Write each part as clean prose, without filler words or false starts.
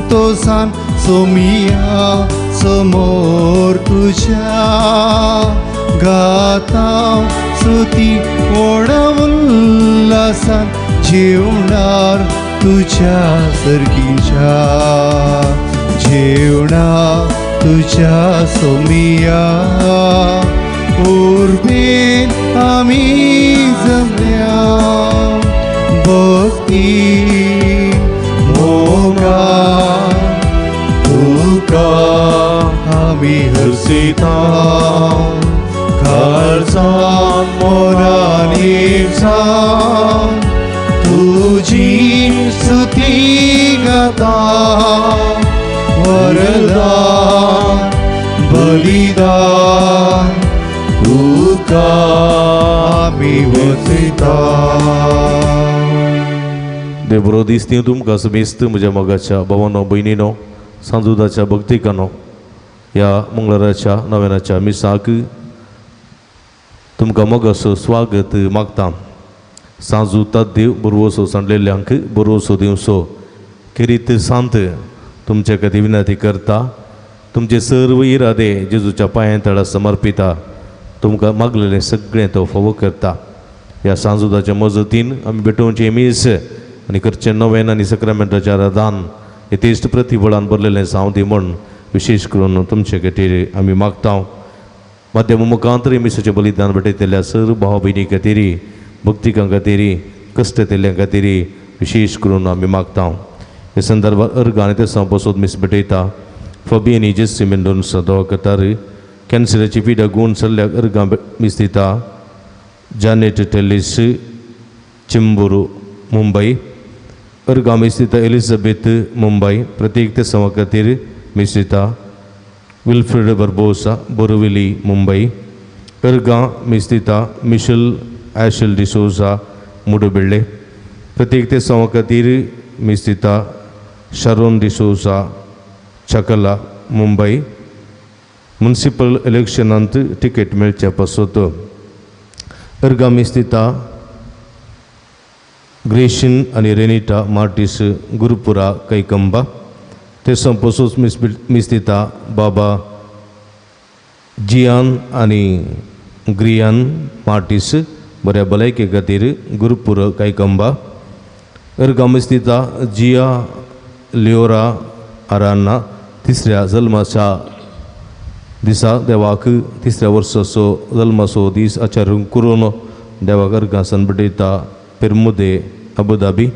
संतोषान सोमिया समोर तुझ्या गाता स्तुती व्हड उल्हासान जेवणार तुझ्या सर्गीच्या जेवणा तुझ्या सोमिया उर्बेन आमी जमल्या भक्ती मोगा तुका आमी हर्षिता काळजान मोरानी जावन तुजी स्तुती गाता वरदान बलिदान तुका आमी वचयता. देव बरो दीस ती तुमकां समेस्त म्हज्या मोगाच्या भावानो भयणीनो सांजुदाच्या भक्तिकानो ह्या मंगळाराच्या नव्यानाच्या मिसाक तुमकां मोगाचो स्वागत मागता. सांजू देव बरवसो सांडलेल्यांक बरवसो दिवसो खेरीत सांत तुमचे खातीर विनंती करता. तुमचे सर्व इरादे जेजूच्या पांयां तळा समर्पिता. तुमकां मागलेलें सगळें तो फावो करता. ह्या सांजुदाच्या मजतीन आमी भेटोवचें मीस आनी करचें नवेन आनी सक्रामेंटाचें आराधन यथेश्ट प्रतिफळान भरलेलें जावं दी म्हूण विशेश करून तुमचे खातीर आमी मागता. माध्यम मुखांतर मिसाचें बलिदान भेटयतल्या सर्व भाव भयणी खातीर भक्तिकां खातीर कश्ट केल्ल्या खातीर विशेश करून आमी मागता. हे संदर्भात अर्ग आनी ते बसोत मीस भेटयता. फबियनी जेसी मेंडोन्सा दवा कतार कॅन्सराची पिडा गुण सल्ल्याक अर्गां मीस दिता. जानेट टेलीस चिंबूर मुंबय अर्गां मीस दिता. एलिझाबेथ मुंबय प्रत्येक ते सवा खातीर मीस दिता. विल्फ्रेड बर्बोसा बोरविली मुंबय अर्गां मीस दिता. मिशल आशल डिसोजा मुडुबिल्ले प्रत्येक ते सवा खातीर मीस दिता. शरोन डिसोजा चकला मुंबय मुन्सिपल इलेक्शनांत तिकेट मेळचे पासत अर्गां मीस दिता. ग्रेशन आनी रेनिटा मार्टीस गुरुपुरा कैकंबा ते संपसूच मीस दिता. बाबा जियान आनी ग्रियान मार्टीस बऱ्या भलायके खातीर गुरुपूर कैकंबा अर्गां मीस दिता. जिया लियोरा आरान्ना तिसऱ्या जल्माच्या दिसा देवाक तिसऱ्या वर्साचो जल्माचो दीस आचरण करून देवाक अर्गां भेटयता. पेरमुदे अबुधाबी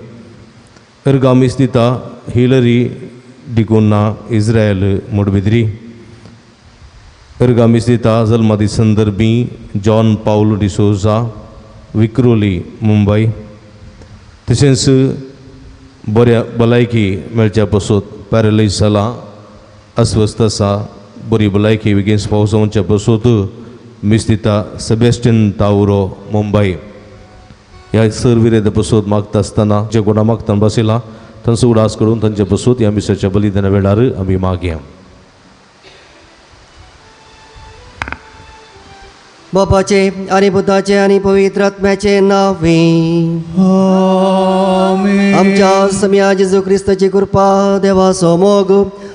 अर्गां मीस दिता. हिलरी डिगोना इस्रायल मुडबिद्री अर्गां मीस दिता. जल्मादी संदर्भी जॉन पावल डिसोजा विक्रोली मुंबय तशेंच बऱ्या भलायकी मेळच्या पासत पॅरलायज जाला अस्वस्थ आसा बरी भलायकी बेगीन फावो जावच्या पासत मीस दिता. सेबेस्टियन तावरो मुंबय ह्या सर विरेद पासत मागता आसतना जे कोणा मागतना बसयला तांचो उडास करून तांचे पासत ह्या मिसाच्या बलिदाना वेळार आमी मागया. बापाचे आनी पुताचे आनी पवित्र आत्म्याचे नावे आमेन. आमच्या सम्या जेजू क्रिस्ताची कृपा देवाचो मोग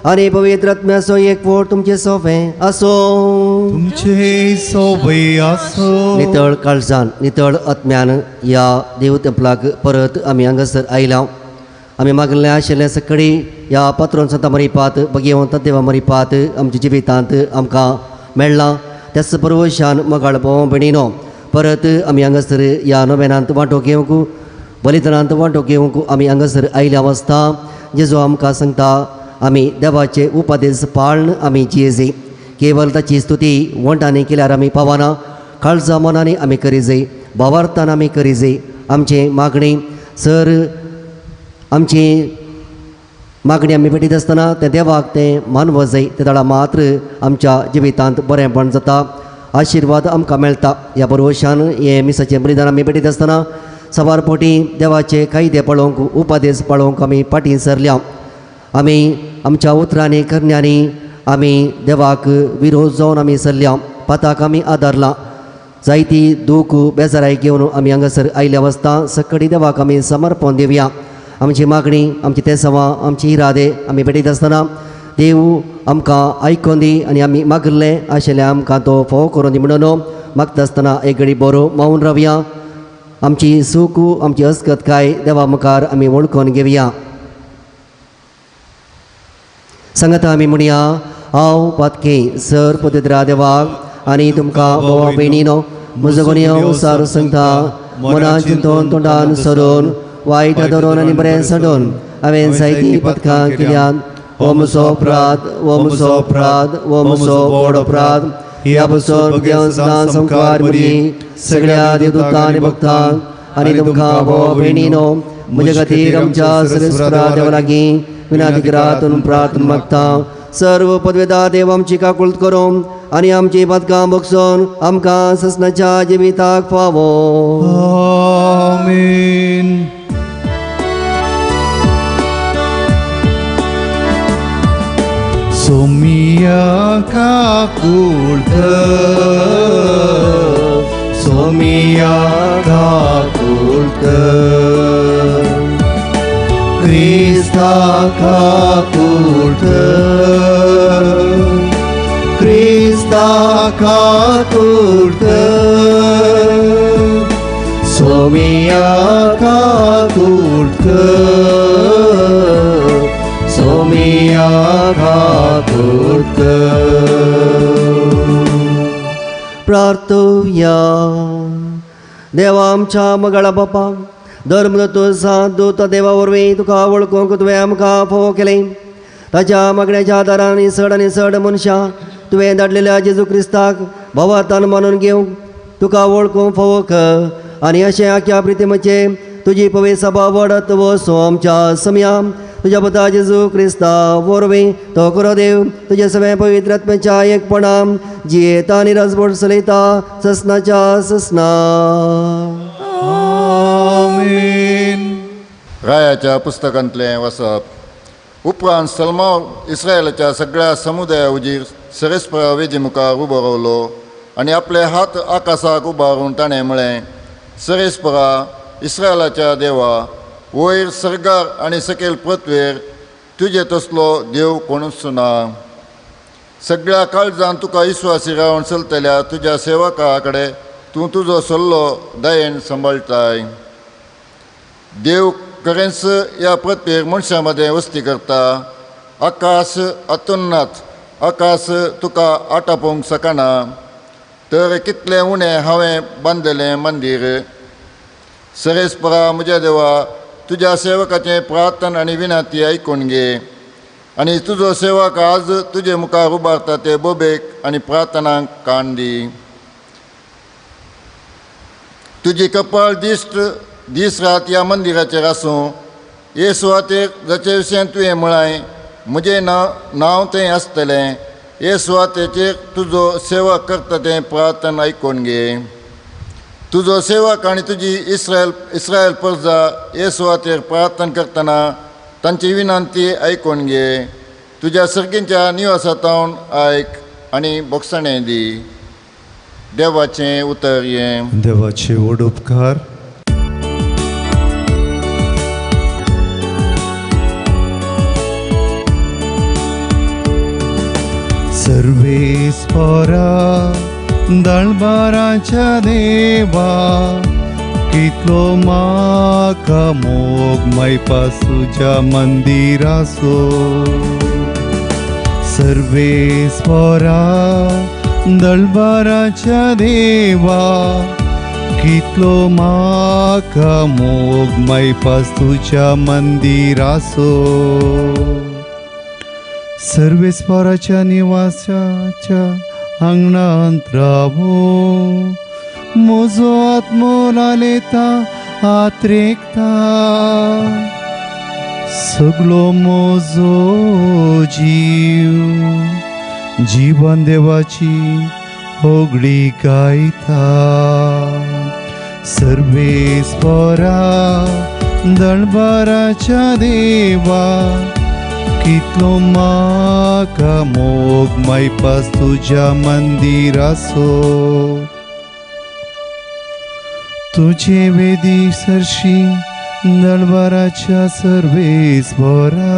आनी पवित्र आत्म्याचो एकवट तुमचे सोवे आसो. तुमचे सोवे आसो. नितळ काळजान नितळ आत्म्यान ह्या देव तेंपलाक परत आमी हांगासर आयला. आमी मागलें आशिल्लें सकाळी ह्या पात्रोन संता मरिपात भगवंत देवा मरिपात आमच्या जिवितांत आमकां मेळ्ळां. त्याच परवशान मगाळ भाव भयणीनो परत आमी हांगासर ह्या नोवेनांत वांटो घेवंक बलिदानांत वांटो घेवंक आमी हांगासर आयल्या आसता. जेजो आमकां सांगता आमी देवाचे उपदेश पाळन आमी जियेजे. केवल ताची स्तुती वंटांनी केल्यार आमी पावना. काळजा मनांनी आमी करिजे भावार्थान आमी करिजे. आमचें मागणी सर आमची मागणी आमी भेटीत आसतना तें देवाक तें मानव जाय ते दळा मात्र आमच्या जिवितांत बरेंपण जाता आशिर्वाद आमकां मेळटा. ह्या बरवशान हें मिसाचें बलिदान आमी भेटीत आसतना सवार पोटी देवाचे कायदे पळोवंक उपदेश पळोवंक आमी फाटीं सरल्या. आमी आमच्या उतरांनी करण्यांनी आमी देवाक विरोध जावन आमी सरल्या. पाताक आमी आदारला. जायती दूख बेजाराय घेवन आमी हांगासर आयल्या वसता. सकाळी देवाक आमी समर्पण दिवया. आमची मागणी, आमची तेसांवां, आमची इरादे आमी भेटयत आसतना देव आमकां आयकोन दी आनी आमी मागिल्लें आशिल्लें आमकां तो फोव करून दी म्हणून मागता आसतना एक घडी बरो मावून रावया. आमची सूख, आमची अस्कतकाय देवा मुखार आमी वळखून घेवया. सांगता आमी म्हणया, हांव पातके सर पवित्र देवाक आनी तुमकां भावा भयणीनो म्हजो गुन्यांव सार सांगता. मनान चिंतून, तोंडान सरून, वायट धरून आनी बरें सोडून हांवें जायतीं पथकां केल्यात. हो म्हजो अपराध, हो म्हजो अपराध, हो म्हजो व्हड अपराध. ह्या पसून देव सदां संकार मुरी सगळ्या देवदूतां आनी भक्तांक आनी तुमकां भावा भयणीनो म्हजे खातीर आमच्या सर्वेस्परा देवा लागीं विनाती करात प्रार्थना मागता. सर्व पदवेदार देव आमची काकुळट करूं आनी आमची पदकां बगसून आमकां ससनाच्या जिविताक फावो. आमेन. सोमिया काकुळट, सोमिया काकुळट, क्रिस्ता काकुळट, क्रिस्ता काकुळट, सोमिया काकुळट, सोमिया काकुळट. प्रार्थुया. देवा आमच्या मगळा बापा, धर्म सात दूत देवा वरवीं तुका वळखूंक तुवें आमकां फावो केलें. ताच्या मागण्याच्या आदारान चड आनी चड मनशां तुवें धाडलेल्या जेजू क्रिस्ताक भावार्थान मानून घेवंक तुका वळखूंक फावो कर आनी अशें आख्या प्रितीमाचें तुजी पवित्र सभा वाडत वचूं आमच्या समया तुज्या पुता जेजू क्रिस्ता वरवीं तो खरो देव तुज्या सगळ्या पवित्र आत्म्याच्या एकपणान जियेता आनी राजवट चलयता ससनाच्या ससना. आमेन. रायाच्या पुस्तकांतलें वाचप. उपरांत सलमाव इस्रायलाच्या सगळ्या समुदाया उजीर सरेस्परा वेदी मुखार उबो रावलो आनी आपले हात आकाशाक उबारून ताणें म्हळें, सरेस्परा इस्रायलाच्या देवा, वयर सर्गार आनी सकयल पृथ्वेर तुजे तसलो देव कोणूच ना. सगळ्या काळजान तुका विश्वासी रावन चलतल्या तुज्या सेवका कडेन तूं तुजो सल्लो दयेन सांबाळटाय. देव खरेंच ह्या पृथ्वेर मनशां मदें वस्ती करता. आकाश अतुन्नाथ आकाश तुका आटापोवंक शकना, तर कितलें उणें हांवें बांदलें मंदीर. सरेस्परा म्हज्या देवा, तुज्या सेवकाचें प्रार्थना आनी विनंती आयकून घे आनी तुजो सेवक आज तुजे मुखार उबारता ते बोबेक आनी प्रार्थनांक कान दी. तुजी कपाळ दिश्ट दीस रात ह्या मंदिराचेर आसूं. हे सुवातेर जाचे विशयान तुवें म्हळां म्हजें नांव थंय आसतलें, हे सुवातेचेर तुजो सेवक करता तें प्रार्थना आयकून घे. तुजो सेवक आनी तुजी इस्रायल प्रजा हे सुवातेर प्रार्थना करतना तांची विनंती आयकून घे. तुज्या सर्गींच्या निवासांतल्यान आयक आनी बोगसणें दी. देवाचें उतर हें. देवाचे व्हड उपकार. सर्वेस्परा दळबाराच्या देवा, कितलो म्हाका मोग मैपास तुज्या मंदिराचो. सर्वेस्परा दळबाराच्या देवा, कितलो म्हाका मोग मैपास तुज्या मंदिराचो. सर्वेस्पराच्या निवासाच्या आंगणांत रावो, म्हजो आत्मो लालेता आत्रेकता, सगलो म्हजो जीव जीवन देवाची होगडी गायता. सर्वेस्परा दळबाराच्या देवा, कितलो म्हाका मोग मैपास तुज्या मंदिराचो. तुजे वेदी सरशी दळबाराच्या सर्वेस्परा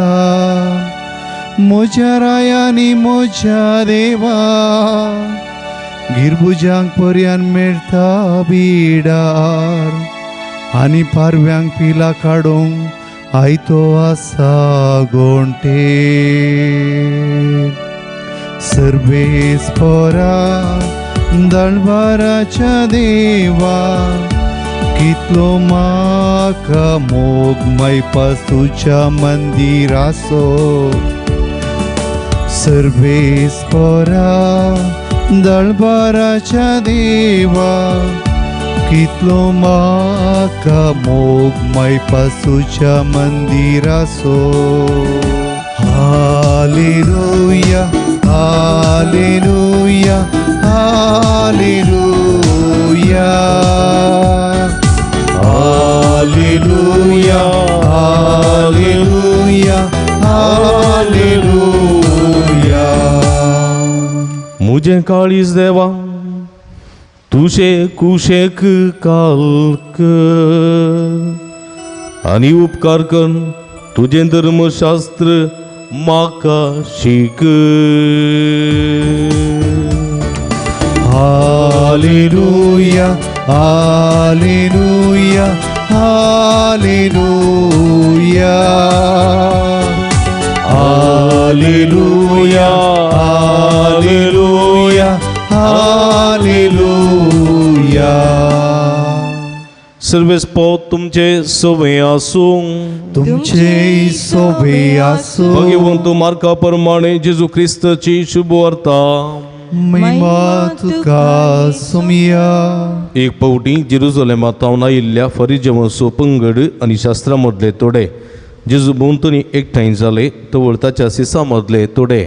म्हज्या रायानी म्हज्या देवा गिरबुजांक पर्यान मेळटा बिडार आनी पारव्यांक पिला काडूंक आयतो आसा गोंटे. सर्वेस्परा दळबाराच्या देवा कितलो म्हाका मोग मैपास तुज्या मंदिराचो. सर्वेस्परा दळबाराच्या देवा कितलो म्हाका मोग मैपास तुज्या मंदिराचो. Hallelujah hallelujah hallelujah hallelujah hallelujah hallelujah. मुझे काळीज देवा तुजे कुशेक कालक आनी उपकार कर तुजें धर्मशास्त्र म्हाका शीक. Hallelujah hallelujah hallelujah hallelujah hallelujah hallelujah. सर्वेस्पोत तुमचे सोवे आसूं. तुमचे सोवे आसूं. भगवंत मार्का प्रमाणे जेजू क्रिस्ताची शुभवार्ता. महिमा तुका सुमिया. एक पावटी जेरुजलेमा तावन आयिल्ल्या फरिजेवांचो पंगड आनी शास्त्रा मदले थोडे जेजू भोंवतणी एकठांय जाले. तवळ ताच्या सिसा मदले थोडे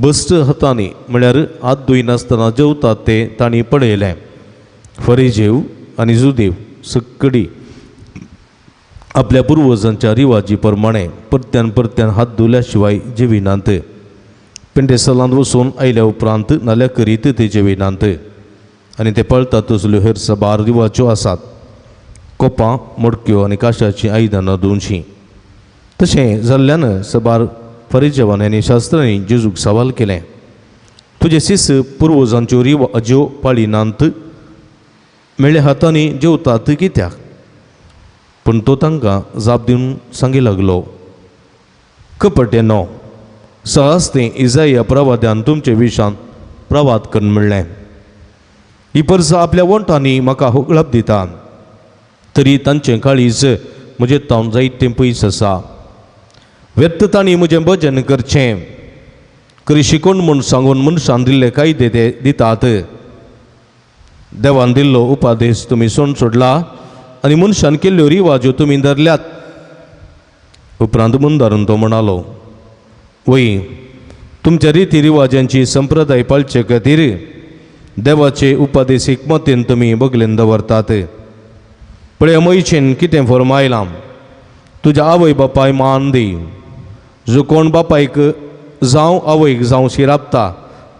बस्ट हातांनी म्हळ्यार हात धुयनासतना जेवतात ते तांणी पळयलें. फरिजेव आनी जुदेव सक्कडी आपल्या पुर्वजांच्या रिवाजी प्रमाणे परत्यान परत्यान हात धुल्या शिवाय जेविनात. पेंटेसलांत वचून आयल्या उपरांत नाल्या करीत ते जेविनात आनी ते पळतात तसल्यो हेर साबार रिवाज्यो आसात. कोपां मडक्यो आनी काशाचीं आयदनां धुवचीं. तशें जाल्ल्यान साबार फरिजेवान आनी शास्त्रांनी जेजूक सवाल केलें, तुजे शिस पुर्वजांच्यो रिवाज्यो पाळिनात मेळ्ळे हातांनी जेवतात कित्याक? पूण तो तांकां जाप दिवन सांगी लागलो, कपटे न्हय सहज तें इजाया प्रवाद्यान तुमचे विशांत प्रवाद करून म्हणलें, ही परसा आपल्या वंठांनी म्हाका होगळप दिता तरी तांचें काळीज म्हजें तावन जायतें पयस आसा. व्यर्थ तांणी म्हजें भजन करचें करी शिकोवन म्हूण सांगून मनशान दिल्ले कायदे ते दितात. देवान दिल्लो उपादेश तुमी सोड सोडला आनी मनशान केल्ल्यो रिवाज्यो तुमी धरल्यात. उपरांत मुंदारून तो म्हणालो, वय तुमच्या रिती रिवाजांची संप्रदाय पाळचे खातीर देवाचे उपादेश हिकमतीन तुमी बगलेन दवरतात. पळय मैचेन कितें फर्मायलां, तुज्या आवय बापाय मान दी. जो कोण बापायक जावं आवयक जावं शिरापता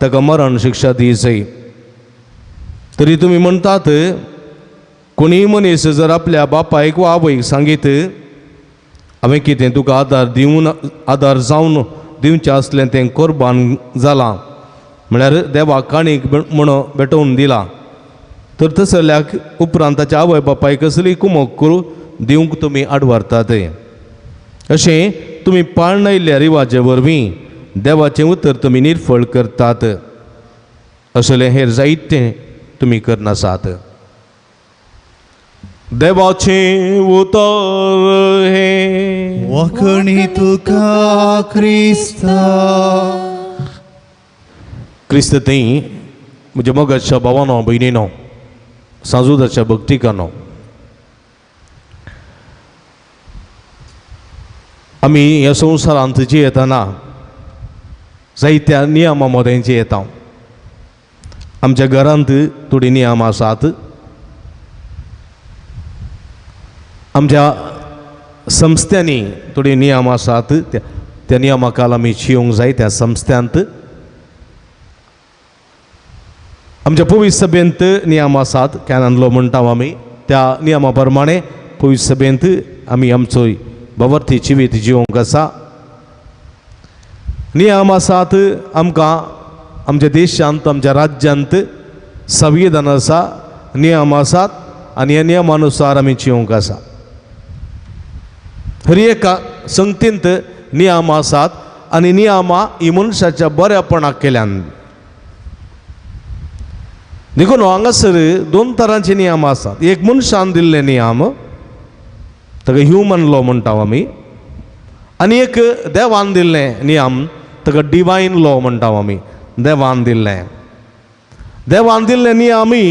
ताका मरण शिक्षा दी जाय. तरी तुमी म्हणटात कोणीय मनीस जर आपल्या बापायक वा आवयक सांगीत हांवें कितें तुका आदार दिवन आदार जावन दिवचें आसलें तें कोर्बान जालां म्हळ्यार देवाक काणीक म्हण भेटोवन दिलां तर तसल्याक उपरांत ताच्या आवय बापायक कसली कुमक करूं दिवंक तुमी आडवारतात. अशें तुमी पाळणायल्ल्या रिवाजे वरवीं देवाचें उतर तुमी निर्फळ करतात. असलें हेर जायतें तुमी करनासात. देवाचें उतर हें. वखणी तुका क्रिस्ता. क्रिस्त थंय म्हज्या मोगाच्या भावानो भयणीनो सांजुदाच्या भक्तिकानो आमी ह्या संवसारांत जियेतना जायत्या नियमा मदें जियेता. आमच्या घरांत थोडीं नियम आसात, आमच्या संस्थ्यांनी थोडे नियम आसात, त्या नियमा खाला आमी जियोंक जाय. त्या संस्थ्यांत आमच्या पवित्र सभेंत नियम आसात, कॅनन लॉ म्हणटा आमी, त्या नियमा प्रमाणे पवित्र सभेंत आमी आमचो बावर्थी जिवीत जिवंक आसा. नियम आसात आमकां आमच्या देशांत आमच्या राज्यांत संविधान आसा, नियम आसात आनी ह्या नियमानुसार आमी जिवंक आसा. हर एका संगतींत नियम आसात आनी नियमां ही मनशाच्या बऱ्यापणाक केल्यान. देखून हांगासर दोन तरांचे नियम आसात. एक मनशान दिल्ले नियम ताका ह्युमन लॉ म्हणटा आमी, आनी एक देवान दिल्ले नियम ताका डिवायन लॉ म्हणटा आमी. देवान दिल्ले, देवान दिल्ले नियमय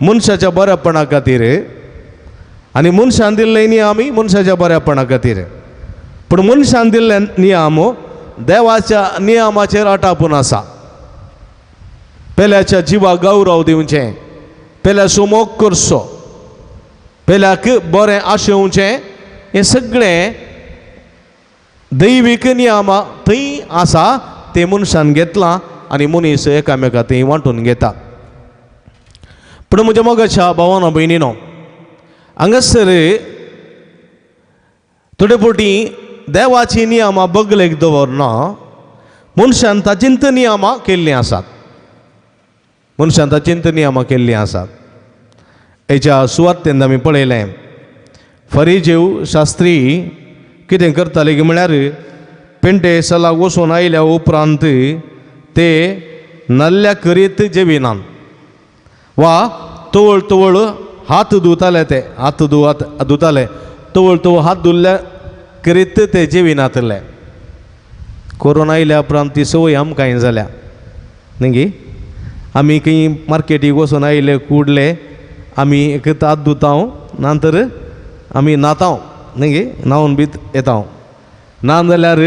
मनशाच्या बऱ्यापणा खातीर आनी मनशान दिल्ले नियमय मनशाच्या बऱ्यापणा खातीर. पूण मनशान दिल्ले नियम देवाच्या नियमाचेर आटापून आसा. पेल्याच्या जिवाक गौरव दिवचें, पेल्याचो मोग करचो, पेल्याक बरें आशेवचें, हें सगळें दैवीक नियमां थंय आसा. तें मनशान घेतलां आनी मनीस एकामेका थंय वांटून घेता. पूण म्हज्या मोगाच्या भावानो भयणीनो, हांगासर थोडे फावटी देवाची नियमां बगलेक दवरना, मनशान ताचींत नियमां केल्लीं आसात. मनशान ताचींत नियमां केल्लीं आसात. हेच्या सुवातेन आमी पळयलें फरिजेव शास्त्री कितें करताले की म्हळ्यार पेंटे सलाक वचून आयल्या उपरांत ते नल्ल्या करीत जेविनात वा तवळ तवळ हात धुताले, ते हात धुताले, तवळ तवळ हात धुल्ल्या करीत ते जेविनातले. कोरोना आयल्या उपरांत ती संवय आमकां जाल्या न्ही गी. आमी खंय मार्केटीक वचून आयले कुडले आमी एक हात धुता नंतर आमी न्हाता न्ही गी, न्हांवन बी येता. ना जाल्यार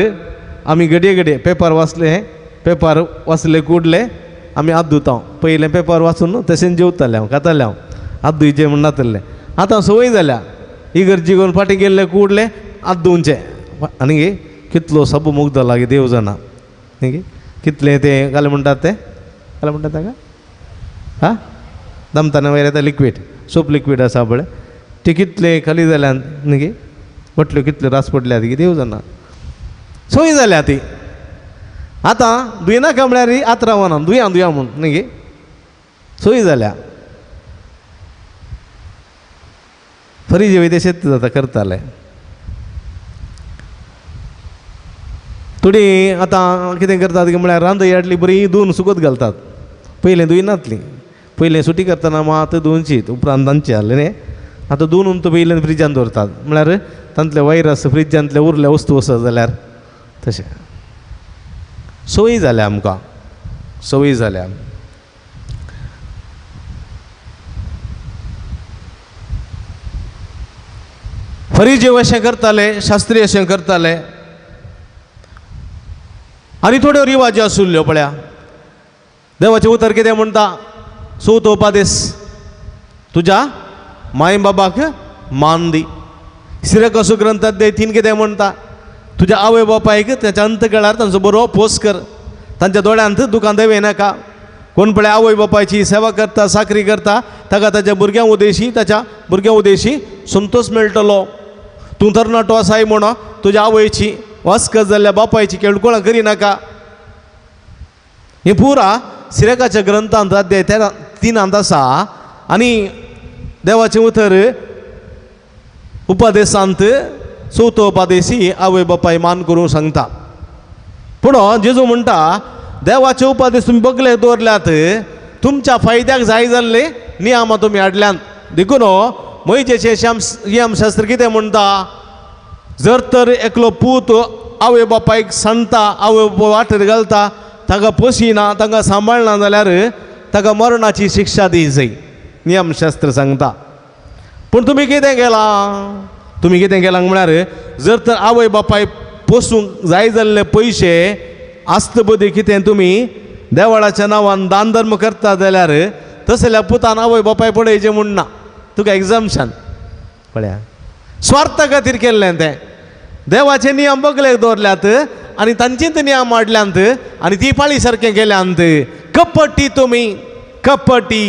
आमी घडये घडये पेपर वाचले, पेपर वाचले कुडले आमी हात धुता. पयलें पेपर वाचून तशेंच जेवतालें हांव, खातालें हांव, हात धुयचे म्हण नातलें. आतां संवय जाल्या इगर्जी करून फाटीं गेल्ले कुडले हात धुवचे. आनी कितलो सबू मुग्द लागीं देव जाणा न्ही गी, कितलें तें घालें म्हणटात तें घालें म्हणटात ताका हा दमताना वयर येता लिक्वीड, सोप लिक्वीड आसा पळय, ते कितले खाली जाल्यान न्ही गी, बटल्यो कितल्यो रास पडल्यात की देव जाणा. संवय जाल्या ती. आतां दुयनाका म्हळ्यार आतां रावना, दुया दुया म्हूण न्ही गी, संवय जाल्या. फरिजे वयते शेत जाता करताले. थोडीं आतां कितें करतात की म्हळ्यार रांदय हाडली बरी धुवन सुकत घालतात. पयलें धुयनातलीं, पयलें सुटी करतना मात धुवची उपरांत तांची हाडलें न्ही. आतां धुवन तो पयलें फ्रिजान दवरतात, म्हळ्यार तांतले वायरस फ्रिजांतले उरले वस्तू आसत जाल्यार तशें. संवय जाल्या आमकां, संवय जाल्या. फरिजेव अशें करताले, शास्त्री अशें करताले. आनी थोड्यो रिवाजी आशिल्ल्यो पळया. देवाचें उतर कितें म्हणटा, चवथो उपादेस, तुज्या माय बाबाक मान दी. सिरकसो ग्रंथ अध्याय 3 कितें म्हणटा, तुज्या आवय बापायक ताच्या अंतकळार तांचो बरो पोस कर, तांच्या दोळ्यांत दुकान देवे नाका. कोण पळय आवय बापायची सेवा करता, साकरी करता, ताका ताच्या भुरग्यां उदेशी, ताच्या भुरग्यां उदेशी संतोश मेळटलो. तूं तरणाटो आसाय म्हणून तुज्या आवयची वास्कत जाल्ल्या बापायची केळकुळां करिनाका. हें पुरा सिरकाच्या ग्रंथांत अध्याय 3 आसा. आनी देवाचें उतर उपदेशांत चवथो उपादेशी आवय बापाय मान करूंक सांगता. पूण जेजू म्हणटा देवाचे उपादेश तुमी बगले दवरल्यात, तुमच्या फायद्याक जाय जाल्ले नियमां तुमी हाडल्यात. देखून मोहिजेचें नियमशास्त्र कितें म्हणटा, जर तर एकलो पूत आवय बापायक सांगता, आवय बापाय वाटेर घालता, ताका पोशिना, तांकां सांबाळना जाल्यार ताका मरणाची शिक्षा दी जाय, नियमशास्त्र सांगता. पूण तुमी कितें केलां, तुमी कितें केलां म्हळ्यार जर तर आवय बापाय पोसूंक जाय जाल्ले पयशे आस्त बदी कितें तुमी देवळाच्या नांवान दान धर्म करता जाल्यार तसल्या पुतान आवय बापाय पळयचें म्हूण ना, तुका एग्जामशन पळया. स्वार्था खातीर केल्लें तें. देवाचे नियम बगलेक दवरल्यात आनी तांचीच नियम हाडल्यात आनी ती पाळी सारकें केल्यांत. कपटी तुमी, कपटी.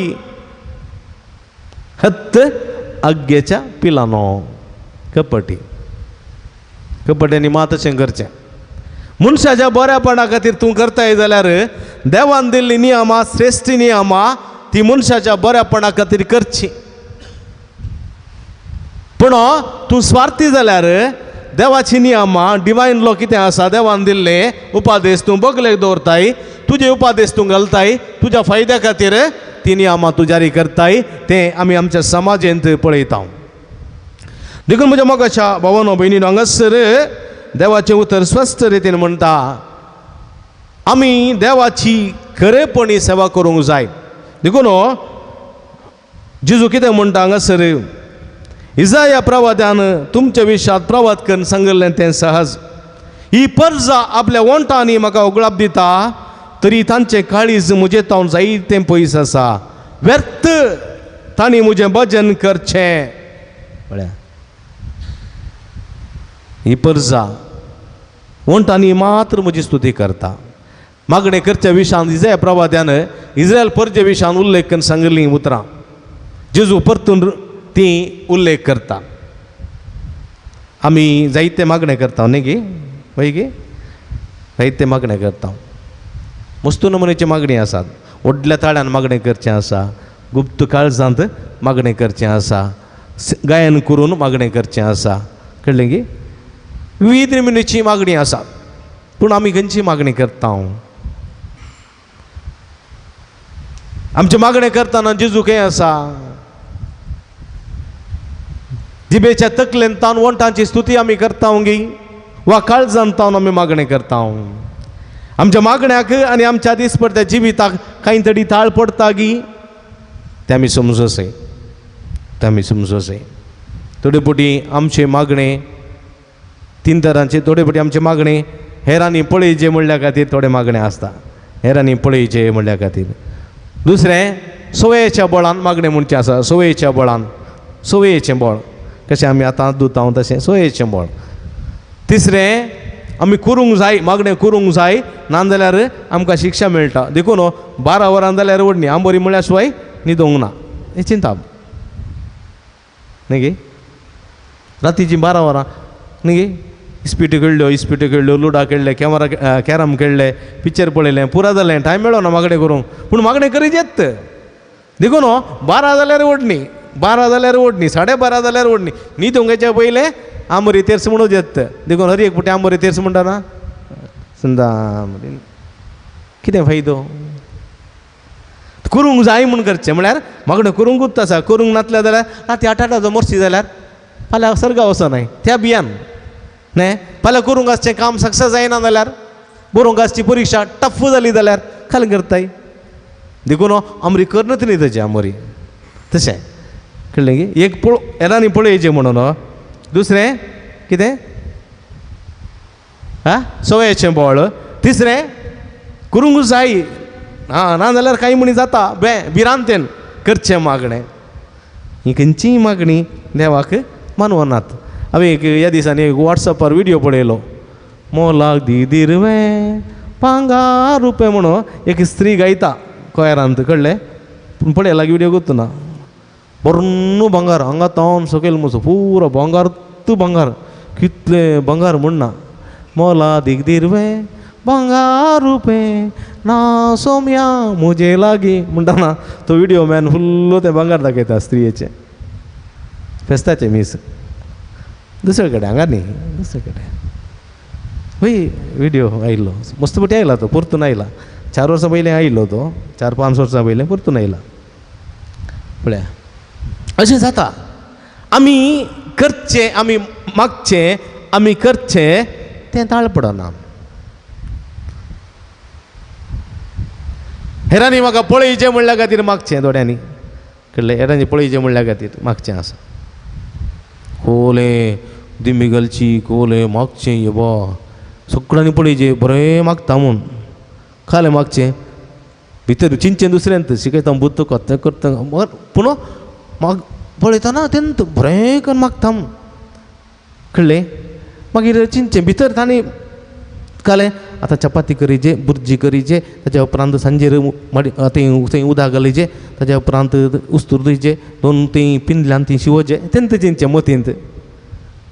हत्त आग्गेच्या पिलानो, कपटी. कपट्यांनी मात तशें करचें. मनशाच्या बऱ्यापणा खातीर तूं करताय जाल्यार देवान दिल्ली नियमां, श्रेश्ठ नियमां ती मनशाच्या बऱ्यापणा खातीर करची. पूण तूं स्वार्थी जाल्यार देवाची नियमां, डिवायन लॉ कितें आसा, देवान दिल्ले उपादेश तूं बगलेक दवरताय, तुजे उपादेश तूं घालताय, तुज्या फायद्या खातीर ती नियमां तूं जारी करताय. तें आमी आमच्या समाजेंत पळयता. देखून म्हज्या मोगाच्या भावानो भयणीनो, हांगासर देवाचें उतर स्पश्ट रितीन म्हणटा, आमी देवाची खरेपणी सेवा करूंक जाय. देखून जेजू कितें म्हणटा हांगासर, इजाया प्रवाद्यान तुमच्या विशांत प्रवाद करून सांगिल्लें तें सहज, ही परजा आपल्या वोंटांनी म्हाका उगळाप दिता तरी तांचें काळीज म्हजें तावन जायतें पयस आसा, व्यर्थ तांणी म्हजें भजन करचें. पळया, ही परजा वोंटांनी मात्र म्हजी स्तुती करता. मागणें करच्या विशान इजाया प्रवाद्यान इस्रायल परजे विशान उल्लेख करून सांगिल्लीं उतरां जेजू परतून ती उल्लेख करता. आमी जायते मागणें करता न्ही गी, वय गी, जायते मागणें करता. मस्तू नमुनेची मागणी आसात. व्हडल्या ताळ्यान मागणें करचें आसा, गुप्त काळजांत मागणें करचें आसा, गायन करून मागणें करचें आसा. कळ्ळें गी? विविध नमुनेची मागणी आसा. पूण आमी खंयची मागणी करता? आमची मागणें करतना जेजू खंय आसा? जिबेच्या तकलेन तावन वोंटांची स्तुती आमी करता गी वा काळजान तावन आमी मागणें करता? आमच्या मागण्याक आनी आमच्या दिसपडत्या जिविताक कांय तरी ताळ पडटा गी, तें आमी समजोसे, तें आमी समजोसे. थोडे फावटी आमचें मागणें तीन तरांचे, थोडे फावटी आमचें मागणें हेरांनी पळयचें म्हणल्या खातीर थोडे मागणें आसता, हेरांनी पळयचें म्हणल्या खातीर. दुसरें सवयेच्या बळान मागणें म्हणचें आसा, सवयेच्या बळान, सवयेचें बळ कशें आमी आतां दुतांव तशें सवयेचें बळ. तिसरें आमी करूंक जाय, मागणें करूंक जाय, नाजाल्यार आमकां शिक्षा मेळटा. देखून 12 वरां जाल्यार वडणी आंबोरी म्हळ्यार शिवाय न्हिदोंक ना, हें चिंताप न्ही गे. रातीचीं 12 वरां न्ही गे, इस्पिट्यो खेळ्ळ्यो, इस्पिट्यो खेळ्ळ्यो, लुडा खेळ्ळे, कॅमरा कॅरम खेळ्ळे, पिक्चर पळयलें, पुरा जालें, टायम मेळो ना मागणें करूंक. पूण मागणें करीत. देखून 12 जाल्यार ओडणी, 12 जाल्यार ओडणी, 12:30 जाल्यार ओडणी, न्हिदोंगाच्या पयलें आंबोरी तेर्स म्हणून येत. देखून हर एक फावटी आंबोरी तेर्स म्हणटा ना, संदा कितें फायदो? करूंक जाय म्हूण करचें म्हळ्यार मागणें करूंकूच आसा. करूंक नासलें जाल्यार राती 8 आठाचो मोर्शी जाल्यार फाल्यां सर्गा वचनाय त्या भियान न्ही. फाल्यां करूंक आसचें काम सक्सेस जायना जाल्यार, बरोवंक आसची परिक्षा टफ जाली जाल्यार खाली करताय. देखून आमरी करनच न्ही तशें आमरी तशें. कळ्ळें की? एक पळो हेरांनी पळयचें म्हणून, दुसरें कितें आं सवयेचें बळ, तिसरें करूंक जाय, आं ना जाल्यार कांय म्हणी जाता बे भिरांतेन करचें मागणें. ही खंयचीय मागणी देवाक मानवनात. हांवें एक ह्या दिसांनी एक वॉट्सॅपार व्हिडियो पळयलो, मोलाक दिदिरवें पांगा रुपें म्हणून एक स्त्री गायता कोयरांत. कळ्ळें? पूण पळय लागीं व्हिडियो गुत्तू ना. बरो भांगार हांगा तावन सकयल मसो पुरो भांगार भांगार, कितलें भांगार म्हणना. मोला दिगदिरवें भांगार रुपें ना सोम्या म्हजे लागीं म्हणटा ना तो व्हिडियो मॅन फुल्लो तें भांगार दाखयता स्त्रियेचें, फेस्ताचें मीस दुसरे कडेन, हांगा न्ही दुसरे कडेन. हय व्हिडियो आयिल्लो मस्त पटी आयला तो, परतून आयला. 4 वर्सां पयलीं आयिल्लो तो, 4-5 वर्सां पयलीं परतून आयला. पळया अशें जाता. आमी करचें, आमी मागचें, आमी करचें तें ताळ पडना. हेरांनी म्हाका पळयचें म्हणल्या खातीर मागचें, थोड्यांनी कळ्ळें, हेरांनी पळयचें म्हणल्या खातीर मागचें आसा. कोले दिमी घालची, कोले मागचें, येबा सगळ्यांनी पळयचें बरें मागता म्हूण, खालें मागचें, भितर चिंचें दुसऱ्यांत शिकयता बुद्द करता करता, पूण माग पळयतना तेन्ना बरें करून मागता म्हूण. कळ्ळें? मागीर चिंचें भितर तांणी कालें आतां चपाती करीजे, बुर्जी करीजे, ताच्या उपरांत सांजेर माडी थंय थंय उदक घालीजे, ताच्या उपरांत उस्तूर दिवचे, 2 थंय पिंदल्यान ती शिवोचे, तेन्ना चिंचें मतींत.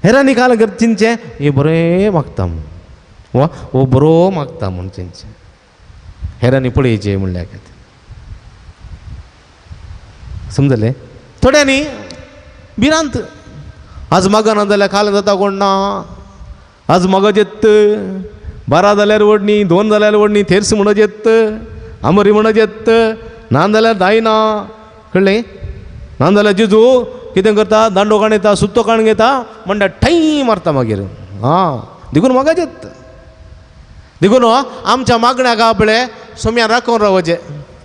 हेरांनी काल चिंतचें हे बरें मागता म्हूण, वा हो बरो मागता म्हूण चिंतचें, हेरांनी पळयचें म्हणल्यार खातीर. समजलें? थोड्यांनी भिरांत, आज मागना जाल्यार काल जाता कोण ना, आज मगज येत 12 जाल्यार वडणी, 2 जाल्यार वडणी, थेर्स म्हणत येत, आमरी म्हणत येत, ना जाल्यार जायना. कळ्ळें? ना जाल्यार जेजू कितें करता, दांडो काण येता, सुत्तो काण घेता, म्हणटा ठै मारता मागीर. आं, देखून मगज येत. देखून आमच्या मागण्याक आपले सोम्या राखून रावचें.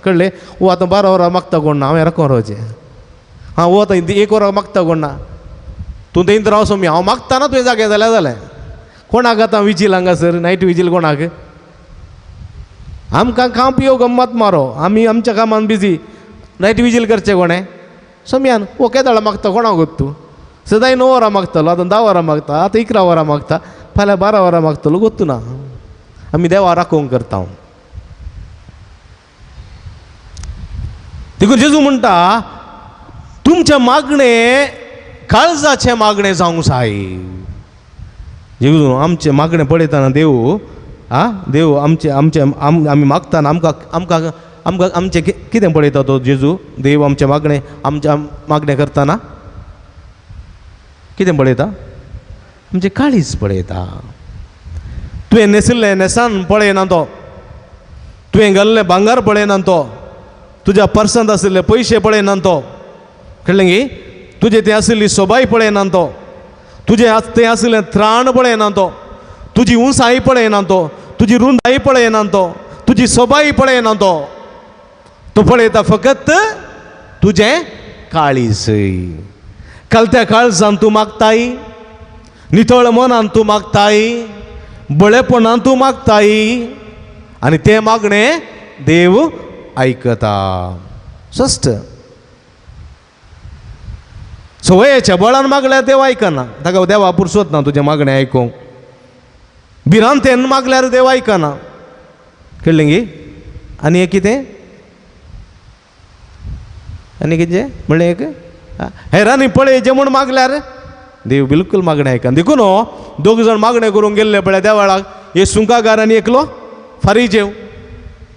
कळ्ळें? ओ आतां 12 वरां मागता कोण ना, हांवें राखून रावचें. हां, ओ आतां 1 वरां मागता कोण ना, तूं थंयच राव सोम्या, हांव मागता ना तुवें जागे जाल्यार जालें. कोणाक आतां विजील हांगासर नायट विजील कोणाक? आमकां काम पियो गम्मत मारो, आमी आमच्या कामान बिजी. नायट विजील करचें कोणें? सोम्यान. ओ केदाळ मागता कोणाक गोत तूं? सदांय 9 वरां मागतालो, आतां 10 वरां मागता, आतां 11 वरां मागता, फाल्यां 12 वरां मागतलो, गोत्तू ना. आमी देवा राखूंक करता. देखून जेजू म्हणटा तुमचें मागणें काळजाचें मागणें जावंक जाय. जेजू आमचें मागणें पळयतना देव, आं, देव आमचें आमचें आमी मागताना आमकां आमकां आमकां आमचें कितें पळयता तो जेजू? देव आमचें मागणें आमचें मागणें करतना कितें पळयता? आमचें काळीज पळयता. तुवें न्हेसिल्लें न्हेसान पळयना तो, तुवें घाल्लें भांगर पळयना तो, तुज्या पर्सांत आशिल्ले पयशे पळयना तो. कळ्ळें गी? तुजें तें आशिल्ली सोबाय पळयना तो, तुजें तें आशिल्लें त्राण पळयना तो, तुजी उंचाय पळयना तो, तुजी रुंदाय पळयना तो, तुजी सोबाय पळयना तो. तो पळयता फकत तुजें काळीज. कालत्या काळजान तूं मागताय, नितळ मनान तूं मागताय, बळेपणान तूं मागताय, आनी तें मागणें देव आयकता. सश्ट सवयेच्या बळान मागल्यार देव आयकना, ताका देवा पुरसोत ना तुजें मागणें आयकूंक. भिरांतेन मागल्यार देव आयकना. कळ्ळें गी? आनी एक कितें? आनी कितें म्हणलें? एक हेरांनी पळयचें म्हूण मागल्यार देव बिलकूल मागणें आयकना. देखून दोग जाण मागणें करूंक गेल्ले पळय देवळाक, एक सुंकागार आनी एकलो फारीजेव.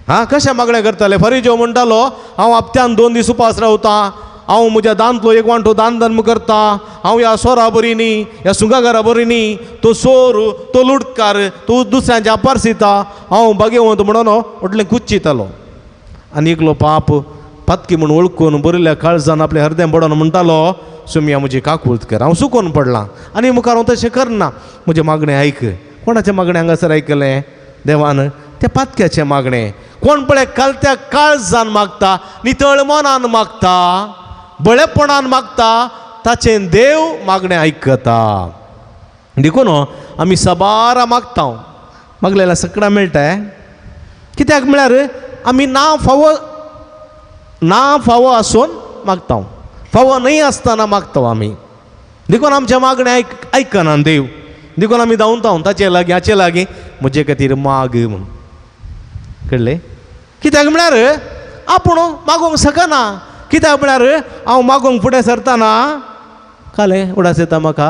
हां, कशें मागणें करताले? फारीजेव म्हणटालो हांव हप्त्यान 2 दीस उपास रावतां, हांव म्हज्या दांतलो एक वांटो दान धर्म करता, हांव ह्या सोरा बरी न्ही, ह्या सुंगागारा बरी न्ही, तो सोर, तो लुटकार, तो दुसऱ्यांच्या पारसिता, हांव भाग्यवंत म्हणून व्हडलें कुच्चितालो. आनी एकलो पाप पातकी म्हूण वळखून बरिल्ल्या काळजान आपल्या हरदें पडोन म्हणटालो सुमया म्हजी काकूळत कर, हांव सुकोन पडलां आनी मुखार हांव तशें करना, म्हजें मागणें आयक. कोणाचें मागणें हांगासर आयकलें देवान? त्या पातक्याचें मागणें. कोण पळय कालत्या काळजान मागता, नितळ मनान मागता, बळेपणान मागता, ताचें देव मागणें आयकता. देखून आमी सबारा मागता, मागलेल्या सगळ्या मेळटा. कित्याक म्हळ्यार आमी ना फावो, ना फावो आसून मागता, फावो न्हय आसतना मागता आमी. देखून आमचें मागणें आयकना देव. देखून आमी धांवता ताचे लागीं, हाचे लागीं, म्हजे खातीर माग म्हूण. कळ्ळें? कित्याक म्हळ्यार आपूण मागूंक शकना. कित्याक म्हळ्यार हांव मागूंक फुडें सरतना कालें उडास येता म्हाका,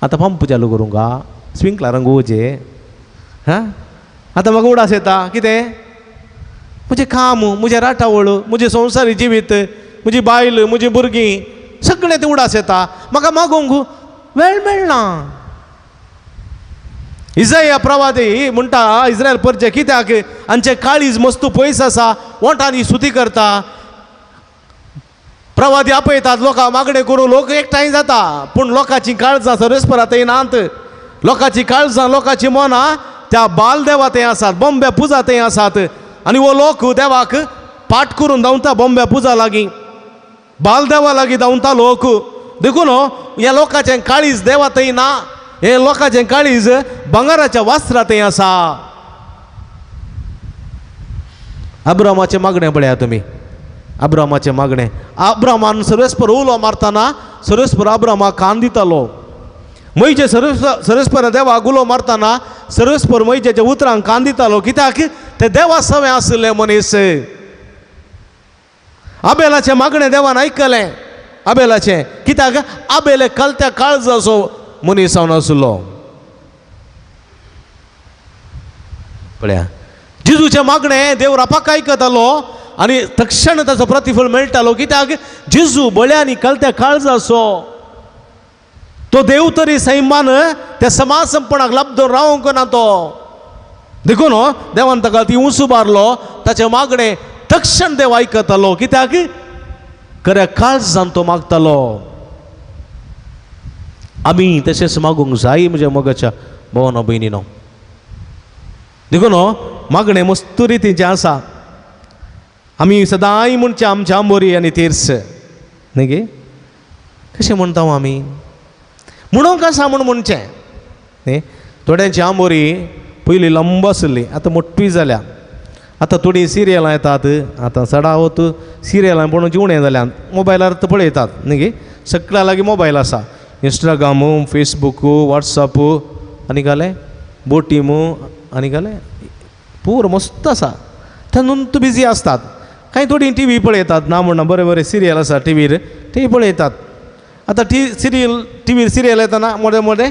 आतां पंप चालू करूंक स्प्रिंकलरांक वचें, हां, आतां म्हाका उडास येता कितें? म्हजें काम, म्हजें राटावळ, म्हजें संवसारी जिवीत, म्हजी बायल, म्हजी भुरगीं, सगळें तें उडास येता, म्हाका मागूंक वेळ मेळना. इजाया प्रवादी म्हणटा इस्रायल परचे कित्याक आमचें काळीज मस्तू पयस आसा, ओंठांनी सुती करता. प्रवादी आपयतात लोकां मागणें करूं, लोक एकठांय जाता, पूण लोकांची काळजां सरस्परा थंय नात. लोकांची काळजां, लोकांची मनां त्या बालदेवा थंय आसात, बॉम्बे पुजा थंय आसात. आनी हो लोक देवाक पाट करून धांवता, बॉम्बे पुजा लागीं, बालदेवा लागीं धांवता लोक. देखून ह्या लोकांचें काळीज देवा थंय ना, हे लोकांचें काळीज भांगराच्या वास्त्रा थंय आसा. अब्रामाचें मागणें पळया तुमी, अब्रामाचें मागणें. अब्रामान सर्वेस्पर उलो मारतना सर्वेस्पर अब्रामाक कान दितालो. म्हयचे सर्वेस्पर देवाक उलो मारतना सर्वेस्पर म्हयच्या उतरांक कान दितालो. कित्याक? ते देवा सवें आशिल्ले मनीस. आबेलाचें मागणें देवान आयकलें. आबेलाचें. कित्याक आबेल कलत्या काळजाचो मनीस जावन आसलो. पळया जेजूचें मागणें देव रापाक आयकतालो आनी तक्षण ताचो प्रतिफळ मेळटालो. कित्याक जेजू बळ्यांनी कलत्या काळजाचो तो देव तरी सैमान त्या समाजपणाक लब्ध रावंक ना तो. देखून देवान ताका ती उंच मारलो. ताचें मागणें तक्षण देव आयकतालो. कित्याक खऱ्या काळजान तो मागतालो. आमी तशेंच मागूंक जाय म्हज्या मोगाच्या भावना भयणीनो. देखून मागणें मस्त रितीचें आसा. आमी सदांय म्हणचें आमच्या आंबोरी आनी तीर्स न्ही गे. कशें म्हणटा आमी म्हणूंक आसा म्हूण म्हणचें न्ही. थोड्यांची आंबोरी पयलीं लंब आसली, आतां मोठी जाल्या. आतां थोडीं सिरियलां येतात, आतां चडावत सिरियलां पळोवची उणें जाल्यान मोबायलार पळयतात न्ही गे. सगळ्या लागीं मोबायल आसा, इंस्टाग्राम, फेसबूक, वॉट्सॅप आनी घालें बोटीम आनी घालें पूर मस्त आसा. तातूंत बिजी आसतात. कांय थोडीं टी व्ही पळयतात, ना म्हणना बरें बरें सिरियल आसा टिवीर ती पळयतात. आतां टी सिरियल टिवीर सिरियल येतना मोदें मोदें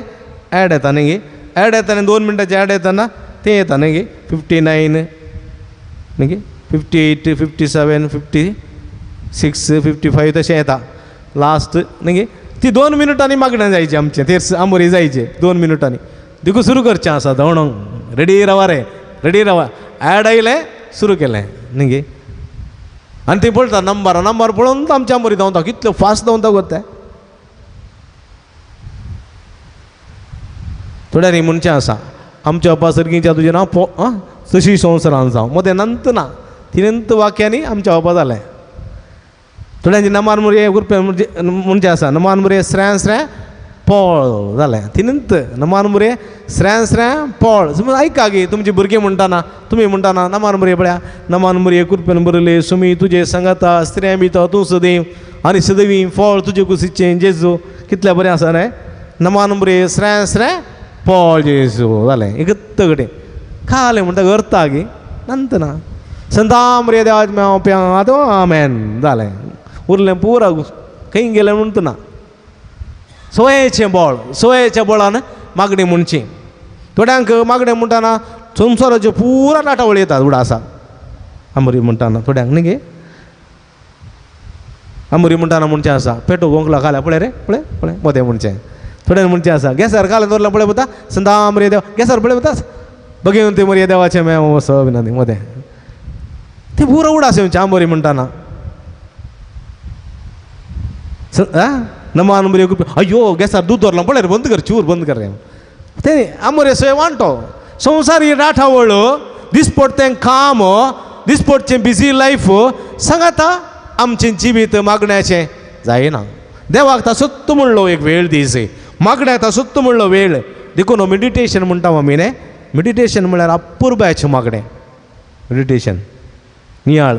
एड येता न्ही गे. एड येता न्ही 2 मिनटाचें एड येतना तें येता न्ही गे. 59 न्ही गे, 58, 57, 56, 55 तशें येता लास्ट न्ही गे. ती 2 मिनटांनी मागणें जायचें आमचें, तें आमोरी जायचें 2 मिनटांनी. देखून सुरू करचें आसा धांवणोंक रेडी रावा रे, रेडी रावा. एड आयलें सुरू केलें न्ही गे. आनी ती पळयता नंबर नंबर पळोवन आमच्या आमोरी धांवता, कितले फास्ट धांवता गो ते. थोड्यांनी म्हणचें आसा आमच्या बापा सर्गीच्या तुजें नांव पो आं तशी संवसारान जावं मदें नंत ना तिनंत वाक्यांनी आमच्या बापा जालें. थोड्यांची नमान मुरये गुरपे म्हणचें आसा नमान मुरये स्रें स्रें पोळ जालें तिनंत नमान मुरये स्रें स्रें पोळ. समज आयका गे तुमची भुरगीं म्हणटाना तुमी म्हणटाना नमान मुरये पळया नमान मुरये कुरपेन बरयले सुमी तुजे सांगाता स्त्रियां बिता तूं सदैव आनी सदैवी फळ तुजे कुशीचें जेजू कितलें बरें आसा न्हय. नमान मुरये स्रें स्रें पोळ जेजू जालें एकत कडेन खालें म्हणटा अर्थ गे नंत ना संताम रे देवाज म्याव प्या आमेन जालें उरलें पुरा खंय गेलें म्हणटा ना. सोयेचें बळ, सोयेच्या बळान मागणी म्हणची. थोड्यांक मागणें म्हणटाना संवसाराच्यो पुरा नाटावळी येतात उडा आसा आमोरी म्हणटाना थोड्यांक न्ही गे. आमोरी म्हणटाना म्हणचें आसा पेटो गोंकला खाल्या पळय रे पळय पळय मदें म्हणचें. थोड्यांक म्हणचें आसा गॅसार खालें दवरलें पळय पळता संताम रे देव गॅसार पळय पळता बघेवन ते मरे देवाचें मेव सो विनंती मदें ते पुरो उडास येवचें आमोरी म्हणटाना. नमान मुरये अय्यो गॅसार दूद दवरलां पळय रे बंद कर चूर बंद कर रे तें आमोरे सोय वांटो. संवसार ही राठावळ दिसपडटें काम दिसपडचें बिजी लायफ सांगाता आमचें जिवीत मागण्याचें जायना. देवाक तासोत म्हणलो एक वेळ दीस मागण्याक तासोत म्हणलो वेळ. देखून मेडिटेशन म्हणटा आमी न्ही. मेडिटेशन म्हळ्यार अपुरबायेचें मागणें. मेडिटेशन नियाळ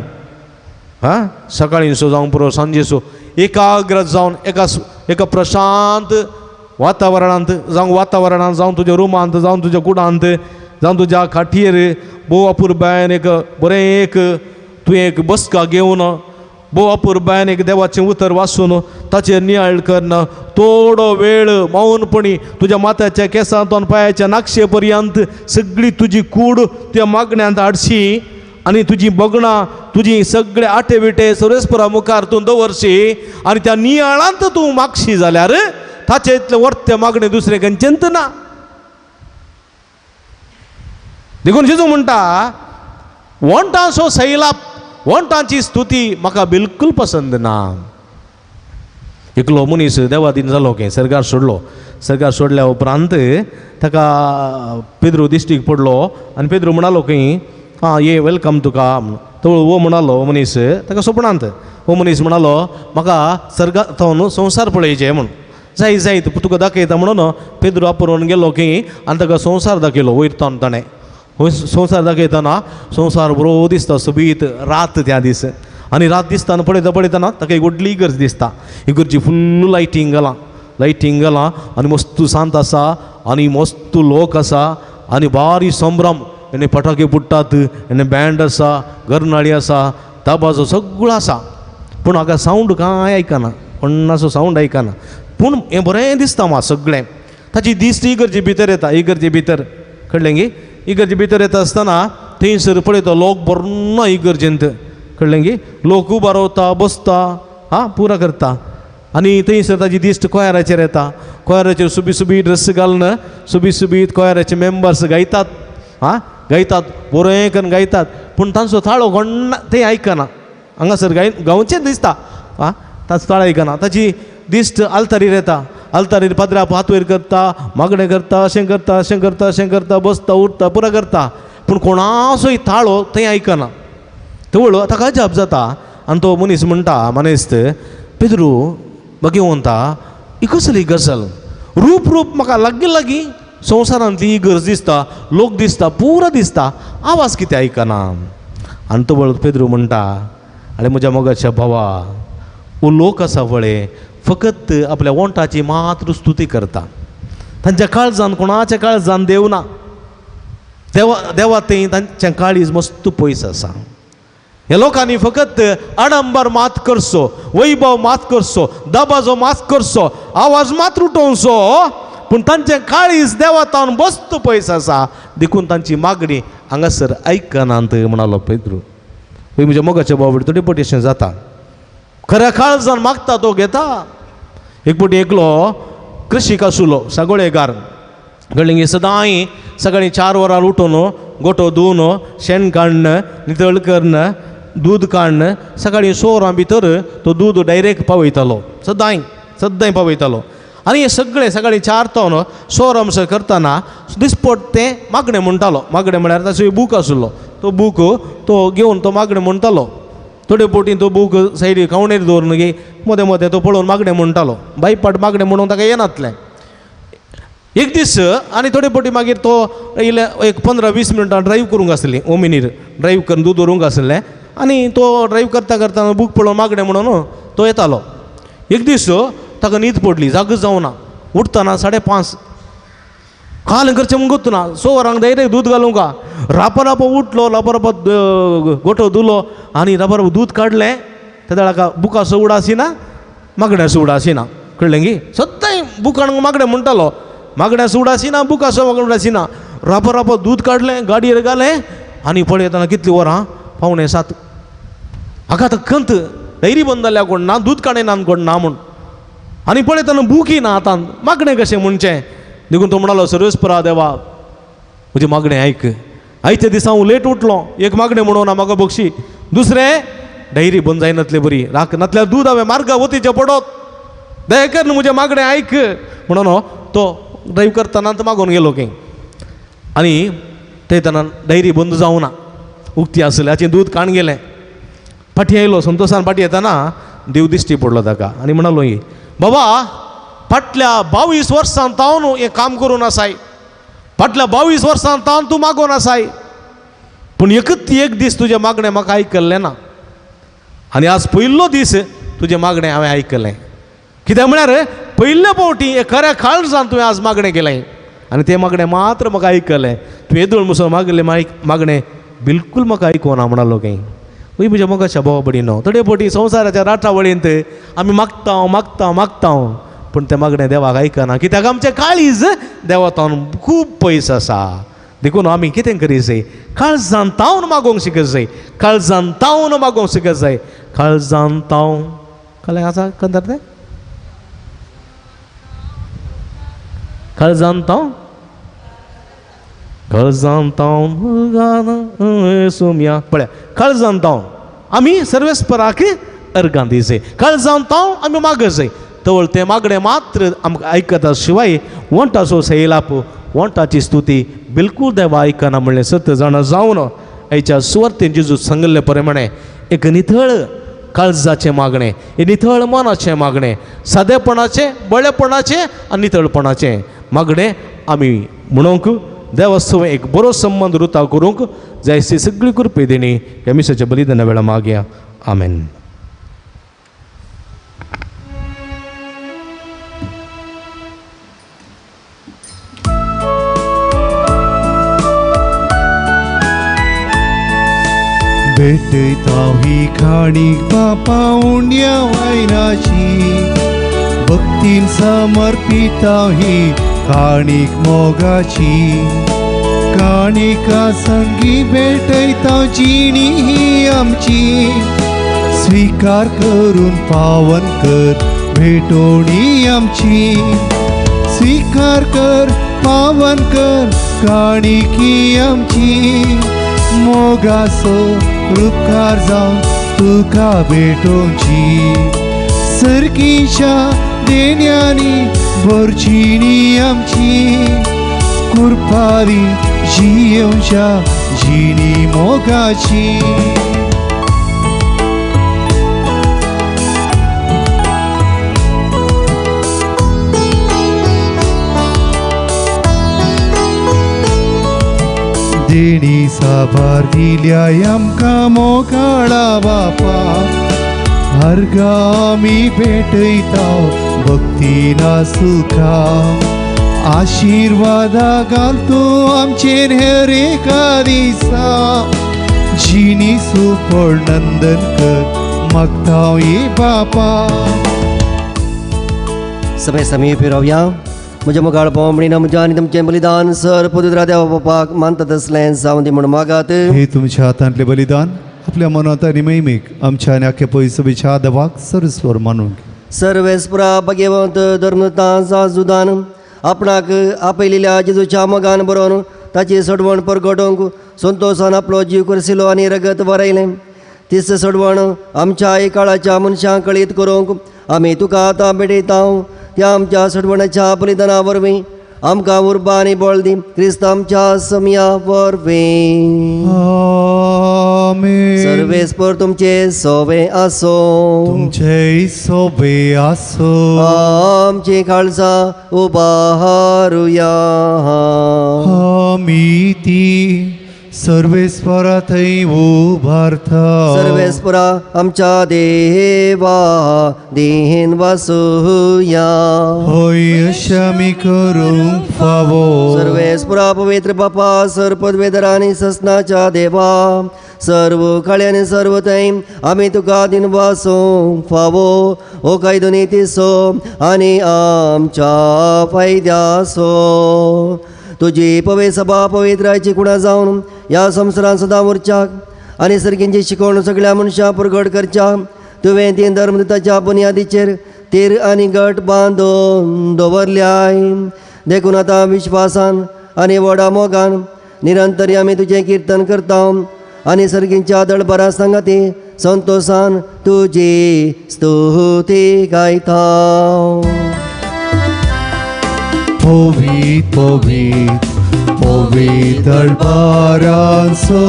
हां सकाळीं सो जावं पुरो सांजे सो एकाग्र जावन एका एका प्रशांत वातावरणांत जावं वातावरणांत जावं तुज्या रुमांत जावं तुज्या कुडांत जावं तुज्या खाटयेर भोव अपुरबायेन एक बरें एक तुवें एक बसका घेवन भोव अपुरबायेन एक देवाचें उतर वाचून ताचेर नियाळ करून थोडो वेळ मौनपणी तुज्या माथ्याच्या केंसांत पांयाच्या नाक्षे पर्यंत सगळी तुजी कूड तुज्या मागण्यांत हाडशी आनी तुजी बगणां तुजी सगळे आटे विटे सुरेशपुरा मुखार तूं दवरशी आनी त्या नियाळांत तूं मागशी जाल्यार ताचे इतलें वर्ते मागणें दुसरें खंयचेंच ना. देखून जेजू म्हणटा वोंटांचो सैलाप वोंटांची स्तुती म्हाका बिलकूल पसंद ना. एकलो मनीस देवादीन जालो की सरकार सोडलो. सरकार सोडल्या उपरांत ताका पेद्रू दिश्टीक पडलो आनी पेद्रू म्हणालो की आं ये welcome तुका. तो वो म्हणालो मनीस ताका सपनांत हो मनीस म्हणालो म्हाका सर्गा थंय संवसार पळयचें म्हूण जाय जाय तुका दाखयता म्हणून पेद्रू आपोवन गेलो की आनी ताका संवसार दाखयलो वयर तावन ताणें संवसार दाखयतना संवसार बरो दिसता सोबीत रात त्या दीस आनी रात दिसतना पळयता पळयतना ताका एक व्हडली इगर्ज दिसता. इगर्जी फुल्ल लायटींग घालां लायटींग घालां आनी मस्त शांत आसा आनी मस्त लोक आसा आनी भारी संभ्रम आनी पटाके फुट्टात आनी बँड आसा गरनाळी आसा ताबाजो सगळो आसा. पूण हाका सावंड कांय आयकना कोणाचो सावंड आयकना पूण हें बरें दिसता म्हाका सगळें. ताची दिश्ट इगर्जे भितर येता, इगर्जे भितर कळ्ळें गी, इगर्जे भितर येता आसतना थंयसर पळयता लोक बरो इगर्जेंत, कळ्ळें गी, लोक उबो रावता बसता आं पुरा करता. आनी थंयसर ताजी दिश्ट कोयराचेर येता, कोयराचेर सुबी सुबी ड्रेस घालून सुबी सुबीत कोयराचे मेंबर्स गायतात आं गायतात बरें करून गायतात पूण तांचो ताळो कोण्णा तें आयकना, हांगासर गाय गावचें दिसता आं ताचो ताळो आयकना. ताची दिश्ट आल्तारीर येता, आल्तारीर पाद्रा हात वयर करता, मागणें करता, अशें करता अशें करता अशें करता, बसता उरता पुरो करता पूण कोणाचोय ताळो थंय आयकना. तवळ ताका अजाप जाता आनी तो मनीस म्हणटा मानेस्त पेद्रू भगवंता ही कसली गजाल, रूप रूप म्हाका लागीं लागीं संवसारांतली ही गरज दिसता, लोक दिसता, पुरो दिसता, आवाज कितें आयकना. आनी तवळ पेद्रू म्हणटा आनी म्हज्या मोगाच्या भावा हो लोक आसा पळय फकत आपल्या ओंठाची मात्र स्तुती करता, तांच्या काळजान कोणाच्या काळजान देव ना, देवा देवा थंय तांच्या काळीज मस्त पयस आसा. ह्या लोकांनी फकत आडंबर मात करचो, वैभव मात करचो, दबाजो मात करचो, आवाज मात उठोवचो पूण तांचें काळीज देवातावन बस्त पयस आसा, देखून तांची मागणी हांगासर आयकनात म्हणालो पेद्रू. म्हज्या मोगाच्या बाबडी थोडे पटी अशें जाता, खऱ्या काळजान मागता तो घेता. एक पटी एकलो कृशीक आसलो सागोळेकार, कळ्ळें गी, सदांय सकाळीं 4 वरां उठून गोठो धुवन शेण काडून नितळ करून दूद काडून सकाळीं 6 वरां भितर तो दूद डायरेक्ट पावयतालो, सदांय सदांय पावयतालो. आनी हें सगळें सकाळीं 4 तावन 6 वरां म्हणसर करतना दिसपट तें मागणें म्हणटालो. मागणें म्हळ्यार ताचो एक बूक आसलो, तो बूक तो घेवन तो मागणें म्हणटालो. थोडे बोटी तो बूक सायडी खावणेर दवरून गे मदें मदें तो पळोवन मागणें म्हणटालो, बायपाट मागणें म्हणून ताका येनातलें. एक दीस आनी थोडे फावटी मागीर तो इल्ले एक 15-20 मिनटां ड्रायव्ह करूंक आसली, ओमिनीर ड्रायव्ह करून दूद व्हरूंक आसलें आनी तो ड्रायव्ह करता करता बूक पळोवन मागणें म्हणून तो येतालो. एक दीस ताका न्हीद पडली, जागो जावना, उठतना 5:30, काल करचें म्हूण गोत्तना 6 वरांक डायरेक्ट दूद घालूंक रापा रापा उठलो, रापा रापा गोठो धुलो आनी रापा रापा दूद काडलें. तेन्ना ताका बुकाचो उडासिना मागण्याचो उडासिना, कळ्ळें गी, सद्दांय बुकान मागणें म्हणटालो, मागण्याचो उडासिना बुकाचो उडासिना. रापा रापा दूद काडलें, गाडयेर घालें आनी पळयतना कितलीं वरां, 6:45. हाका आतां खंत, डायरी बंद जाल्या कोण ना, दूद काडिना कोण ना म्हूण, आनी पळयतना बुकय ना हातान, मागणें कशें म्हणचें. देखून तो म्हणालो सर्वेस्परा देवा म्हजें मागणें आयक, आयच्या दिसा हांव लेट उठलो, एक मागणें म्हणून ना म्हाका बक्षी, दुसरें डायरी बंद जायनातले बरी राख, नातल्यार दूद हांवें मार्गा वतीचें पडत, दया कर म्हजें मागणें आयक म्हणून तो ड्रायव्ह करतना तो मागून गेलो की. आनी थंयतना डायरी बंद जावना, उक्ती आसली, हाचें दूद काण गेलें. फाटीं आयलो संतोशान, फाटीं येतना देव दिश्टी पडलो ताका आनी म्हणालो बाबा फाटल्या 22 वर्सां तावन हें काम करून आसाय, फाटल्या 22 वर्सां तावन तूं मागोन आसाय, पूण एकच एक दीस तुजें मागणें म्हाका आयकल्लें ना आनी आज पयलो दीस तुजें मागणें हांवें आयकलें. कित्याक म्हळ्यार पयले फावटी हे खऱ्या काळजान तुवें आज मागणें केलें आनी तें मागणें मात्र म्हाका आयकलें. तुवें येदोळ मुसो मागलें मागणें बिलकूल म्हाका आयकुना म्हणालो की. वय म्हज्या मोगाच्या भावा भयणीनो, थोडे फावटी संवसाराच्या राटावळींत आमी मागता मागता मागता पूण तें मागणें देवाक आयकना, कित्याक आमचें काळीज देवा तावन खूब पयस आसा. देखून आमी कितें करीत जाय, काळजान तावन मागोवंक शिकत जाय, काळजान तावन मागोवंक शिकत जाय, काळजान तावन कळ्ळें आसा कंदर तें काळजान तावन काळजान तावन सुम्या पळया, काळजान तावन आमी सर्वेस्पराक अर्गां दी जाय, काळजान तावन आमी मागत जाय. तवळ तें मागणें मात्र आमकां आयकता शिवाय वंटाचो सैलाप वंटाची स्तुती बिलकूल देवा आयकना म्हणलें सत जाणा जावन आयच्या सुवार्थेन जेजू सांगिल्ले प्रमाणे एक निथळ काळजाचें मागणें, एक निथळ मनाचें मागणें, सादेपणाचें, बळेपणाचें आनी नितळपणाचें मागणें आमी म्हणूंक देवा सवय एक बरो संबंद रुता करूंक जाय ती सगळी कृपे देणी ह्या मिसाच्या बलिदाना वेळा मागया. आमेन. भेटयता ही काणीक बापा उंड्या वायनाची भक्तीन समर्पिता ही काणीक मोगाची काणिका संगी भेटयता जिणी ही आमची स्वीकार करून पावन कर भेटोणी आमची स्वीकार कर पावन कर काणिकी आमची मोगासो रुपकार जावन तुका भेटोवची सर्गीच्या देण्यांनी भरचिणी आमची कुरपारी जियेवच्या जिणी मोगाची. देणी साबार दिल्या आमकां मोगाळा बापा हरगा आमी भेटयता भक्तीना सुखा आशिर्वादा घालतो आमचेर हर एका दिसा जिणी सुफळ नंदन कर मागता ये बापा. समय समीप रावया म्हज्या मुखार पावमणीन म्हज्या आनी तुमचें बलिदान सर पवित्र देवा बापाक मानतात असलें जावं दी म्हूण मागात. हे तुमच्या हातांतलें बलिदान आपल्या मनांत आनी महिमेक आमच्या आनी आख्या पयसुबीच्या देवाक सरस्वर मानूंक. सर्वेस्परा भगवंत धर्मतां जुदान आपणाक आपयलेल्या जेजूच्या मोगान बरोवन ताची सोडवण परगटोवंक संतोशान आपलो जीव करसिलो आनी रगत वरयलें. तीच सोडवण आमच्या काळाच्या मनशांक कळीत करूंक आमी तुका आतां भेटयता. त्या आमच्या सोडवणाच्या बलिदाना वरवीं आमकां उर्बा आनी बळ दी क्रिस्त आमच्या समया वरवीं. आमेन. सर्वेस्पर तुमचे सोवे आसो. तुमचे सोवे आसो. आमची काळजां उबारुया. आमी ती सर्वेस्परा थंय उबारता. सर्वेस्परा आमच्या देवा देहेन वासुया. होय अशें आमी करूंक फावो. सर्वेस्परा पवित्र बापा सर पदवेदर आनी ससनाच्या देवा सर्व काळे आनी सर्व थंय आमी तुका दिन वासूंक फावो हो कायदो नितीचो आनी आमच्या फायद्याचो. तुजी पवित्र सभा पवित्रायची कुणां जावन ह्या संवसारांत सदां उरच्याक आनी सर्गींची शिकवण सगळ्या मनशां परगट करच्याक तुवें तीन धर्मदूताच्या बुन्यादीचेर तीर आनी गट बांदून दवरल्याय. देखून आतां विश्वासान आनी व्हडा मोगान निरंतर आमी तुजें किर्तन करता आनी सर्गींच्या दळबरा सांगाती संतोशान तुजी स्तुती गायता. पवित पवित पवित दरबारांचो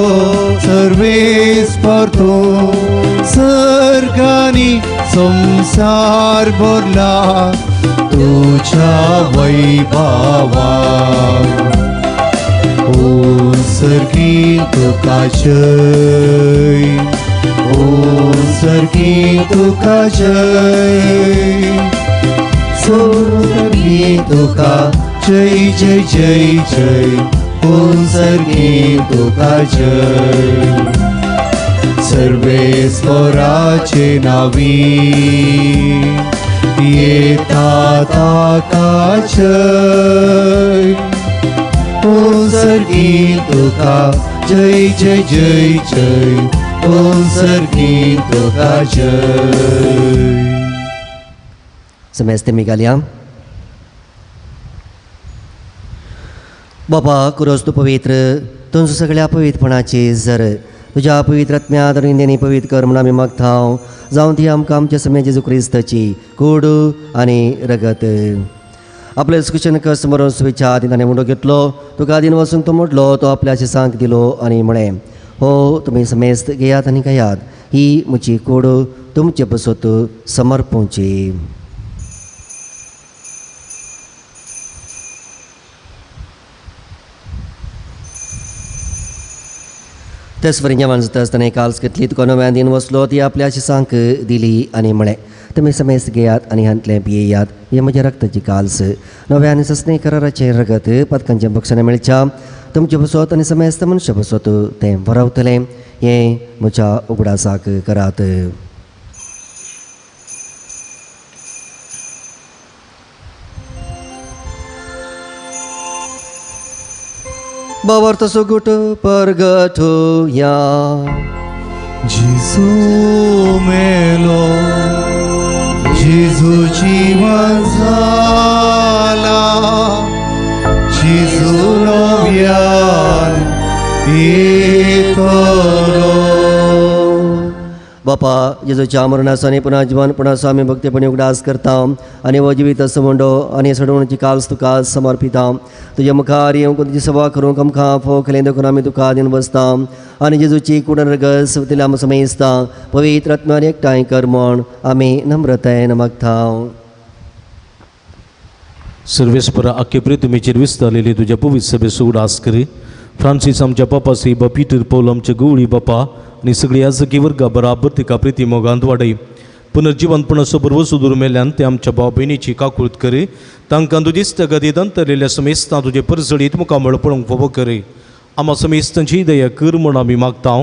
सर्वेस्पर तूं सर्गांनी संवसार भरला तुज्या वैभवान. ओ सर्गी तुका जय ओ सर्गी तुका जय सर्गी तुका जय जय जय जय ओ सर्गी तुका जय. सर्वेस्पराचे नावी येता ताका जय ओ सर्गी तुका जय जय जय जय ओ सर्गी तुका जय. समजते मी घालया. बाबा कुरोस तूं पवित्र तुमचो सगळ्या पवित्रपणाची जर तुज्या पवित्र आत्म्यांत आनी पवित्र कर म्हूण आमी मागता. जावं ती आमकां आमच्या समय जेजू क्रिस्ताची कूड आनी रगत. आपले क्रिश्चन कस मरोन सुविच्या आदी ताणें उंडो घेतलो तुका आदीन वचूंक तो मोडलो तो आपल्या शिसांक दिलो आनी म्हळें हो तुमी समेस्त घेयात आनी खायात ही म्हजी कूड तुमचे पसत समर्पूची. तेच वरी जेवण जाता आसतना काल्स घेतली तुका नव्यान दिन वसलो ती आपल्या शिसांक दिली आनी म्हळें तुमी समेस्त घेयात आनी हांतलें पियेयात हें म्हज्या रक्ताची काल्स नव्या आनी सस्ने कराराचें रगत पदकांचें बक्षां मेळच्या तुमचे बसोत आनी समेस्त मनुष्य बसोत तें बरवतलें. हें म्हज्या उगडासाक करात. बाबर तसो गुट परगटुया. जेजू मेलो, जेजू जिवन जाला, जेजू नव्यान येतलो. बापा जेजूच्या मरणाचो आनी पुनः जिवनपणाचो आमी भक्तीपणी उगडास करता आनी हो जिवीत असो आनी सडवणची काल्स तुका समर्पिता. तुज्या मुखार येवंक तुजी सेवा करूंक आमकां फोव केलें देखून आमी तुका दिवन बसता आनी जेजूची कुडन रगस तिला आमकां समेजता पवित्र आत्म्यान एकठांय कर म्हण आमी नम्रतायेन मागता. सर्वेस्परा आख्खे प्रितुमीचेर विस्तारलेली तुज्या पवित्र सभेचो उगडास करी. फ्रांसीस आमच्या बापा श्री पीटर पौल आमचे गवळी बापा आनी सगळी याजकी वर्गा बराबर तिका प्रिती मोगांत वाडय. पुनर्जिवनपणाचो बरवसो दूर मेल्यान ते आमच्या भाव भयणीची काकूळत करी. तांकां तुजी इश्टागतींत अंतरलेल्या समेस्तां तुजे परजळीत मुखामळ पळोवंक फावो करी. आमा समेस्तांची दया कर म्हूण आमी मागता.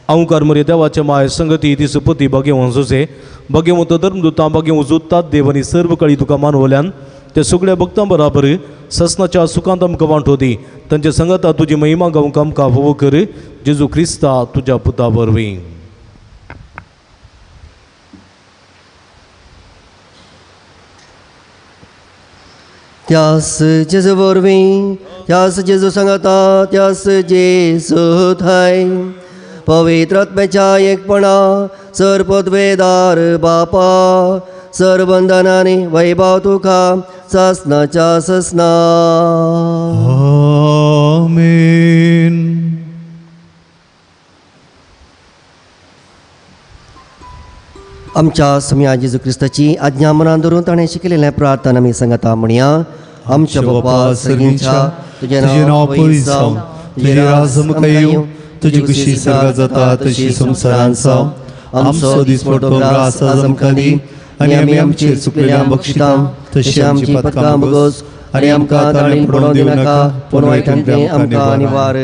अंकार मरे देवाच्या माय संगती ती सुपती भाग्यवंत जोसे भाग्यवंत धर्मदुतां भाग्यवंत जोतात देव आनी सर्व काळी तुका मानवल्यान ते सगळ्या भक्तां बराबर ससनाच्या सुखांत आमकां वांटो दी. तांच्या संगता तुजी महिमा गावंक आमकां फावो कर. जेजू क्रिस्ता तुज्या पुता वरवीं. त्यास जेजू वरवीं, त्यास जेजू सांगता, त्यास जेजू थंय पवित्र आत्म्याच्या एकपणा सर पदवेदार बापा सरबंधनानी वैभव तुका ससनाच्या ससना. आमेन. आमच्या सम्या जेजू क्रिस्ताची आज्ञा मनान धरून ताणें शिकयलेलें प्रार्थना आमी सांगता म्हणया. आमच्या बापा सर्गींच्या, तुजें नांव पवित्र जावं, तुजें राज आमकां येवं, तुजी खुशी सर्गात जाता तशी संवसारांत जावं. आमचो दिसपडटो ग्रास आज आमकां दी आनी आमी आमचेर चुकलेल्यांक बक्षिता तशी आमची पदकां भोगोस आनी आमकां ताळीन पडोवंक दिवं नाका, पूण वायटांतलें आमकां निवार.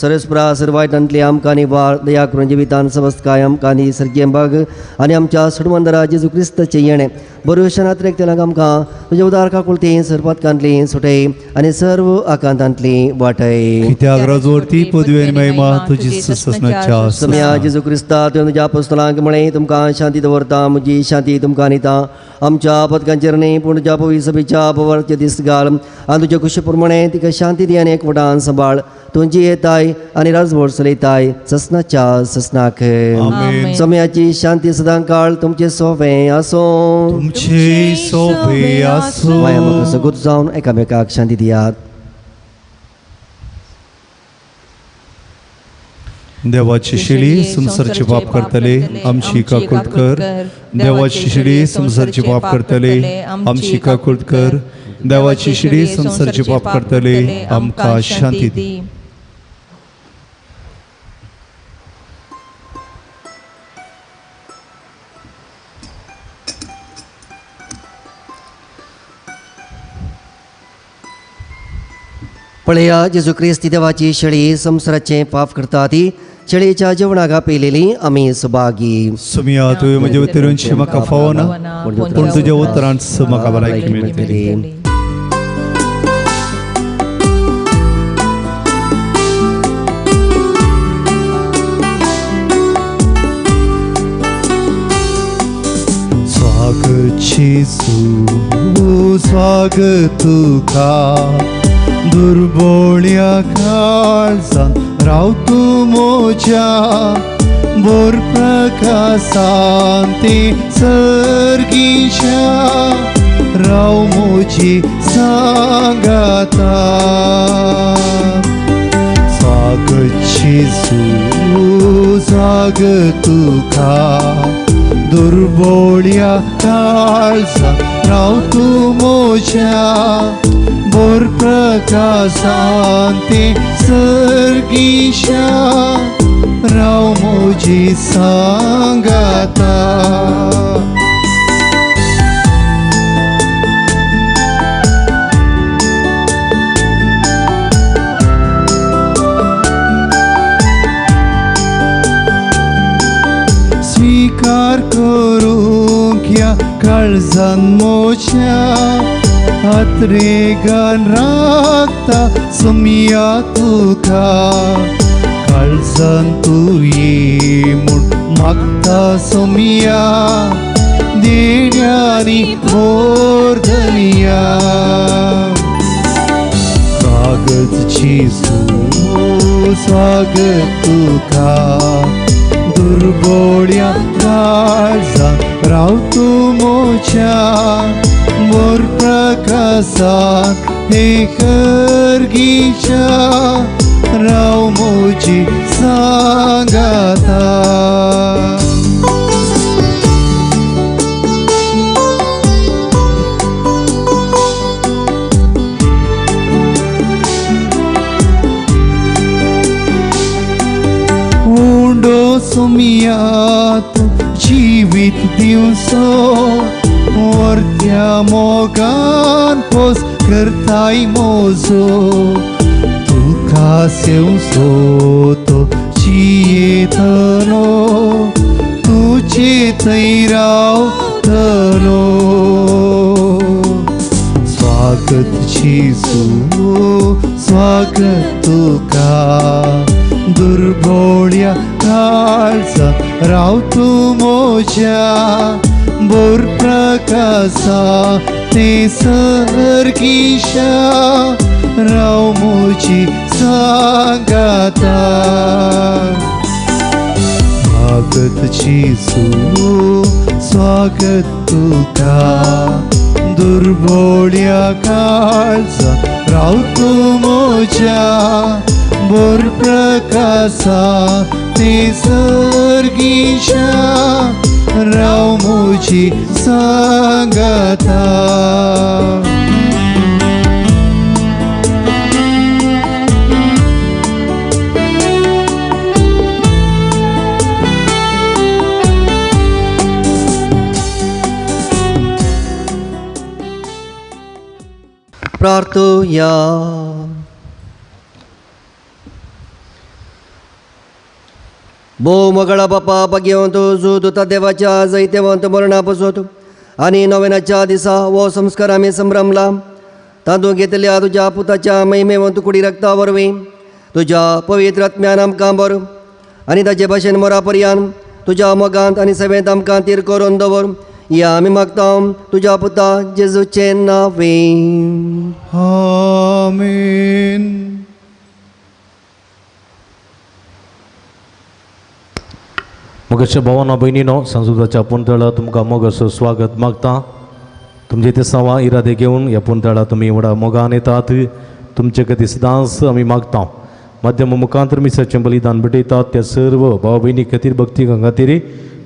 सरस्परा सर वायटांतलें आमकां निवार. दया करून जिवितान समस्तकाय आमकां दी सर्गीय भाग आनी आमच्या सोडवंदरा जेजू क्रिस्ताचें येणें बऱ्यो शनात्रेक तेलांक आमकां तुज्या उदार काकुळती सरपातकांतली सुटय आनी सर्व आकांतांतली वाटय. कित्याक राजवरती पदवी आनी महिमा तुजी ससनाच्या. सम्या जेजू क्रिस्ता तुवें तुज्या पुस्तकांक म्हळें तुमकां शांती दवरता, म्हजी शांती तुमकां दिता. आमच्या पदकांचेर न्ही पूण तुज्या पवित्र सभेच्या पवारचे दीस घाल आनी तुज्या खुशी प्रमाणे तिका शांती दी आनी एकवटान सांबाळ. तुजी येताय आनी राजवट चलयताय ससनाच्या ससनाक. समयाची शांती सदां काळ तुमचे सोवे आसूं. तुमचे सोवे आसूं. माया म्हाका सगूत जावन एकामेकाक शांती दियात. देवाची शिडी संसारचे पाप करतले आमची काकूट कर. देवाची शिडी संसारचे पाप करतले आमची काकूट कर. देवाची शिडी संसारचे पाप करतले आमकां शांती दी. पळया जेजू क्रिस्ती देवाची शेळी संवसाराचें पाप करता ती शेळीच्या जेवणाक आपयलेली आमी सुभागी. सुमिया तुवें म्हजे वतीनशी म्हाका फावना, पूण तुज्या उतरान म्हाका भलायकी मेळटली. स्वागत जेजू, स्वागत तुका, दुर्बोळ्या काळजान राव तूं म्हज्या, बोर प्रकाशान ते सर्गीच्या राव म्हजी सांगाता. स्वागत जेजू, स्वागत तुका, दुर्बोळ्या काळजान राव तूं म्हज्या, बोर प्रकाशान ते सर्गीच्या राव म्हजी सांगाता. काळजान मोच्या हातरेगान राखता सोमया तुका काळजान तूं ये म्हूण मागता सोमया देण्यांनी भोर धनया स्वागत जेजू स्वागत तुका दुर्बोळ्या काळजान राव तूं मोच्या मोर प्रकासान हे करगीच्या राव मोजी सांगाता. उंडो सोमया तूं जिवीत दिवसो वर्त्या मोगान पोस करताय मोजो तुका सेवसो तो जियेतलो तुजे थंय रावतलो. स्वागत जेजू स्वागत तुका दुर्बोळ्या काळजा राव तूं मोज्या बोर प्रकासा ते सर्गीशा राव मोजी सांगाता. स्वागत जेजू स्वागत तुका दुर्बोळ्या काळजा राव तूं मोज्या बोर प्रकासा ते सर्गीशा राव मोजी सांगाता. प्रार्थुया. भोव मगळा बापा भाग्यवंत जुदूता देवाच्या जैतेवंत मरणा पसोत आनी नोवेनाच्या दिसा हो संस्कार आमी संभ्रमला तातूंत घेतल्या तुज्या पुताच्या महिमेवंत कुडी रक्ता वरवीं तुज्या पवित्र आत्म्यान आमकां बर आनी ताचे भाशेन मरा पर्यान तुज्या मोगांत आनी सेवेंत आमकां तीर करून दवर या आमी मागता तुज्या पुता जेजूचें नांवे. आमेन. मोगेच्या भावानो भयणीनो संसदाच्या पुंतळा तुमकां मोगाचो स्वागत मागता. तुमचे ते सवा इरादे घेवन ह्या पुंतळा तुमी व्हडा मोगान येतात तुमचे खातीर सदांच आमी मागता. माध्यम मुखांतर मिसाचें बलिदान भेटयतात त्या सर्व भाव भयणी खातीर भक्ती खातीर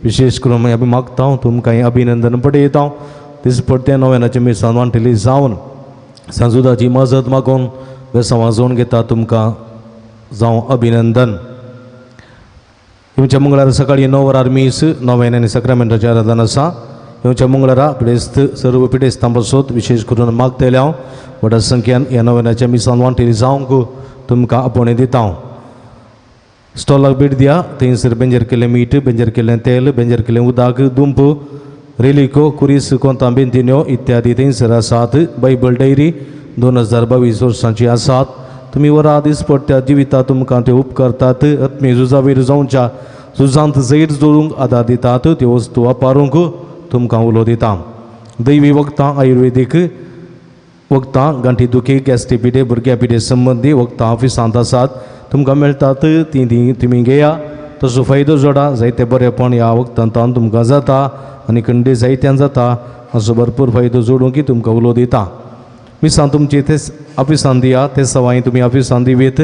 विशेष करून आमी मागता तुमकां अभिनंदन पटयता. दिसपडटे नव्यानाचें मिसान वांटेली जावन सांजुदाची मजत मागून वेसां वाजोवन घेता तुमकां जावं अभिनंदन. येवच्या मंगळारा सकाळी 9 वरार मीस नोवेन आनी सक्रामेंटाचें आराधन आसा. येवच्या मंगळारा पिडेस्त सर्व पिडेस्तां पासत विशेष करून मागतले हांव व्हडा संख्यान ह्या नोवेनाच्या मिसान वांटेली जावंक तुमकां आपोवणें दिता. हांव स्टॉलाक भेट दिया थंयसर बेंजर केल्लें मीठ बेंजर केल्लें तेल बेंजर केल्लें उदक दुंप रेलिको कुरीस कोंतां बेंतिन्यो इत्यादी थंयसर आसात. बायबल डायरी 2022 वर्सांची आसात. तुमी वरां दिसपडट्या जिविता तुमकां त्यो उपकारतात. आत्मीय झुजावीर जावच्या झुजांत जैत जोडूंक आदार दितात. त्यो वस्तू वापरूंक तुमकां उलो दिता. दैवी वखदां आयुर्वेदीक वखदां गांठी दुखी गॅस्ट्री पिठे भुरग्या पिठे संबंदी वखदां ऑफिसांत आसात तुमकां मेळटात तीं तीं तुमी घेया तसो फायदो जोडा. जायते बरेपण ह्या वखदांत तुमकां जाता आनी खंडी जायत्यान जाता असो भरपूर फायदो जोडूंक की तुमकां उलो दिता. मिसां तुमची तेच ऑफिसान दिया ते सवाय तुमी ऑफिसान दिवयेत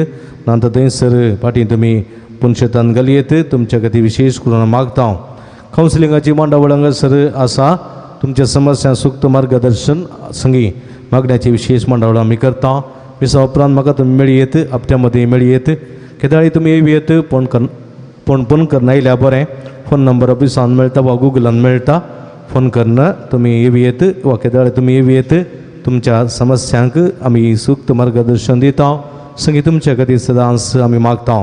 ना तर थंयसर फाटीं तुमी पुनशेतान घालयेत तुमच्या खातीर विशेष करून मागता हांव. कावन्सिलिंगाची मांडावळ हांगासर आसा तुमच्या समस्या सुक्त मार्गदर्शन संगी मागण्याची विशेष मांडावळ आमी करता. मिसा उपरांत म्हाका तुमी मेळयेत हप्त्या मदीं मेळयेत केदाळी तुमी येवयेत फोन कर फोन करना येयल्यार बरें. फोन नंबर ऑफिसान मेळटा वा गुगलान मेळटा. फोन करना तुमी येवयेत वा केदाळी तुमी येवयेत तुमच्या समस्यांक आमी सुक्त मार्गदर्शन दिता. संगी तुमच्या खातीर सदांच आमी मागता.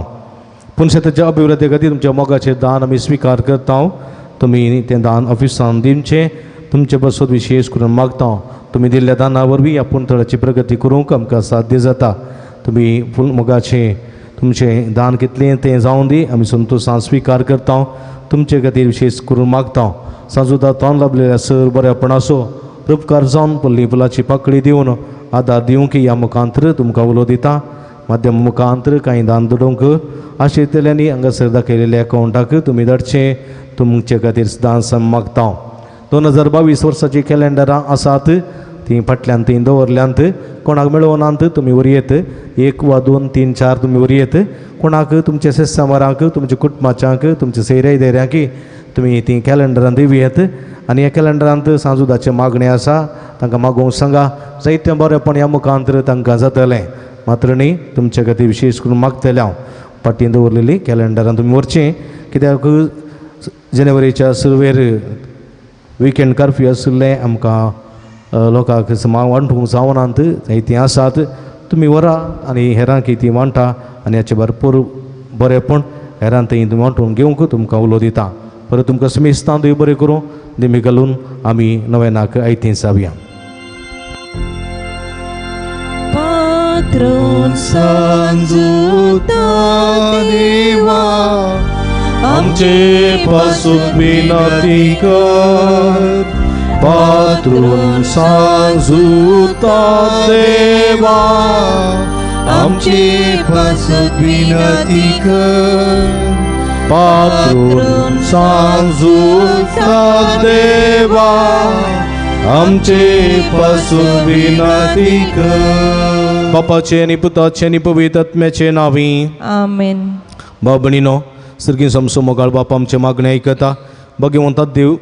पुनशेताच्या अभिवृद्धी खातीर तुमच्या मोगाचें दान आमी स्विकार करता. तुमी तें दान ऑफिसान दिवचें. तुमचे पासत विशेश करून मागता. तुमी दिल्ल्या दाना वरवीं आपूण थळाची प्रगती करूंक आमकां साध्य जाता. तुमी फूल मोगाचें तुमचें दान कितलें तें जावं दी, आमी संतोशान स्विकार करता. तुमचे खातीर विशेश करून मागता. सांजुदा तोंड लाबलेल्या सर बऱ्यापणाचो उपकार जावन पल्ली फुलाची पाकळी दिवन आदार दिवंक ह्या मुखांतर तुमकां उलो दिता. माध्यम मुखांतर कांय दान दडोवंक आशिल्ल्यांनी हांगासर दाखयलेल्या अकावंटाक तुमी धाडचें. तुमचे खातीर दान सम मागता. 2022 वर्साची कॅलेंडरां आसात तीं फाटल्यान तीं दवरल्यांत. कोणाक मेळोवनात तुमी वरयेत, 1 वा 2 3 4 तुमी वरयेत. कोणाक तुमच्या सेस्सामारांक, तुमच्या कुटुंबाच्यांक, तुमच्या सैऱ्या धैर्यांक तुमी तीं कॅलेंडरां दिवयेत. आनी ह्या कॅलेंडरांत सांजुदाचें मागणें आसा, तांकां मागोवंक सांगा. जायतें बरेंपण ह्या मुखांतर तांकां जातलें. मात्र न्ही तुमचे खातीर विशेश करून मागतलें हांव. फाटीं दवरलेली कॅलेंडरान तुमी व्हरचें, कित्याक जानेवारीच्या सुरवेर विकेंड कर्फ्यू आशिल्लें, आमकां लोकांक वांटूंक जावनात, जायतीं आसात. तुमी व्हरा आनी हेरांक ती वांटा आनी हाचें भरपूर बरेंपण हेरांक थंय तुमी वांटून घेवंक तुमकां उलो दिता. परत तुमकां समेस्तां देव बरें करूं. दिमी घालून आमी नव्यानाक आयतीं जावया. पात्रोन सांजुता देवा आमचे पासून विनंती कर. पात्रून सांजुता देवा आमचे पासून विनंती कर. पात्रून सांजुता देवा आमचे पासून विनंती कर. बापाचे आनी पुताचे आनी पवित्र आत्म्याचे नांवी आमेन. भाव भयणीनो, सर्गीं समसो मोगाळ बाप आमचें मागणें आयकता. भगवंता देव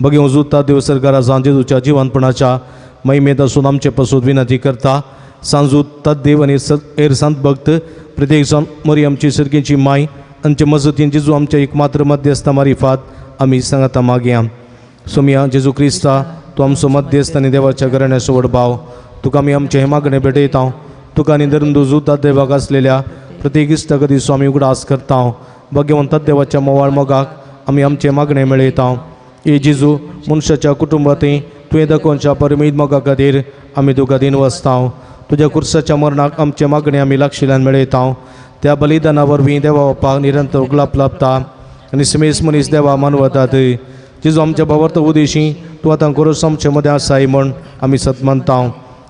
भगवंता देव सरकारा जेजूच्या जिवनपणाच्या महिमेंत आसून आमचे पासून विनंती करता. सांजू देव आनी हेर संत भक्त प्रत्येक जाण मरी आमची सर्गीची माय आमचे मजतीन जेजू आमच्या एकमात्र मध्यस्था मारिफात आमी सांगाता मागया. सोमिया जेजू क्रिस्ता, तूं आमचो मध्यस्थ आनी देवाच्या घराण्याचो व्हड भाव, तुका आमी आमचें हें मागणें भेटयता. तुका आनी धर्म जुता देवाक आसलेल्या प्रत्येक इश्टागती स्वामी उगडास करता. भगवंता देवाच्या मोवाळ मोगाक आमी आमचें मागणें मेळयता. ए जेजू, मनशाच्या कुटुंबांतय तुवें दाखोवच्या परमीत मोगा खातीर आमी तुका दिन वसता. तुज्या कुर्साच्या मरणाक आमचें मागणें आमी लागशिल्ल्यान मेळयता. त्या बलिदाना वरवीं देवा बापाक निरंतर उगलाप लाभता आनी समेस मनीस देवा मानवतात. जेजू आमच्या भावार्थ उदेशी तूं आतां गोरस आमचे मदें आसाय म्हण आमी सत मानता.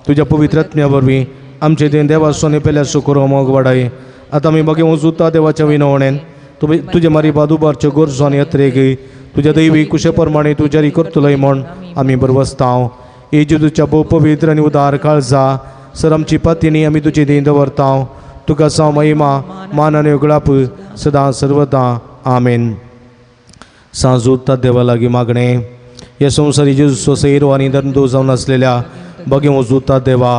तुज्या पवित्र आत्म्या वरवीं आमचे देन देवाचो आनी पेल्याचो करो मोग वाडाय. आतां आमी मागीर वचूता देवाच्या विनवणेन तुमी तुजे मारिबाद उबारच्यो गरजो आनी यत्रेक तुज्या दैवी कुशे प्रमाणे तूं जारी करतलोय म्हण आमी बरवसता. ए जेजूच्या भोव पवित्र आनी उदार काळजा सर आमची पातीनी आमी तुजे देन दवरता. तुका जावं महिमा मान आनी उगडाप सदां सर्वदां. आमेन. सांजूता देवा लागीं मागणें. ह्या संवसारी जेजूचो सैरो आनी धर्मदो जावन आसलेल्या बगें वजूता देवा,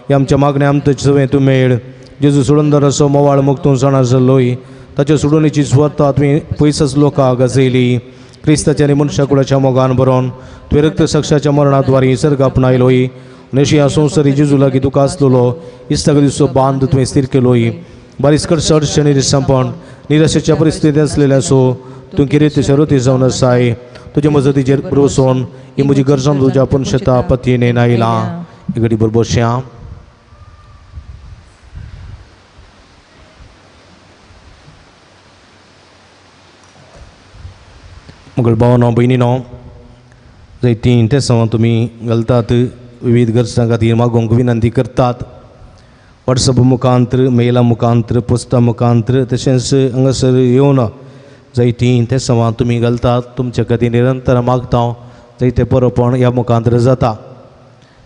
ह्या आमच्या मागण्या आमचे सवें तूं मेळ. जेजू सोडून मोवाळ मोग तूं जाणा जाल्लोय, ताच्या सोडवणेची स्वता तुवें पयसच लोकांक गाजयली. क्रिस्ताच्या आनी मनशाकुळाच्या मोगान बरोवन तुवें रक्तसाक्षाच्या मरणाद्वारे सर्ग आपणायलोय आनी अशी ह्या संवसारी जेजू लागीं तुका आसलेलो इश्टागतीचो बांद तुवें स्थीर केलोय. बारीस कडसड निरसपण निराशेच्या परिस्थितींत आसलेल्याचो तूं किरेत शरती जावन आसाय. तुजे मजतीचेर भरवसोन ही म्हजी गरजां तुज्या पुनशता पतीने आयला. घडी बरोबर मगळ भावनो भयणीनो, जायतीं तेसांव तुमी घालतात विविध गरजां खातीर मागोवंक विनंती करतात. वॉट्सएप मुखांतर, मेला मुखांतर, पोस्टा मुखांतर, तशेंच हांगासर येवन जायतीं तेसांव तुमी घालतात. तुमच्या खातीर निरंतर मागता. जायते बरोपण ह्या मुखांतर जाता.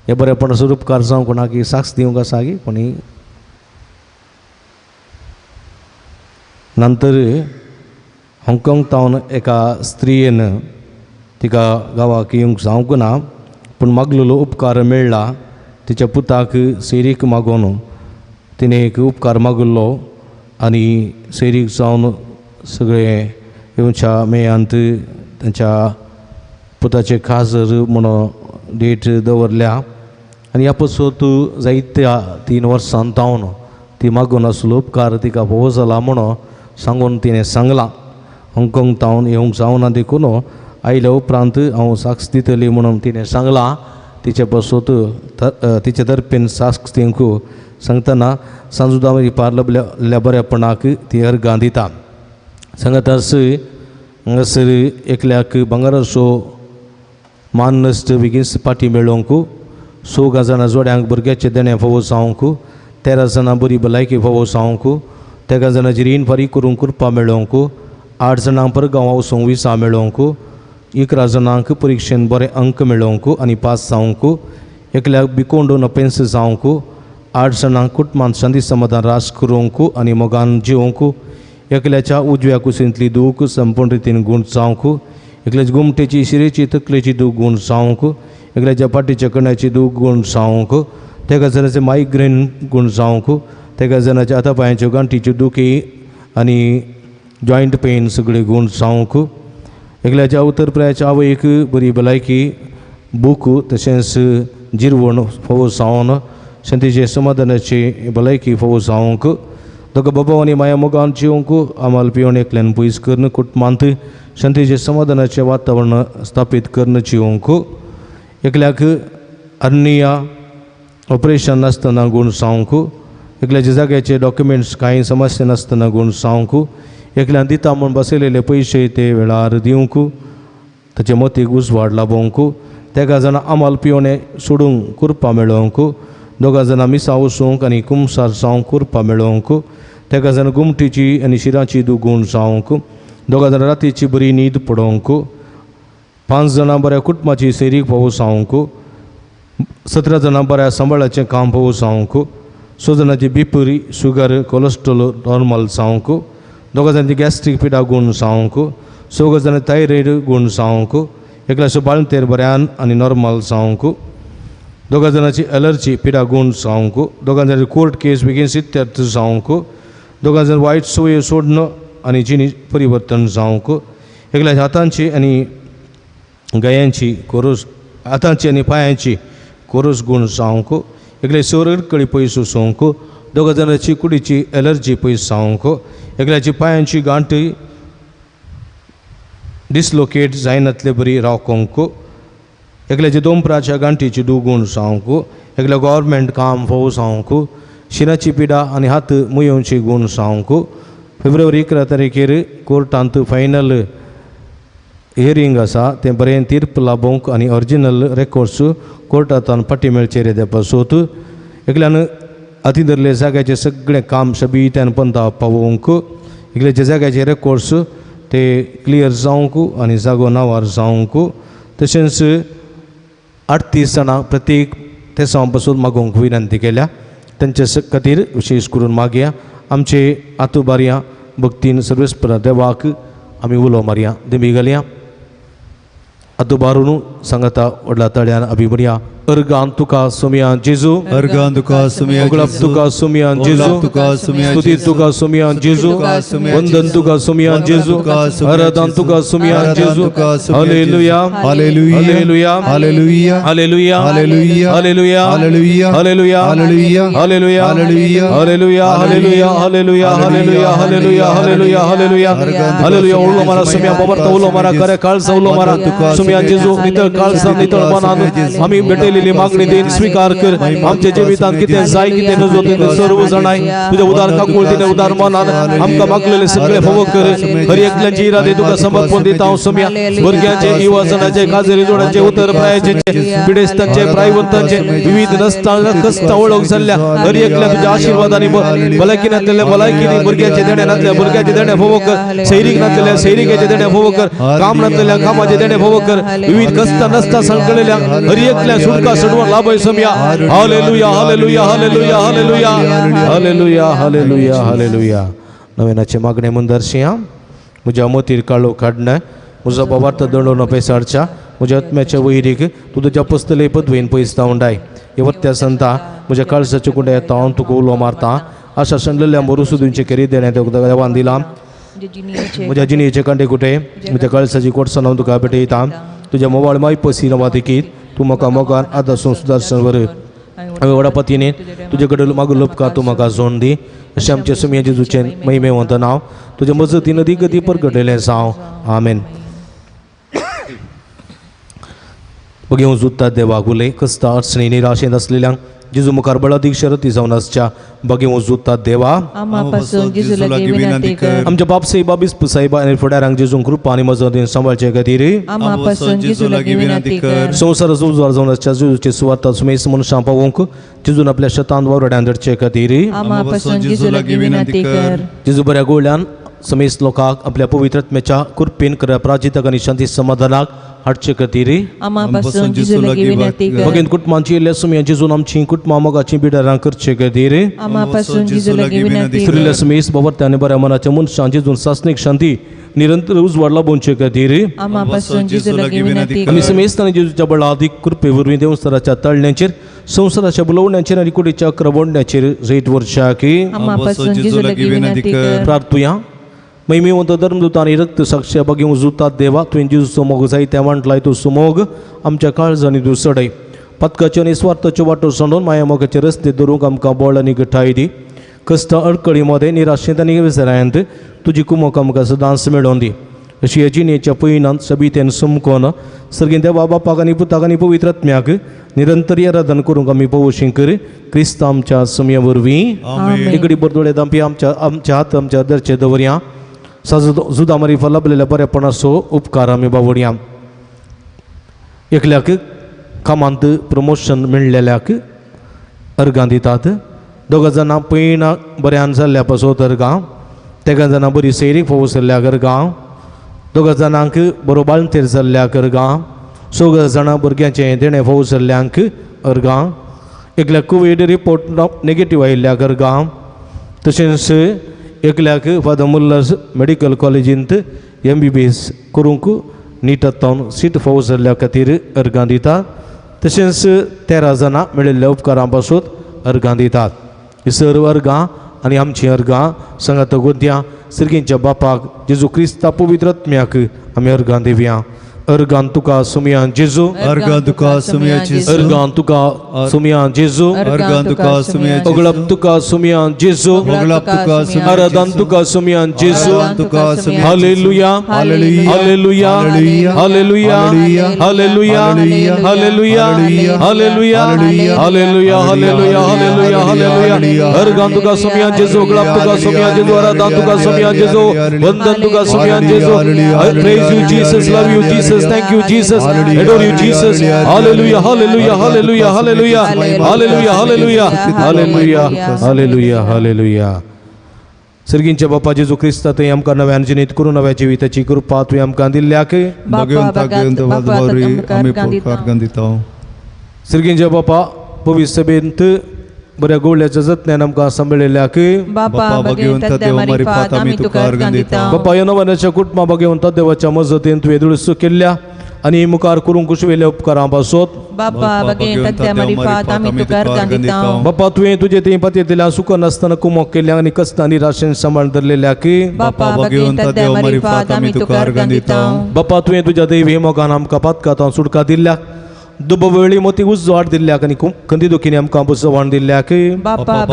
हे बरेपण स्वरूपकार जावं कोणाक साक्ष दिवंक आसा की कोणी नंतर हाँगकाँग तावन एका स्त्रियेन तिका गांवाक येवंक जावंक ना पूण मागलेलो उपकार मेळ्ळा. तिच्या पुताक सैरीक मागोवन तिणें एक उपकार मागिल्लो आनी सैरीक जावन सगळें येवच्या मेयांत तांच्या पुताचे खाजर म्हणून डेट दवरल्या आनी ह्या पसून जायत्या 3 वर्सां तावन ती मागून आसलो उपकार तिका भोव जाला म्हणून सांगून तिणें सांगलां. हाँगकाँग तावन येवंक जावना देखून आयल्या उपरांत हांव साक्ष दितली म्हणून तिणें सांगलां. तिचे पासत तिचे तर्फेन साक्ष दिवंक सांगतना सांजुदा पार लबल्या बऱ्यापणाक ती अर्गां दिता. सांगतास हांगासर एकल्याक भांगराचो मान नश्ट बेगीन पाटी मेळोवंक, 6 जाणां जोड्यांक भुरग्याचें देणें फावो जावंक, 13 जाणां बरी भलायकी फावो जावंक, 13 जाणांची रीण फारीक करूंक कृपा मेळोवंक, 8 जाणांक परगांव वचूंक विसा मेळोवंक, 11 जाणांक परिक्षेन बरे अंक मेळोवंक आनी पास जावंक, एकल्याक बिकोंडो नपेंस जावंक, 8 जाणांक कुटुंबांत शांती समाधान रास करूंक आनी मोगान जिवंक, एकल्याच्या उजव्या कुशींतली दूख संपूर्ण रितीन गूण जावंक, एकल्याच्या गुमटेची शिरेची तकलेची दूख गूण जावंक, एकल्याच्या फाटीच्या कण्याची दूख गूण जावंक, 13 जाणांचे मायग्रेन गूण जावंक, 13 जाणांच्या हाता पांयांच्यो गांठीच्यो दुखी आनी जॉयंट पेन सगळे गूण जावंक, एकल्याच्या उत्तर प्रयाच्या आवयक बरी भलायकी बूक तशेंच जिरवण फावो जावन शांतीचे समाधानाची भलायकी फावो जावंक, दोगा बाबा आनी माया मोगान जिवंक, आमाल पिवन एकल्यान पयस करून कुटुंबांत शांतीचे समाधानाचें वातावरण स्थापीत करून जिवंक, एकल्याक अर्निया ऑपरेशन नासतना गूण जावंक, एकल्याच्या जाग्याचे डॉक्युमेंट्स कांय समस्या नासतना गूण जावंक, एकल्यान दिता म्हूण बसयलेले पयशे ते वेळार दिवंक, ताचे मतीक उजवाड लाबोवंक, 13 जाणां आमाल पिवणे सोडूंक कृपा मेळोवंक, 2 जाणां मिसां वचूंक आनी कुमसार जावंक कृपा मेळोवंक, 13 जाणां गुमटीची आनी शिराची दुगूण जावंक, 2 जाणां रातीची बरी न्हीद पडोवंक, 5 जाणां बऱ्या कुटुंबाची सैरीक फावो जावंक, 17 जाणां बऱ्या सांबाळाचें काम फावो जावंक, 6 जाणांची बीपी शुगर कोलेस्ट्रॉल नॉर्मल जावंक, 2 जाणांची गॅस्ट्रीक पिडा गूण जावंक, 6 जाणां थायरॉयड गूण जावंक, एकल्याचो बाळंतेर बऱ्यान आनी नॉर्मल जावंक, 2 जाणांची एलर्जी पिडा गूण जावंक, 2 जाणांची कोर्ट केस बेगीन सित्यर्थ जावंक, 2 जाण वायट संवय सोडून आनी जिणी परिवर्तन जावंक, एकल्याच्या हातांची आनी गयांची कोरोस हातांची आनी पांयांची कोरोस गूण जावंक, एकल्या सोरकळी पयस वचोवंक, 2 जाणांची कुडीची एलर्जी पयस जावंक, एकल्याची पांयांची गांठ डिसलोकेट जायनातले बरी रावकोंक, एकल्याची दोंपराच्या गांठीची दुगूण जावंक, एकल्या गव्हर्मेंट काम फावो जावंक, शिराची पिडा आनी हात मुयोवची गूण जावंक. फेब्रुवारी 11 तारखेर कोर्टांत फायनल हियरींग आसा, तें बरें तीर्प लाबोवंक आनी ओरिजिनल रेकॉर्ड्स कोर्टांतल्यान फाटीं मेळचे रे पासत, एकल्यान हातीं धरले जाग्याचें सगळें काम शबीत्यान पंता पावोवंक, एकल्याच्या जाग्याचे रेकॉर्ड्स ते क्लियर जावंक आनी जागो नांवार जावंक, तशेंच 38 जाणां प्रत्येक तेसांव पासून मागोवंक विनंती केल्या, तांचे खातीर विशेश करून मागया. आमचे आतुबारया भक्तीन सर्वेस्पर देवाक आमी उलो मारया, दिमी घालया. आतुबारून सांगता व्हडल्या तळ्यान अभिमर्या. अर्गान तुका सोमया जेजू, अर्गान तुका सोमया, ओगळप तुका सोमया जेजू, स्तुती तुका सोमया जेजू, वंदन तुका सोमया जेजू, आराधन तुका सोमया जेजू. Hallelujah, hallelujah, hallelujah, hallelujah, hallelujah, hallelujah, hallelujah, hallelujah, hallelujah, hallelujah, hallelujah, hallelujah, hallelujah, hallelujah, hallelujah, hallelujah, hallelujah, hallelujah. उलो मारा सोमया बाबर्ता, उलो मारा करे काळसा, उलो मारा सोमया जेजू. नितळ काळसा, नितळ मनान आमी भेटलेली मागणी then स्वीकार कर. आमच्या जिवितांत कितें जाय कितें नजो तें सर्व जाणाय तुज्या उदार काकुळतीने उदार मनान आमकां मागलेले सगळे फावो कर. हर एकल्याचे इरादे तुका समर्पण दिता हांव सोमया. भुरग्यांचे, युवाजणाचे, काजरी जोडांचे, उतर प्रायाचे, पिडेस्तांचे, प्रायवंतांचे विविध नसता कस्ता ओळख जाल्ल्या हर एकल्या तुज्या आशिर्वादांनी भलायकी नासलेल्या भलायकी, भुरग्यांचे देणे नासल्या भुरग्यांचे देणे फावो कर, सैरीक नासलेल्या सैरिकेचे देणे फावो कर, काम नासलेल्या कामाचे देणे फावो कर. विविध कस्ता नसता संकळलेल्या हर एकल्या सुटका सडवण लाभय Somaiya. Hallelujah, hallelujah, hallelujah, hallelujah, hallelujah, hallelujah, hallelujah. नव्यानाचे मागणे मुंदरशिया. म्हज्या मोतीर काळो काडना, म्हजो बाबार्थ दंडो न पैसाडच्या, म्हज्या आत्म्याच्या वैरीक तूं तुज्या पसतले पदवेन पयस धांवडाय. येवत्या संता म्हज्या काळजाच्या कुंड्या येता हांव तुका उलो मारता. आशा संडलेल्या मोरुसू दिवचे केरी देण्यात देवान दिला. म्हज्या जिणेचे कांटे कुटे म्हज्या काळजाची कोटसाण हांव तुका भेटयता. तुज्या मोवाळ माय पसी नवा देखीत तूं म्हाका मोगान आदासून सुदारसन वर. हांवें व्हडा पतीने तुजे कडेन मागून लपका तूं म्हाका जोन दी. अशें आमचें सुमया जेजूचें महिमेवंत नांव तुज्या मजतीन नदी गती परगटलेलें जावं. आमेन. बघेवन जुत्ता देवाक उलय कस्ता अडचणी निराशेंत आसलेल्यांक जेजू मुखार बळादीक शरती जावन आसच्या बघेवन जुत्ता देवा आमा पासून जेजू लागीं विनंती कर. आमच्या बाप साहेबा बिस्प साहेबा आनी फुडारांक जेजूंक कृपा आनी मजतीन सांबाळचे खातीर आमा पासून जेजू लागीं विनंती कर. संवसाराचो उजवाड जावन आसच्या जेजूची सुवार्ता सुमेस मनशां पावोवंक जेजून आपल्या शेतांत वावराड्यान धरचे खातीर आमा पासून जेजू लागीं विनंती कर. जेजू बऱ्या गोळ्यान समेस लोकांक आपल्या पवित्र आत्म्याच्या कृपेन खऱ्या प्राजिताक आनी शांती समाधानाक हाडचे खातीर आमा पासून जेजू लागीं विनंती कर. बगेन कुटुंबांची येयल्ल्या सुमयां जेजून आमची कुटुंबां मोगाची बिडारां करचे खातीर आमा पासून जेजू लागीं विनंती कर. फिरिल्ल्या समेस बाबरत्या आनी बऱ्या मनाच्या मनशां जेजून सासणीक शांती निरंतर उजवाड लाबोवचे खातीर आमा पासून जेजू लागीं विनंती आमी कर. समेस्त आनी जेजूच्या बळादीक कृपे वरवीं देवसराच्या तळण्यांचेर संवसाराच्या बुलोवण्याचेर आनी कुडीच्या क्रबोडण्याचेर जैत वर्षा की आमा पासून जेजू लागीं विनंती कर. प्रार्थुया. महिमेवंत धर्मदूत आनी रक्त साक्ष बघेवन जुतात देवा तुवें जेजूचो मोग जायत्या वांटलाय तो सुमोग आमच्या काळजांनी तूं सडय. पथकाच्यो आनी स्वार्थाच्यो वाटो सांडून माया मोगाचे रस्ते धरूंक आमकां बळ आनी घटाय दी. कश्ट अडकळी मदें निराशेंत आनी विसरायंत तुजी कुमक आमकां सदांच मेळोवन दी. अशी ह्या जिणेच्या पयनांत सबितेन समकोन सर्गीन देवा बापाक आनी पुताक आनी पवित्र आत्म्याक निरंतर आराधन करूंक आमी पवोशी कर क्रिस्त आमच्या समया वरवीं. इगडी बरदोळे दामपी आमच्या आमच्या हात आमच्या दरचे दवरया. साजो जुदा मारिफा लाभलेल्या बऱ्यापणाचो उपकार आमी बावडया. एकल्याक कामांत प्रमोशन मेळ्ळेल्याक अर्गां दितात. दोगां जाणां पयणां बऱ्यान जाल्ल्या पासत अर्गां, तेगां जाणां बरी सैरीक फावो जाल्ल्याक अर्गां, दोगां जाणांक बरो बाळंतेर जाल्ल्याक अर्गां, चौगां जाणां भुरग्यांचें देणें फावो जाल्ल्यांक अर्गां, एकल्याक कोवीड रिपोर्ट नेगेटीव आयिल्ल्याक अर्गां, तशेंच एकल्याक फादर मुल्लर्स मेडिकल कॉलेजींत MBBS करूंक नीटांत सीट फावो जाल्ल्या खातीर अर्गां दितात. तशेंच 13 जाणां मेळिल्ल्या उपकारां पासून अर्गां दितात. ही सर्व अर्गां आनी आमचीं अर्गां सांगात गोंदया सर्गींच्या बापाक जेजू क्रिस्ता पवित्र आत्म्याक आमी अर्गां दिवया. अर्गां तुका सुमया जेजू, अर्गां तुका सुमया जेजू, अर्गां तुका सुमया जेजू, अर्गां तुका सुमया जेजू, ओगळप तुका सुमया जेजू, ओगळप तुका सुमया आराधन तुका सुमया जेजू. आराधन तुका Somaiya. Hallelujah, hallelujah, hallelujah, hallelujah, hallelujah, hallelujah, hallelujah, hallelujah, hallelujah, hallelujah, hallelujah, hallelujah. अर्गां तुका सुमया जेजू, ओगळप तुका सुमया जेजू, आराधन तुका सुमया जेजू, वंदन तुका सुमया जेजू. I praise you Jesus, love you Jesus, thank you Jesus, adore you Jesus. Hallelujah, hallelujah, hallelujah, hallelujah, hallelujah, hallelujah, hallelujah, hallelujah, hallelujah. सर्गींच्या बापा जेजू क्रिस्ता थंय आमकां नव्यान जिणेंत करून नव्या जिविताची कृपा तुवें आमकां दिल्ल्याक. सर्गींच्या बापा पवित्र सभेंत बऱ्या गोवल्याच्या जतन्यान आमकां सांबाळिल्ल्याक. बापा ह्या नव्याच्या कुटुंबा बघेवन देवाच्या मजतीन तुवें दुरुस्त केल्ल्या आनी मुखार करूंक कुशवेल्या उपकारां पासत. बापा तुवें तुजे थंय पतयेंतल्या सुख नासतना कुमोक केल्या आनी कसना निराशेन सांबाळ धरलेल्या की. बापा तुवें तुज्या दैवी मोगान आमकां पातकांत सुटका दिल्ल्याक, दुबवेळी मोती उजवाड दिल्ल्याक आनी खंदी दुखीनी आमकां बुजवाण दिल्ल्याक. बापा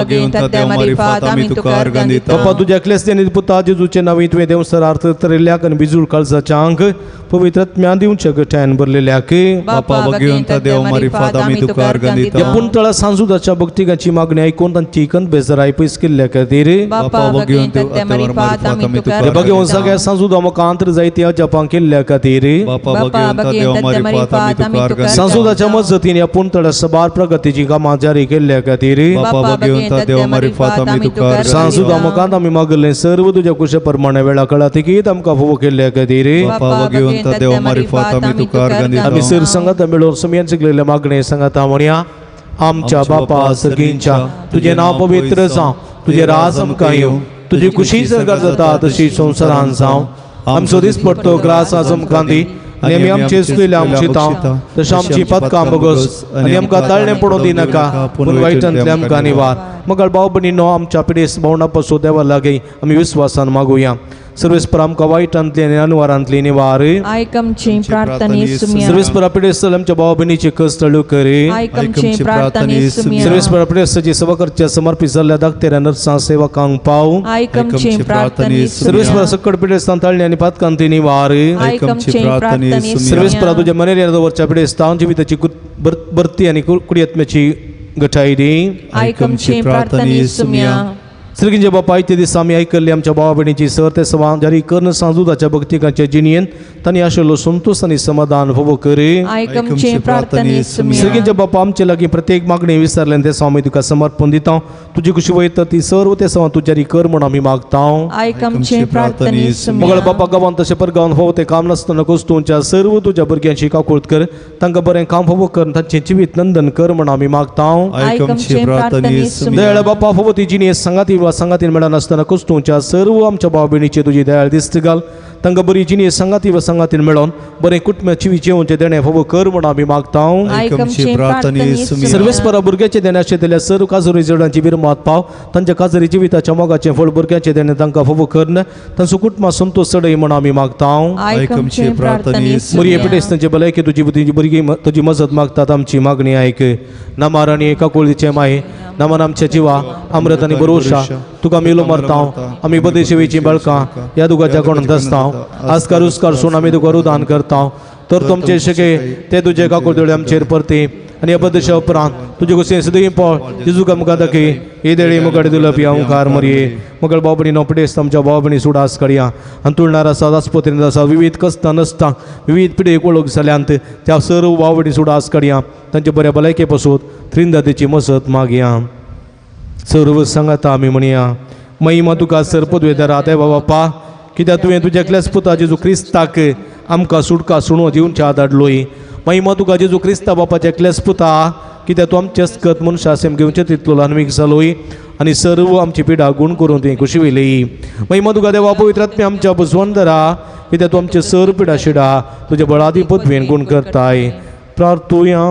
तुज्या एकल्याच पुता जेजूचे नांवी तुवें देवसर अर्थ तरिल्ल्याक आनी बिजूळ काळजाच्या आंग पवित्र आत्म्यान दिवच्या गठ्यान भरलेल्याक. ह्या पुंतळा सांजुदाच्या भक्तिकाची मागणी आयकून तांची कंद बेजराय पयस केल्ल्या खातीर बघेवन सगळ्या सांजुदा म्हाका आंतर जायती अजापां केल्ल्या खातीर सांसुदाच्या मजतीन ह्या पुंतळा सबार प्रगतीची कामां जारी केल्ल्या खातीर सांसुदा मुखांत आमी मागले सर्व तुज्या कुशे प्रमाणे वेळा कळा तिकीत आमकां फावो केल्ल्या खातीर आमी सर सांगात मेळोवन सुमयान शिकलेले मागणे सांगाता म्हणया. आमच्या बापा सर्गींच्या तुजें नांव पवित्र जावं, तुजें राज आमकां येवं, तुजी खुशी सरकार जाता तशी संवसारान जावं. आमचो दिसपट्टो ग्रास आज आमकां दी आनी आमी आमचे चुकयले आमची तांव तशें आमची पदकां बगस आनी आमकां ताळणें पडोवं दिनाका पूण वायटांतलें आमकां निवार. मगळ भाव भयणीनो आमच्या पिडेस्त भावना पासून देवा लागीं आमी विस्वासान मागुया. सर्वेस्पर आमकां वायटांतली आनी अनवारांतली निवार. आयक आमची प्रार्थना सुम्या. सर्वेस्पर पिडेस्त आमच्या भावा भयणीचे कश्ट कर. आयक आमची प्रार्थना सुम्या. सर्वेस्पर पिडेस्ताची सेवा करच्या समर्पित जाल्ल्या धाकटेऱ्या नर्सां सेवकांक पाव. आयक आमची प्रार्थना सर्वेस्पर सकट पिडेस्तान ताळणी आनी पातकांती निवार. आयक आमची प्रार्थना सर्वेस्परा तुज्या मनेर दवरच्या पिडेस्तां जिविताची भरती आनी कुडियत्म्याची गठाय दी. आयक आमची प्रार्थना सुम्या. श्रीगिंजे बापा आयते दिसा आमी आयकल्ली आमच्या भावा भयणीची सर ते सवां जारी कर्ण सांजुदाच्या भक्तिकांच्या जिणयेन तांणी आशिल्लो संतोष आनी समाधान फावो कर. आयक आमची प्रार्थना सुम्या. श्रीगिंजे बापा आमचे लागीं प्रत्येक मागणी विसरल्यान ते आमी तुका समर्पण दिता. तुजी कुशी वयता ती सर्व ते सवां तूं जारी कर म्हूण आमी मागता. आयक आमची प्रार्थना सुम्या. मगळ बापा गांवांत तशें परगांवांत फावो तें काम नासतना कोस्तूंच्या सर्व तुज्या भुरग्यांची काकूळत कर. तांकां बरें काम फावो कर तांचें जिवीत नंदन कर म्हूण आमी मागता. आयक आमची प्रार्थना सुम्या. दयाळ बापा फावो ती जिणें सांगाती वा सांगातीन मेळनासतना कोस्तूंच्या सर्व आमच्या भाव भयणीचे तुजी दयाळ दिस्त घाल. तांकां बरी जिणें सांगाती वा सांगातीन मेळोन बरें कुटुंबाची जेवणचें देणें फावो कर म्हूण आमी मागता. आयक आमची प्रार्थना सुम्या. सर्वेस्परा भुरग्याचें देणें आशिल्ल्या सर्व काजरी जडांची बिरमात पाव. तांच्या काजरी जिविताच्या मोगाचें फळ भुरग्याचें देणें तांकां फावो कर तांचो कुटुंबा संतोष चडय म्हूण आमी मागता. आयक आमची प्रार्थना मुरये पिडेस्त तांचे भलायकी तुजी तुजी भुरगीं तुजी मजत मागतात. आमची मागणी आयक. नामार आनी एका कुळीचें माये नामान आमच्या जिवा अमृत आनी बरोशा तुका मेलो मारता. आमी बदेशेवेची बाळकां ह्या दुगाच्या कोणांत आसता. आजकार उसकार सोन आमी तुका रुदान करता. तर तुमचे शके ते तुजे काकुळदोळे आमचेर परती आनी ह्या बदेशा उपरांत तुजे कुसें सदीं पळ जेजू मुखार दाखय हे देळी मुखार दिलप ह्या मुखार मरये. मगळ भाव भयणी पिडेस्त आमच्या भाव भयणी सुडास कडया अंतुळणार आसा आस्पत्रेंत आसा विविध कस्तां नसता विविध पिडेक वळख जाल्यांत त्या सर्व भाव भयणी सुडास कडया तांचे बऱ्या भलायके पसून त्रिंदादेची मसत मागया. सर्व सांगाता आमी म्हणया महिमा तुका सर पदवेदारा देवा बापा कित्याक तुवें तुज्या एकल्याच पुता जेजू क्रिस्ताक आमकां सुटका सुणो दिवच्या धाडलोय. महिमा तुका जेजू क्रिस्ता बापाच्या एकल्याच पुता कित्याक तूं आमचे अस्कत मनशा सेम घेवचें तितलो ल्हानवीक जालोय आनी सर्व आमची पिडा गूण करून तुवें खोशी वयली. महिमा तुका देवा पवित्र आत्म्या आमच्या बुजवंदरा कित्याक तूं आमचे सर्व पिडा शिडा तुज्या बळादी पदवेन गूण करताय. प्रार्थुया.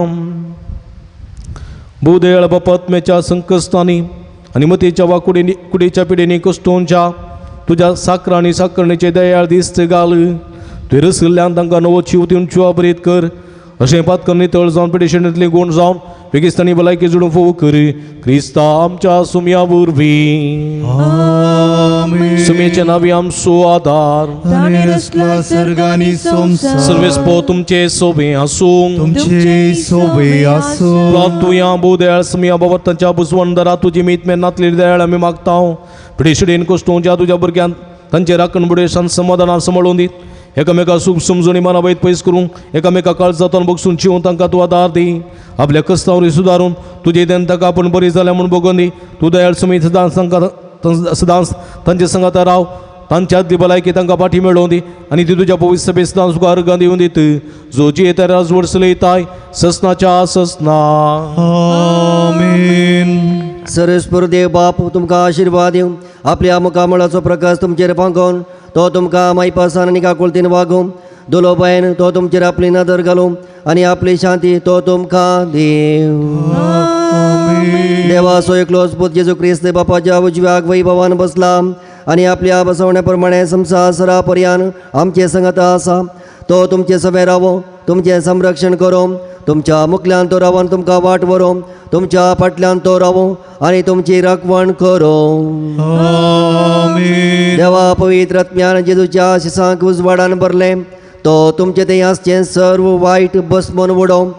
भूदयाळ बापा आत्म्याच्या संकश्टांनी आनी मतीच्या वा कुडीच्या पिडेनी कश्टोंच्या तुज्या साकर आनी साकरणेचे दयाळ दिस्त घाल. तुवें रसल्ल्यान तांकां नवो जीव दिवन जिवा कर. अशें पातकर्णी तळ जावन पिडेशेंतली गूण जावन बेगिस्तानी भलायकी जोडून फोव कर. क्रिस्ता आमच्या सुम्या वरवीं. सुम्येचे नावी आमचो आदार. सर्वेस्पो तुमचे सोबे आसूं. तुमचे सोबे आसूं. प्रार्थुया. भोव सुम्या बाबा तांच्या बुजवंदरा तुजी मीत मेन्नातली दयाळ आमी मागता. पिडेशेन कोश्टोंच्या तुज्या भुरग्यांत तांचे राखण बुडेशान समाधानान सांबाळून दी. एकामेका सूख समजून मना वयत पयस करूंक एकामेका काळजांतल्यान बगसून चिवून तांकां तूं आदार दी. आपल्या कस्तावर सुदारून तुजे देन ताका आपूण बरी जाल्या म्हूण बगोन दी. तूं दयाळ सुमीत सदांच तांकां सदांच तांचे संगाता राव. तांच्या आदली भलायकी तांकां पाठी मेळोवन दी आनी ती तुज्या पवित्र सभेत सदांच तुका अर्गां दिवन दीत. जो जियेता राजवट चलयताय ससनाच्या ससना. आमेन. सर्वेस्पर देव बाप तुमकां आशिर्वाद दिवं. आपल्या मुखामळाचो प्रकाश तुमचेर पांगोवन तो तुमकां मायपासान आनी काकुळतीन वागोवं. दुलोबायन तो तुमचेर आपली नदर घालूं आनी आपली शांती तो तुमकां दिवं. देवाचो एकलोच पूत जेजू क्रिस्त बापाच्या उजव्याक वैभवान बसला आनी आपल्या बसवण्या प्रमाणे संवसारा पर्यान आमचे संगत आसा. तो तुमचे सवे रावो, तुमचें संरक्षण करूं. तुमच्या मुखल्यान तो रावन तुमकां वाट व्हरूं. तुमच्या फाटल्यान तो रावो आनी तुमची राखवण करूं. देवा पवित्र आत्म्यान जेजूच्या आशिसांक उजवाडान भरलें. तो तुमचे थंय आसचें सर्व वायट बसमन उडोवं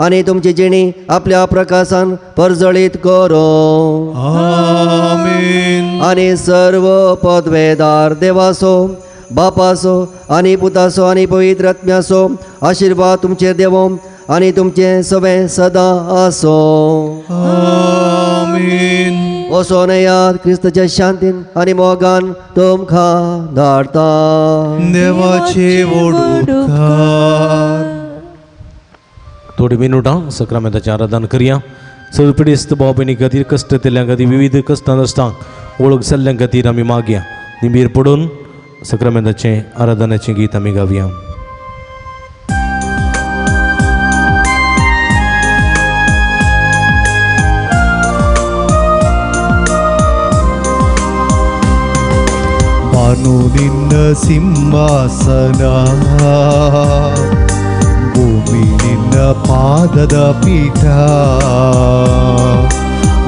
आनी तुमची जिणी आपल्या प्रकाशान परजळीत करूं. आनी सर्व पदवेदार देवाचो बापाचो आनी पुताचो आनी पवित्र आत्म्याचो आशिर्वाद तुमचेर देवो आनी तुमचें सवें सदां आसूं. आमेन. वचोन येयात क्रिस्ताच्या शांतीन आनी मोगान तुमकां धाडटा. देवाचे व्हड उपकार. थोडी मिनुटां सक्रामेंताचें आराधन करया. सगळे पिडेस्त भाव भयणी खातीर कश्ट केल्ल्या खातीर विविध कश्टां नासता वळख जाल्ल्या खातीर आमी मागया. निबीर पडून सक्रामेंताचें आराधनाचें गीत आमी गावया. ಬಾನು ನಿನ್ನ ಸಿಂಹಾಸನ, ಭೂಮಿ ನಿನ್ನ ಪಾದದ ಪೀಠ.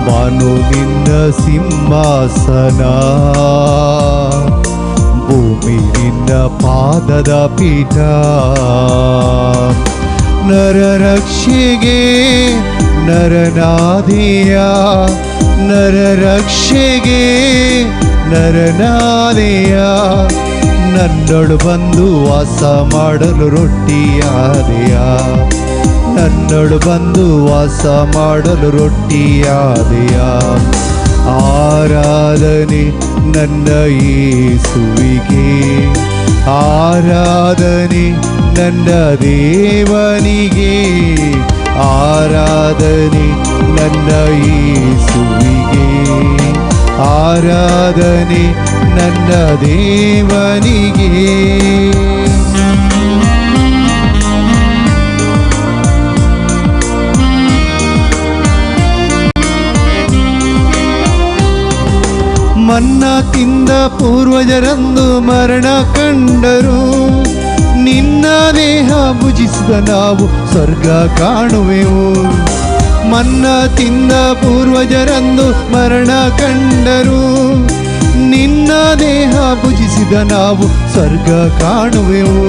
ಬಾನು ನಿನ್ನ ಸಿಂಹಾಸನ, ಭೂಮಿ ನಿನ್ನ ಪಾದದ ಪೀಠ. ನರರಕ್ಷೆಗೆ ನರನಾದಿಯ, ನರರಕ್ಷೆಗೆ ನರನಾದಿಯ, ನನ್ನೊಳು ಬಂದು ವಾಸ ಮಾಡಲು ರೊಟ್ಟಿಯಾದೆಯ, ನನ್ನೊಳು ಬಂದು ವಾಸ ಮಾಡಲು ರೊಟ್ಟಿಯಾದೆಯ. ಆರಾಧನೆ ನನ್ನ ಯೇಸುವಿಗೆ, ಆರಾಧನೆ ನನ್ನ ದೇವನಿಗೆ, ಆರಾಧನೆ ನನ್ನ ಯೇಸುವಿಗೆ, ಆರಾಧನೆ ನನ್ನ ದೇವನಿಗೆ. ಮನ್ನ ತಿಂದ ಪೂರ್ವಜರಂದು ಮರಣ ಕಂಡರು, ನಿನ್ನ ದೇಹ ಭುಜಿಸಿದ ನಾವು ಸ್ವರ್ಗ ಕಾಣುವೆವು. ಮನ್ನ ತಿಂದ ಪೂರ್ವಜರಂದು ಮರಣ ಕಂಡರು, ನಿನ್ನ ದೇಹ ಭುಜಿಸಿದ ನಾವು ಸ್ವರ್ಗ ಕಾಣುವೆವು.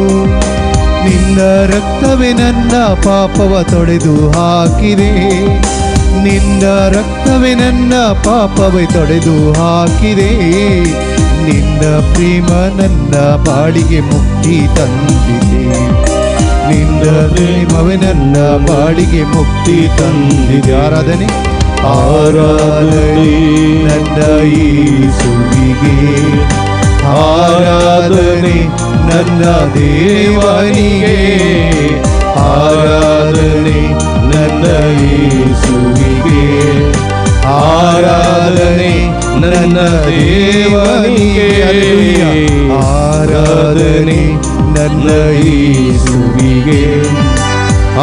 ನಿನ್ನ ರಕ್ತವೇ ನನ್ನ ಪಾಪವ ತೊಡೆದು ಹಾಕಿದೆ, ನಿನ್ನ ರಕ್ತವೇ ನನ್ನ ಪಾಪವೇ ತೊಡೆದು ಹಾಕಿದೆ. ನಿನ್ನ ಪ್ರೇಮ ನನ್ನ ಬಾಳಿಗೆ ಮುಕ್ತಿ ತಂದಿದೆ, ನಿನ್ನ ಪ್ರೇಮವೇ ನನ್ನ ಬಾಳಿಗೆ ಮುಕ್ತಿ ತಂದಿದೆ. ಆರಾಧನೆ ಆರಾಧನೆ ನನ್ನ ಯೇಸುವಿಗೆ, ಆರಾಧನೆ ನನ್ನ ದೇವನಿಗೆ, ಆರಾಧನೆ ನನ್ನ ಯೇಸುವಿಗೆ, ಆರಾಧನೆ ನನ್ನ ದೇವನಿಗೆ, ಆರಾಧನೆ ನನ್ನ ಯೇಸುವಿಗೆ,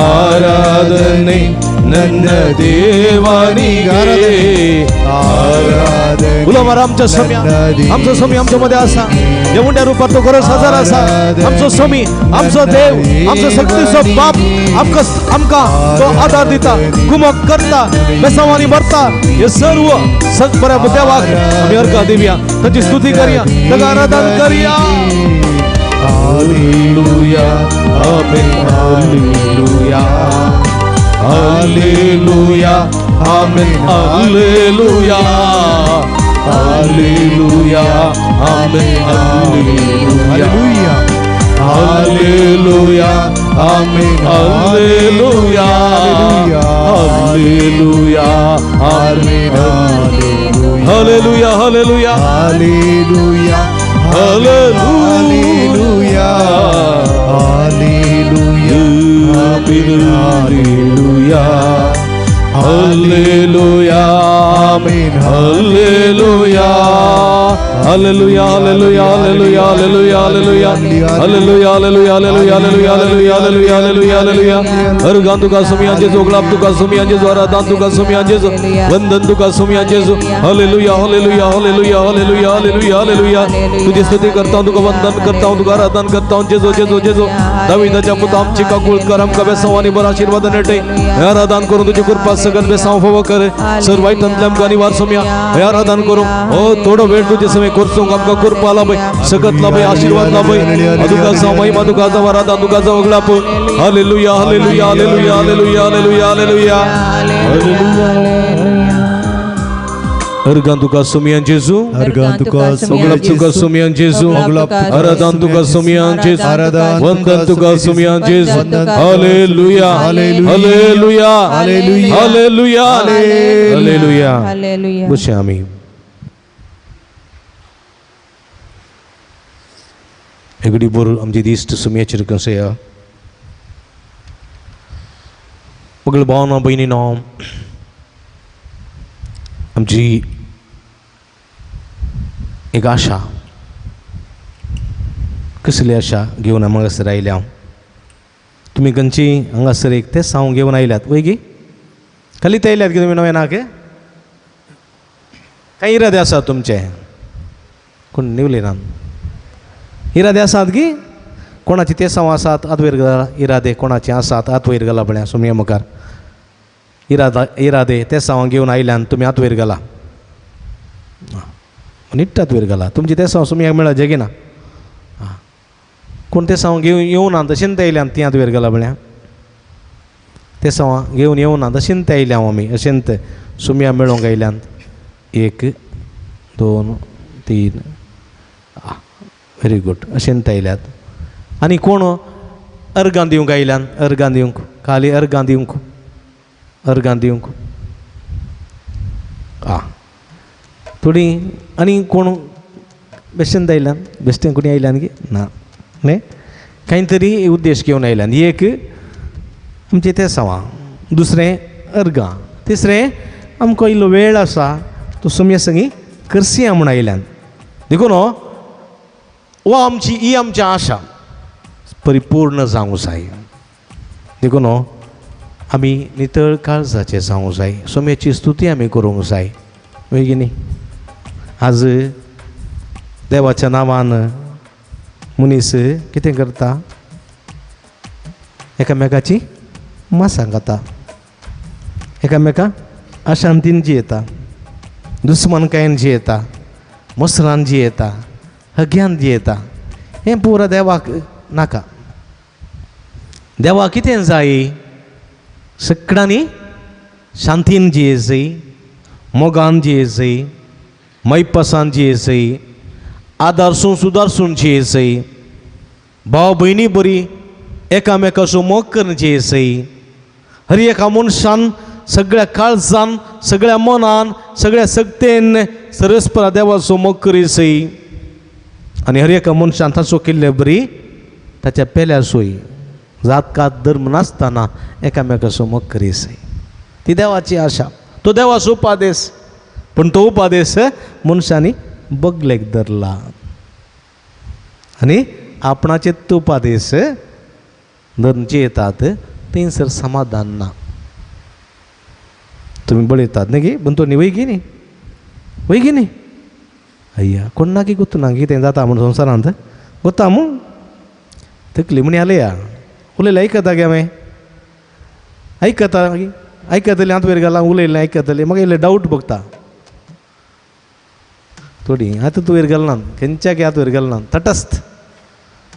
ಆರಾಧನೆ ನನ್ನ देवानिगे. आराधने उलो आमच्या स्वामी, आमचो स्वामी आमच्या मध्ये आसा, जेवण रूपात तो खरोच हजर आसा. आमचो स्वामी, आमचो देव, आमचो शक्तीचो बाप आमकां आमकां तो आधार दिता, कुमक करता, बेसावानी भरता. हे सर्व बऱ्या देवाक आमी अर्घ दिवया, ताची स्तुती करया, ताका आराधन करया. Hallelujah, amen, hallelujah, hallelujah, amen, hallelujah, hallelujah, amen, hallelujah, hallelujah, amen, hallelujah, hallelujah, amen, hallelujah, hallelujah, hallelujah, hallelujah, hallelujah, hallelujah, hallelujah, amen, hallelujah, hallelujah, hallelujah, hallelujah, hallelujah, hallelujah, hallelujah, hallelujah, hallelujah, hallelujah, hallelujah, hallelujah, hallelujah. Organ तुका सुमिया जेजू, गुलाब तुका सुमिया जेजू, आराधन तुका सुमिया जेजू, वंदन तुका सुमिया जेजू. Hallelujah, hallelujah, hallelujah, hallelujah, hallelujah, hallelujah. तुझी स्तुती करता, तुका वंदन करता, तुका आराधन करता. जेजू, जेजू, जेजू. दाविदाच्या पुता आमची काकूळ कर, आमकां बेसांव आनी बरो आशीर्वाद नेटे. हे आराधन करून तुझी कृपा सगळ बेसांव फावो कर. सर वायटांतले आमकां निवार सुमिया. हे आराधन करूं हो थोडो वेळ तुझे समय करचोंक आमकां कृपा लाभय, सकत लाभय, आशीर्वाद लाभय. तुका जावं महिमा, तुका जावं आराधन, तुका जावं ग्लाप. Hallelujah, hallelujah, hallelujah, hallelujah, hallelujah, hallelujah, hallelujah. Organ तुका सुमियान जेजू, अर्गान तुका गुलाब तुका सुमियान जेजू, आराधन तुका सुमियान जेजू, वंदन तुका सुमियान जेजू. Hallelujah, hallelujah, hallelujah, hallelujah. बसया आमी. एगडी बोर आमची दिश्ट सुमियाचेर कसया. मगळ भावना भयणी नांव आमची एक आशा, कसली आशा घेवन हांगासर आयल्या हांव. तुमी खंयची हांगासर एक तें सावंग घेवन आयल्यात वय गी? खाली ते आयल्यात की तुमी नवें नाक कांय इरादे आसा तुमचे? कोण निवले ना? इरादे आसात की कोणाचे तेसांव आसात आत वयर घाला. इरादे कोणाचे आसात आत वयर घाला पळया सोमया मुखार. इरादे तेसांव घेवन आयल्यान तुमी आत वयर घाला, निट्ट आत वयर घाला. तुमचे तेसांव सोमयाक मेळत जेगिना. कोण तेसांव घेवन येवना तशेंच ते आयल्यान ती आत वयर घाला पळया. तेसांव घेवन येवना तशेंच ते आयल्या आमी अशेंच सोमया मेळोंक आयल्यान. 1 2 3 व्हेरी गूड अशेंच आयल्यात. आनी कोण अर्गां दिवंक आयल्यान? अर्गां दिवंक खाली अर्गां दिवंक, अर्गां दिवंक आं थोडी. आनी कोण बेश्टेन आयल्यान? बेश्टेन कोणी आयल्यान की ना न्ही, कांय तरी उद्देश घेवन आयल्यान. एक आमचें तेसांवां, दुसरें अर्गां, तिसरें आमकां इल्लो वेळ आसा तो सोमया संगी करसिया म्हूण आयल्यान. देखून हो आमची ही आमची आशा परिपूर्ण जावंक जाय. देखून आमी नितळ काळजाचें जावंक जाय, सोम्याची स्तुती आमी करूंक जाय. वय न्ही? आज देवाच्या नांवान मनीस कितें करता? एकामेकाची मासां खाता, एकामेका अशांतीन जियेता, दुस्मानकायेन जियेता, मसरान जियेता, हग्यान जियेता. हें पुरा देवाक नाका. देवा कितें जाय? सगळ्यांनी शांतीन जियेजय, मोगान जियेजय, मैपासान जियेजय, आदारसून सुदारसून जियेजय, भाव भयणी बरी एकामेकाचो मोग करून जियेजय. हर एका मनशान सगळ्या काळजान, सगळ्या मनान, सगळ्या सक्तेन सरस्परा देवाचो मोग करीजय. आनी हर एका मनशान ताचो केल्ले बरी ताच्या पेल्या सोय जात कात धर्म नासतना एकामेकाचो मोग करीजय. ती देवाची आशा, तो देवाचो उपादेश. पूण तो उपादेश मनशांनी बगलेक धरला आनी आपणाचे उपादेश धरून जियेतात थंयसर समाधान ना. तुमी बळयतात न्ही गी पूण तो न्ही वय गी न्ही, वय गी न्ही? अय्या कोणाकी गोत्तू ना कितें जाता म्हूण संवसारांत गोत्ता मू तकली म्हण आलया उलयलें आयकता गे हांवें आयकता आयकतलें हात वयर घाला उलयलें आयकतलें म्हाका इल्लें डावट भोगता थोडी. आतां तूं वयर घालना खंयच्याक हात वयर घालना. तटस्थ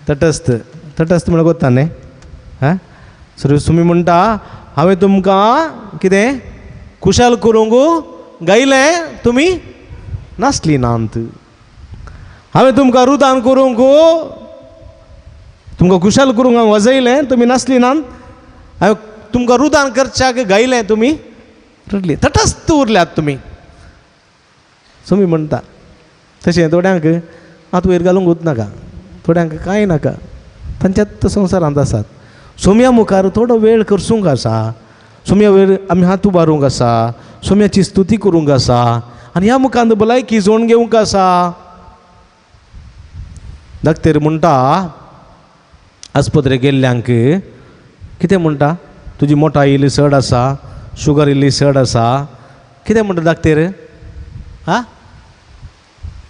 तटस्थ तटस्थ म्हणल्यार गोत्ता न्ही? हां सर तुमी म्हणटा हांवें तुमकां कितें खुशाल करूंक गायलें तुमी नासली नांत. हांवें तुमकां रुदान करूंक तुमकां खुशाल करूंक हांव वाजयलें तुमी नासली नांत. हांवें तुमकां रुदान करच्याक गायलें तुमी रडली. तटस्थ उरल्यात तुमी. तुमी म्हणटा तशें थोड्यांक हात वयर घालूंक वच नाका, थोड्यांक कांय नाका, तांच्यात संवसारांत आसात. सोम्या मुखार थोडो वेळ करसूंक आसा, सोम्या वयर आमी हात उबारूंक आसा, सोम्याची स्तुती करूंक आसा आनी ह्या मुखार भलायकी जोण घेवंक आसा. डॉक्टर म्हणटा आस्पत्रे गेल्ल्यांक कितें म्हणटा? तुजी मोटाय इल्ली चड आसा, शुगर इल्ली चड आसा. कितें म्हणटा डॉक्टर? आं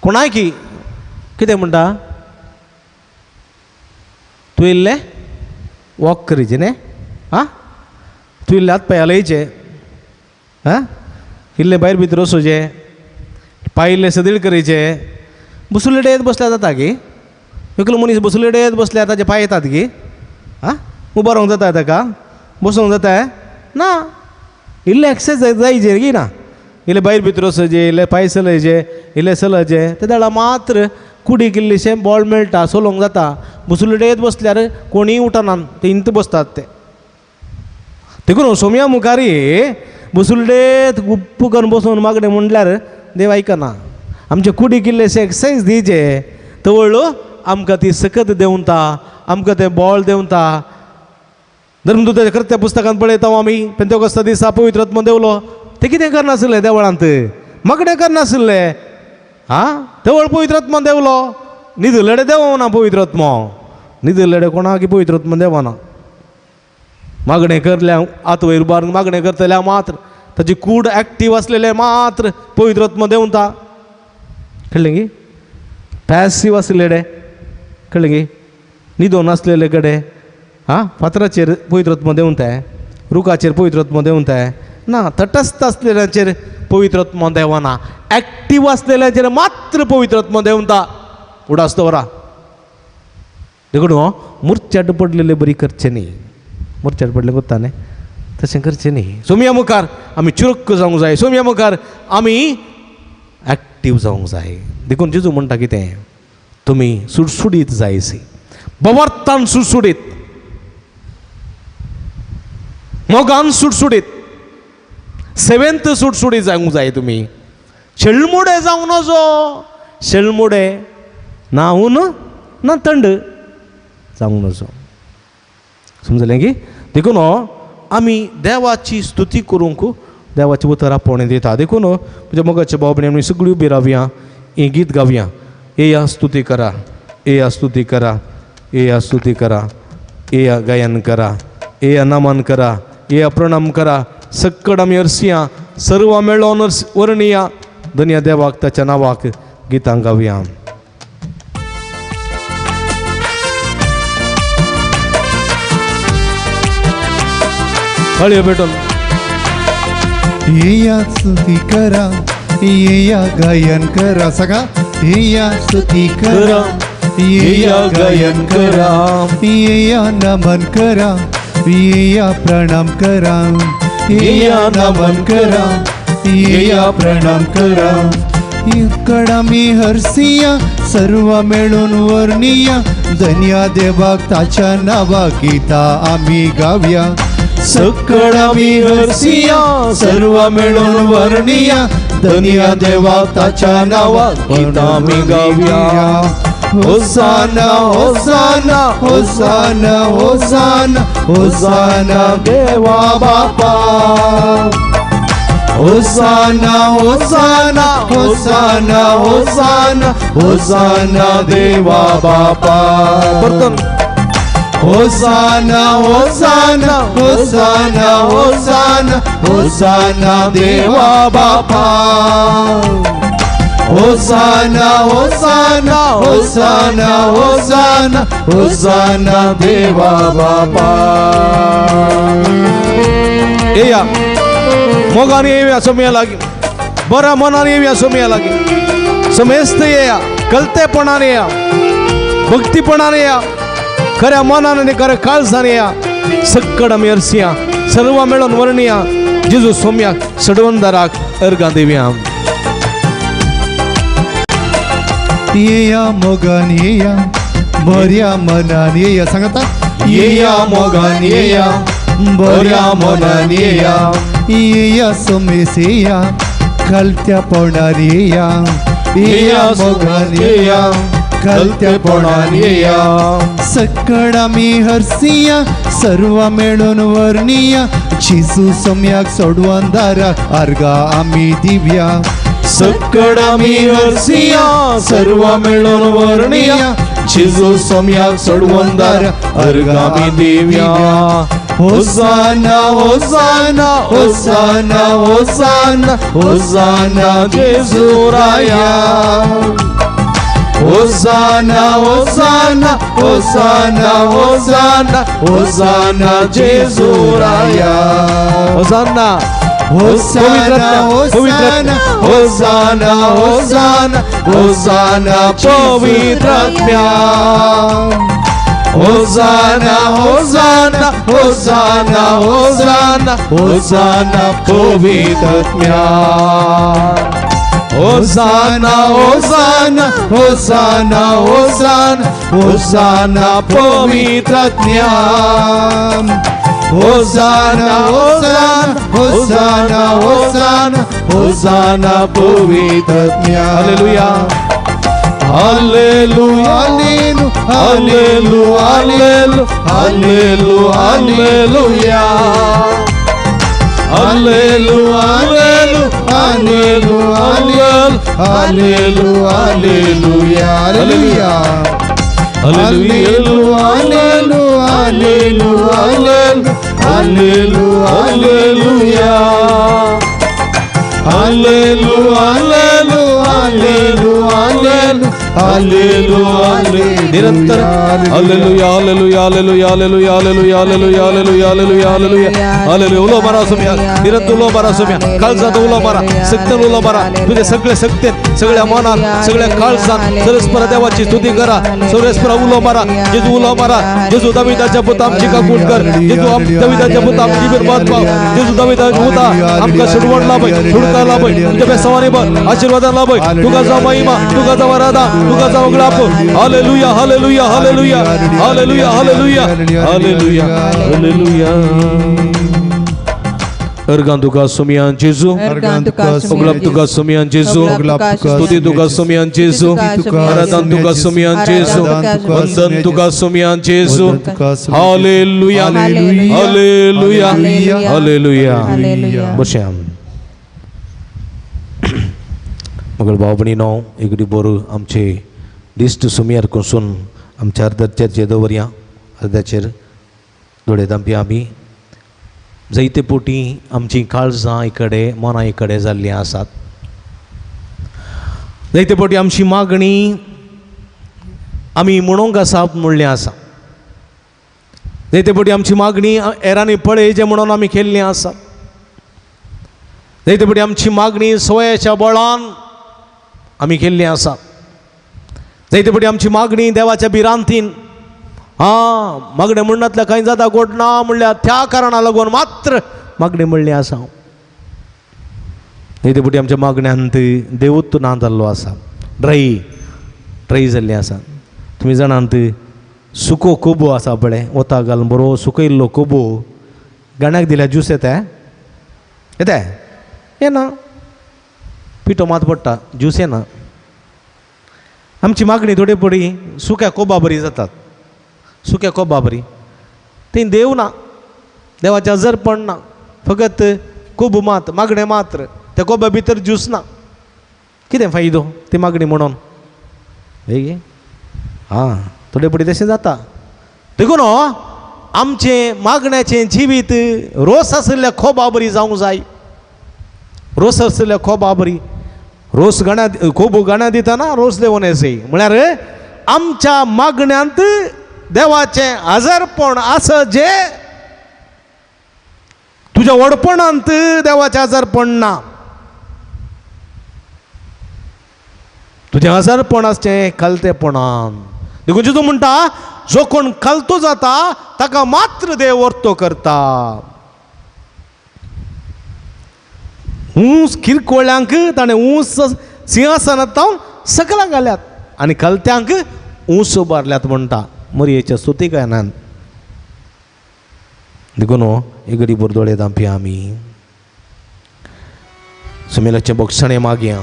कोणाकी कितें म्हणटा? तूं इल्लें वॉक करीचे न्ही, आं तूं इल्लें हात पांय हालयचे, आं इल्लें भायर भितर वचोचें, पांय इल्लें सदीळ करीचे. बसुलेडेत बसल्यार जाता गी? एकलो मनीस बसुलेडेत बसल्यार ताजे पांय येतात गी? आं उबो रावंक जाता ताका? बसोंक जाता? ना. इल्लें एक्सरसायज जायचे गी ना? इल्लें भायर भितर वचोचें, इल्लें पांय चलयचे, इल्लें चलचें. ते दाडा मात्र कुडीक इल्लेशें बॉल मेळटा, चलोवंक जाता. बसुलेडेत बसल्यार कोणीय उठना, ते इंत बसतात ते. देखून सोम्या मुखार बसुलेत गुप्प करून बसून मागणें म्हणल्यार देव आयकना. आमचे कुडीक इल्लेशें एक्सरसायज दिवचे तवळ आमकां ती सकत देंवता, आमकां तें बॉल देंवता. धर्मदूताच्या कृत्या पुस्तकांत पळयता आमी पेंतेकोस्ता दिसा पवित्र आत्मो देंवलो. ते कितें करनासले देवळांत? मागणें करनासले. आं तवळ पवित्र आत्मो देंवलो. न्हिदलेडे देंवना पवित्र आत्मो, न्हिदलेडे कोणाक पवित्र आत्मो देंवना. मागणें करल्या हात वयर उबारून मागणें करतल्या मात्र ताची कूड एक्टीव आसलेले मात्र पवित्र आत्मो देंवता. कळ्ळें की? पॅसिव आसलेडे कळ्ळें गे? न्हिदोन आसलेले कडेन आं फातराचेर पवित्र आत्मो देंवताय, रुखाचेर पवित्र आत्मो देंवताय ना, तटस्थ आसलेल्याचेर पवित्र आत्मो देंवना, एक्टीव आसलेल्याचेर मात्र पवित्र आत्मो देंवता. उडास दवरा. देखून मुर्चाट पडलेले बरी करचें न्ही, मुर्चाट पडलें कोत्ता न्ही, तशें करचें न्ही. सोमया मुखार आमी चुरक्क जावंक जाय, सोमया मुखार आमी एक्टीव जावंक जाय. देखून जेजू म्हणटा कितें, तुमी सुडसुडीत जायसी, बवार्थान सुडसुडीत, मोगान सुडसुडीत, सेवेंत सुडसुडीत जावंक जाय. तुमी शेळमुडे जावं नजो, शेळमुडे ना ऊन ना थंड जावंक नजो. समजलें की? देखून आमी देवाची स्तुती करूंक देवाची उतरां आपोवणें दिता. देखून म्हज्या मोगाच्या भाव भयणी आमी सगळीं उबी रावया, हें गीत गावया. येया स्तुती करा, येया स्तुती करा, येया स्तुती करा, येया गायन करा, येया नमन करा, येया प्रणाम करा. सक्कड आमी अरसिया, सर्व मेळोन वर्णिया धन्या देवाक ताच्या नांवाक गितां गावया. हळयो भेटून येया स्तुती करा, येया गायन करा, सगळा येया स्तुती करा, येया गायन करा, येया नमन करा, येया प्रणाम करा, येया नमन करा, येया प्रणाम करा. इकडा मी हरसिया, सर्व मेळून वर्णिया धन्या देवाक ताच्या नांवाक गीता आमी गावया. सकळ आमी हरसिया, सर्व मेळून वर्णिया धन्या देवाक ताच्या नांवाक गीता आमी गावया. होसाना होसाना होसाना होसाना होसाना देवा बापा, होसाना होसाना होसाना होसाना होसाना देवा बापा. परतून होसाना होसाना होसाना होसाना होसाना देवा बापा, होसाना होसाना होसाना होसाना होसाना देवा बापा. येया मोगान येवया सोमया लागीं, बऱ्या मनान येवया सोमया लागीं, समेस्त येया, कलतेपणान येया, भक्तीपणान येया, खऱ्या मनान आनी खऱ्या काळजान येया. सक्कड आमी अरसिया, सर्व मेळोन वर्णिया जेजू सोमयाक सडवंदाराक अर्गां दिवया. येया मोगान येया, बऱ्या मनान येया, सांगता येया मोगान येया, बऱ्या मनान येया, येया सोमेस येया, खालत्या पोणार येया, येया मोगान येया, खालत्या पोणार येया. सक्कड आमी हरसिया, सर्व मेळून वर्णिया जेजू सोमयाक सोडवंदाराक आर्गां आमी दिवया. सक्कड आमी हरसिया, सर्व मेळून वर्णिया जेजू सोमयाक सोडवंदाराक आर्गां आमी दिवया. होसाना होसाना होसाना होसाना होसाना जेजू राया, होसाना होसाना होसाना होसाना होसाना जेजू राया. होसाना होसाना होसाना होसाना होसाना होसाना पवित्र आत्म्या, होसाना होसाना होसाना होसाना होसाना पवित्र आत्म्या, होसाना होसाना होसाना होसाना होसाना पवित्र आत्म्या, होसाना होसाना होसाना होसाना होसाना पवित्र आत्म्या. हालेलुया हालेलुया हालेलुया हालेलुया हालेलुया हालेलुया हालेलुया हालेलुया हालेलुया हालेलुया हालेलुया हालेलुया हालेलुया हालेलुया हालेलुया हालेलुया निरंतर hallelujah hallelujah hallelujah hallelujah hallelujah hallelujah hallelujah hallelujah hallelujah hallelujah. उलो मारा सोम्या, निरंतर उलो मारा सोम्या, काळजात उलो मारा, सक्तन उलो मारा, तुझे सगळे सक्तेन, सगळ्या मनात, सगळ्या काळजात सरस्परा देवाची स्तुती करा. सरस्परा उलो मारा, जेजू उलो मारा, जेजू दाविदाच्या पुता आमची काकूट कर, जेजू दाविदाच्या पुता आमची बिरबाद पाव, जेजू दाविदाच्या पुता आमकां सुडवण लाभय, सुडका लाभय, तुमच्या बेसवानी भर, आशीर्वादान लाभय. तुका जाव महिमा, तुका जाव आराधना, तुका जाव ग्लाप. Hallelujah hallelujah hallelujah hallelujah hallelujah hallelujah hallelujah. अर्गां तुका सोमियान जेजू, ओगलाप तुका सोमियान जेजू, स्तुती तुका सोमियान जेजू, आराधन तुका सोमियान जेजू, वंदन तुका सोमियान जेजू. हालेलुया हालेलुया हालेलुया. बशया मगळ भाव भयणीनो, एगडी बोरू आमचे दिश्ट सुमियार कोसून आमच्या अर्दाचेर दवरया, अर्दाचेर दोळे दामपी आमी जायते पोटी आमची काळजां इकडे मनां इकडे जाल्लीं आसात. जायते पोटी आमची मागणी आमी म्हणूंक आसा म्हणलें आसा, जायते पोटी आमची मागणी हेरांनी पळय म्हणून आमी केल्लीं आसा, जायते पोटी आमची मागणी सवयाच्या बळान आमी केल्लीं आसा, जायते पोटी आमची मागणी देवाच्या भिरांतीन, हां मागणें म्हणनातल्या कांय जाता गोड ना म्हणल्यार त्या कारणा लागून मात्र मागणें म्हणलें आसा. जायते पोटी आमच्या मागण्यांत देवूच ना जाल्लो आसा, ड्राय ड्राय जाल्लें आसा. तुमी जाणांत सुको कोबो आसा पळय, वता घालून बरो सुकयल्लो कोबो गाण्याक दिल्यार ज्यूस येता येता येना, पिठो मात पडटा, ज्यूस येना. आमची मागणी थोडी पडी सुक्या कोबा बरी जातात, सुक्या कोबा बरी, ती देव ना, देवाचें अजरपण ना, फकत कोबो मात मागणें मात्र, त्या कोबा भितर ज्यूस ना. कितें फायदो ती मागणी म्हणून? हां थोडे पडी तशें जाता. देखून आमचें मागण्याचें जिवीत रोस आशिल्ल्या कोबा बरी जावंक जाय, रोस आशिल्ल्या कोबा बरी. रोस गाण्या कोबो गाण्या दितना रोस देवून येसय म्हळ्यार आमच्या मागण्यांत देवाचें आजारपण आसा, जे तुज्या व्हडपणांत देवाचें आजारपण ना, तुजें आजारपण आसचें खालतेपणान. देखून जेजू म्हणटा जो कोण खालतो जाता ताका मात्र देव वर्तो करता. ऊंच किरकोळ्यांक ताणें ऊंच सिंहासनांत सकला घाल्यात आनी खालत्यांक ऊंच उबारल्यात म्हणटा मरयेच्या स्तुती गायनान. देखून एगडी बोरदोळे दामपी आमी सुमेलाचें बक्षणें मागया.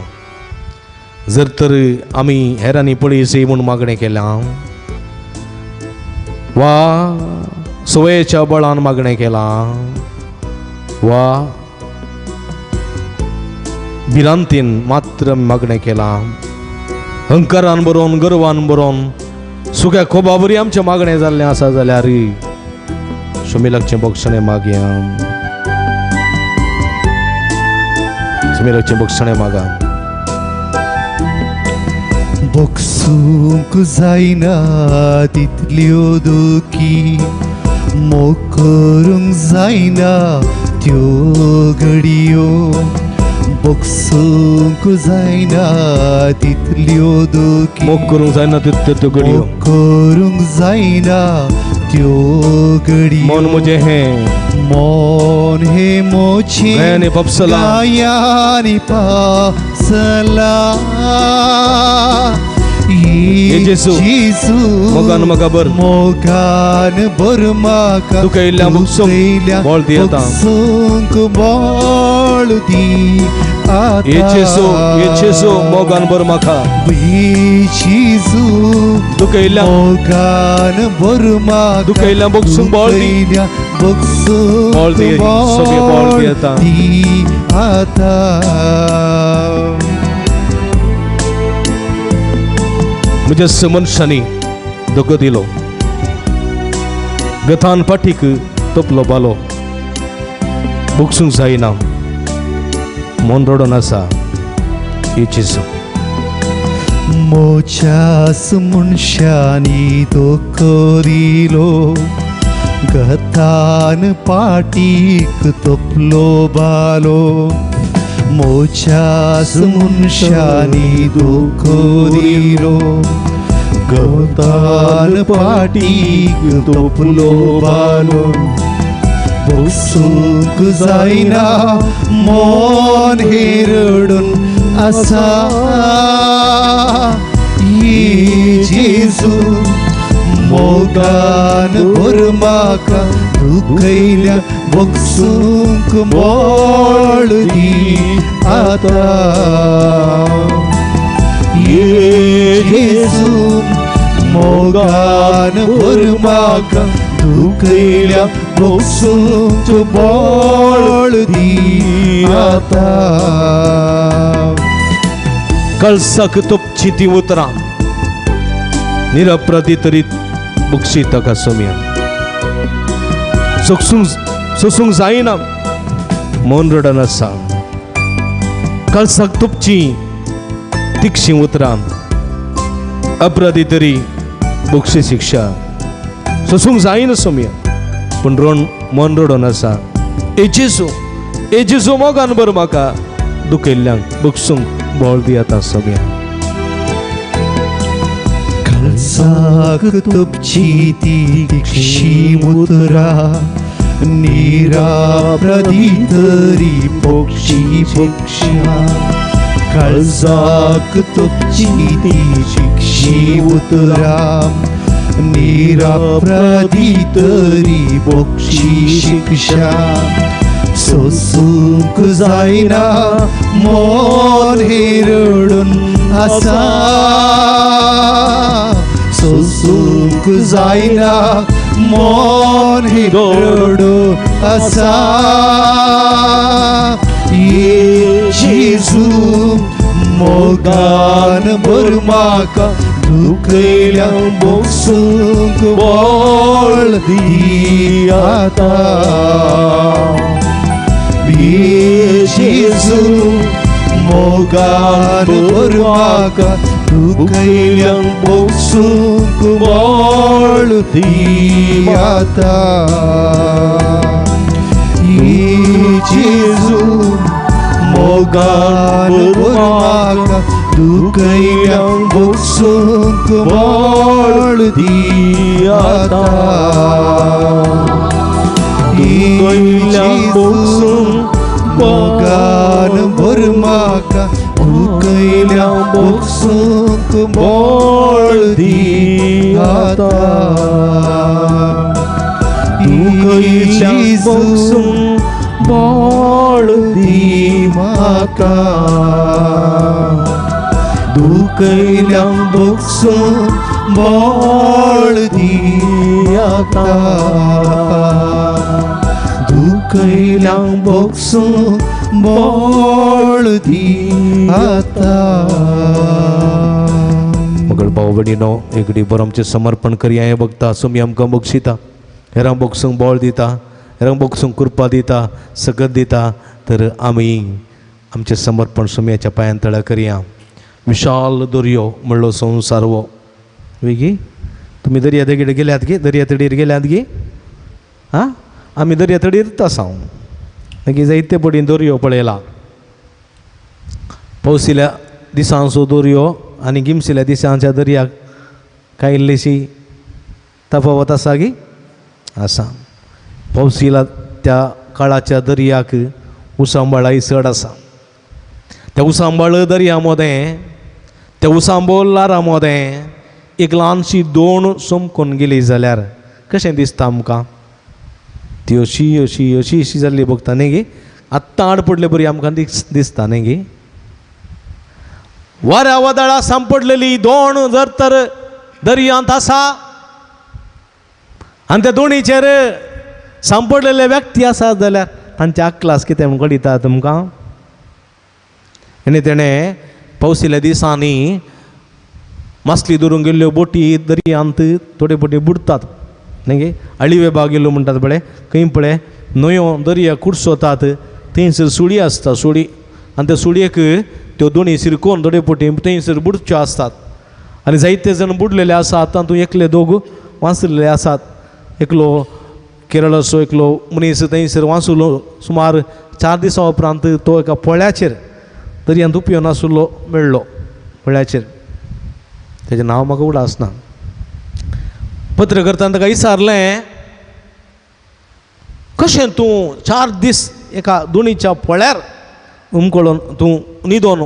जर तर आमी हेरांनी पळयसी म्हूण मागणें केलां वा सवयेच्या बळान मागणें केलां वा भिरांतीन मात्र मागणें केलां, हंकारान बरोवन गर्वान बरोवन सुक्या कोबा बरी आमचें मागणें जाल्लें आसा जाल्यार सुमेलाचें बक्षणें मागया, सुमेलाचें बक्षणें मागा. बक्षूंक जायना तितल्यो दुखी, मोग करूंक जायना त्यो घडयो, बक्षूंक जायना तितल्यो दुखी, मोग करूंक जायना तितल्यो घडयो, मोग करूंक जायना त्यो घडयो. मन म्हजें हें, मन हें म्हजें गायांनी पापसलां, गायांनी पापसलां. जेजू मोगान म्हाका भर, मोगान भर म्हाका, दुखयल्ल्या बक्षूंक बळ दी आतां, बक्षूंक बळ दी आतां. जेजू जेजू मोगान भर म्हाका, जेजू दुखयल्ल्या मोगान भर म्हाका, दुखयल्ल्या बक्षूंक बळ दी, बक्षूंक बळ दी, सगळें बळ दी आतां. दी आतां. म्हज्या मनशांनी धोको दिलो, गथान पाठीक तोपलो बालो, बक्षूंक जायना मन रडोन आसा. जेजू मोच्यास मनशांनी धोको दिलो गतान पाटीक तोपलो बालो मोच्यास मनशांनी धोको दिलो गतान पाटीक तोपलो बालो बसूंक जायना मन हेरडून आसा जेजू मोगान भर म्हाका दुखयल्या बसूंक बळ दी आतां जेजू मोगान भर म्हाका दुखयल्या बसूंक बळ दी आतां. कळसाक तोपची ती उतरां निरपराधी तरी बक्षी ताका सोम्या सोसूंक जायना मन रडन आसा. कळसाक तोपची तिक्षी उतरां अपराधी तरी बक्षी शिक्षा सोसूंक जायना सोम्या पूण मन रडोन आसा. ए जेजू ए जेजू मोगान भर म्हाका दुखयल्ल्यांक बक्षूंक बळ दियात सोम्या. कळसाक तोपची ती तिक्षी उतरां निरापराधी तरी पक्षी पक्षा काळजाक तोपची ती तिक्षी उतरां निरापराधी तरी पक्षी शिक्षा सोसूंक जायना मन हेरडून आसा सोसूंक जायना मन हेरडून आसा जेजू मोगान भर म्हाका दुखयल्या बसूंक बळ दी आतां. जेजू मोगान भर म्हाका दुखयल्या बसूंक बळ दी आतां. जेजू मोगान भर म्हाका दुखयल्या बसूंक बळ दी आतां. मोगान भर म्हाका दुखयल्या बसूंक बळ दी आतां. दुखयल्या बसूंक बळ दी म्हाका दुखयल्या बसूंक बळ दी आतां. दुखयल्या बसूंक बळ दी आतां. मगळ भाव भयणीनो एकडी बरो आमचें समर्पण करया. हें बघता सुमी आमकां बक्षिता हेरांक बक्षूंक बळ दिता हेरांक बक्षूंक कृपा दिता सकत दिता. तर आमी आमचें समर्पण सुमयाच्या पांयान तळा करया. विशाल दर्यो म्हणलो संवसार हो वेगी तुमी दर्या देगेर गेल्यात गी दर्या तडीर गेल्यात गी आं आमी दर्या तडीर आसा मागीर जायते पटी दर्यो पळयला. पावसिल्या दिसांचो दर्यो आनी गिमशिल्या दिसांच्या दर्याक कांय इल्लीशी तफावत आसा गी आसा. पावसिला त्या काळाच्या दर्याक उसांबाळाय चड आसा. त्या उसांबाळ दर्या मोदें त्या उसांबोल ल्हारां मोदें एक ल्हानशी दोण चमकून गेली जाल्यार कशें दिसता आमकां? ती अशी अशी अशी अशी जाल्ली बघता न्ही गी आत्तां आड पडले बरी आमकां दिसता न्ही गी. वाऱ्या वादळा सांपडलेली दोण जर तर दर्यांत आसा आनी त्या दोणीचेर सांपडलेले व्यक्ती आसा जाल्यार तांचे अक्लास कितें म्हूण कळटा तुमकां? आनी तेणें पावसिल्या दिसांनी मासली धरूंक गेल्ल्यो बोटी दर्यांत थोडे बोटी बुडटात न्ही गे. अळिवे बाग गेल्लो म्हणटात पळय खंय पळय न्हंयो दर्या कुडसोतात थंयसर सुडी आसता सुडी आनी त्या सुडयेक त्यो दोणी सिरकोन थोडे पोटी थंयसर बुडच्यो आसतात आनी जायते जाण बुडलेले आसात. तातूंत एकले दोग वांचलेले आसात. एकलो केरळाचो एकलो मनीस थंयसर वांचलो. सुमार 4 दिसां उपरांत तो एका पोळ्याचेर दर्यांत उपयो नासलो मेळ्ळो पोळ्याचेर. तेजें नांव म्हाका उडास ना. पत्रकर्त्यान ताका विचारलें, कशें तूं 4 दीस एका दोणीच्या पोळ्यार उमकळून तूं न्हिदोन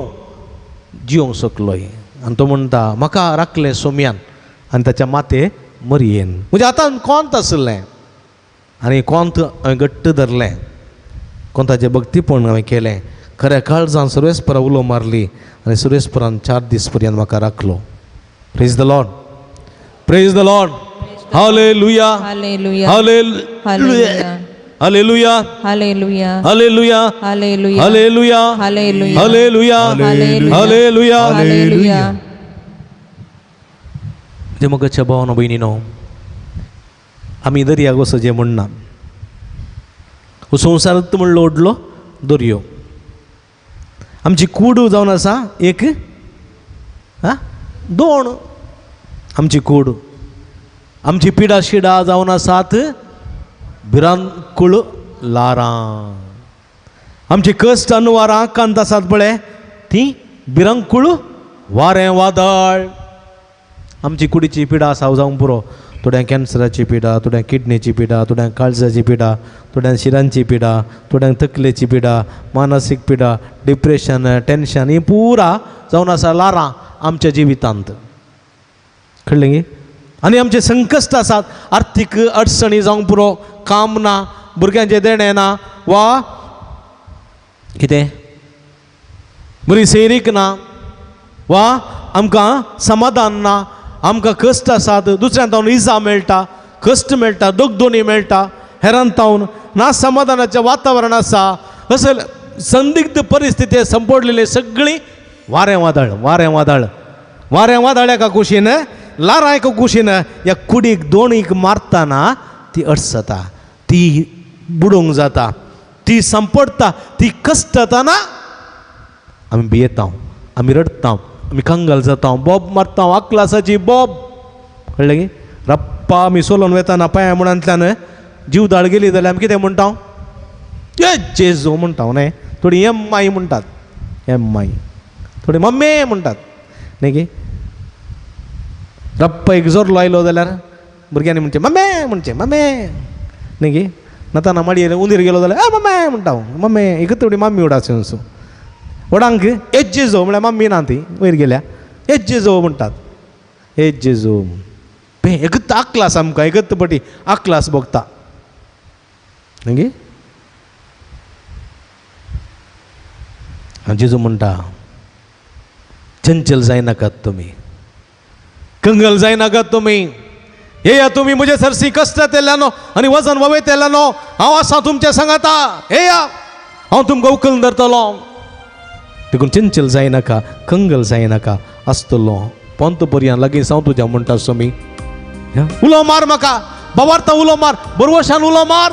जिवंक शकलोय? आनी तो म्हणटा, म्हाका राखलें सोम्यान आनी ताच्या माते मरयेन. म्हणजे आतां कोंत आसलें आनी कोंत हांवें घट्ट धरलें, कोंताचें भक्तीपण हांवें केलें. खऱ्या काळजान सुरेशपरा उलो मारली आनी सुरेशपरान 4 दीस पर्यंत म्हाका राखलो. Praise the Lord, praise the Lord. Hallelujah, hallelujah, hallelujah, hallelujah, hallelujah, hallelujah, hallelujah, hallelujah, hallelujah, hallelujah, hallelujah, hallelujah. जे मोगाच्या भावानो भयणीनो, आमी दर्याक वचचें म्हणना. हो संवसारांत म्हणलो ओडलो दर्यो. आमची कूड जावन आसा एक दोन. आमची कूड, आमची पिडा शिडा जावन आसात भिरांकूळ लारां. आमची कश्ट अनुवारां कांत आसात पळय ती भिरांकूळ वारें वादळ. आमची कुडीची पिडा आसा जावंक पुरो. थोड्यांक कॅन्सराची पिडा, थोड्यांक किडनीची पिडा, थोड्यांक काळजाची पिडा, थोड्यांक शिरांची पिडा, थोड्यांक तकलेची पिडा, मानसीक पिडा, डिप्रेशन, टेन्शन, ही पुरा जावन आसा लारां आमच्या जिवितांत. कळ्ळें गी? आनी आमचे संकश्ट आसात, आर्थीक अडचणी जावंक पुरो, काम ना, भुरग्यांचें देणें ना, वा कितें बरी सैरीक ना, वा आमकां समाधान ना, आमकां कश्ट आसात, दुसऱ्यान तावन इजा मेळटा, कश्ट मेळटा, दोगदोणी मेळटा, हेरान तावन ना समाधानाचें वातावरण आसा. अशें संदिग्ध परिस्थिती संपडलेली सगळीं वारें वादळ, वारें वादळ, वारें वादळ एका कुशीन, लारां एका कुशीन ह्या कुडीक दोणीक मारतना ती अडचता, ती बुडोवंक जाता, ती संपडटा, ती कश्टतना आमी भियेता, आमी रडटा, आमी कंगाल जाता, बोब मारता, आकलासाची बोब. कळ्ळें गी? रप्पा आमी सोलोन वेताना पांया मुळांतल्यान जीव दाळ गेली जाल्यार आमी कितें म्हणटा? ए जेजू म्हणटा न्हय. थोडी एम I म्हणटात, एम I, थोडी मम्मी म्हणटात न्हय गी? रप्पा एक जोरलो आयलो जाल्यार भुरग्यांनी म्हणचें मम्मी, म्हणचें मम्मी न्हय गी? नाताना माडयेर उंदीर गेलो जाल्यार ए मम्मी म्हणटा, मम्मी. एक थोडी मम्मी उडास व्हडांक ए जेजो म्हळ्यार मम्मी ना, ती वयर गेल्या ए जेजो म्हणटात, ए जेजो. एकच आकलास आमकां, एकच पटी आकलास भोगता न्हय गी? जेजू म्हणटा, चंचल जायनाकात तुमी, कंगल जायनाकात तुमी. येया तुमी म्हजे सरसी कश्ट येतल्यानो आनी वजन ववेतल्यानो, हांव आसा तुमच्या सांगाता. येया, हांव तुमकां उखलून धरतलो. देखून चंचल जायनाका, कंगल जायनाका, आसतलो पोंत पर्यान लागीं हांव तुज्या म्हणटा स्वामी. उलो मार म्हाका, बाबार्ता उलो मार, बरवशान उलो मार,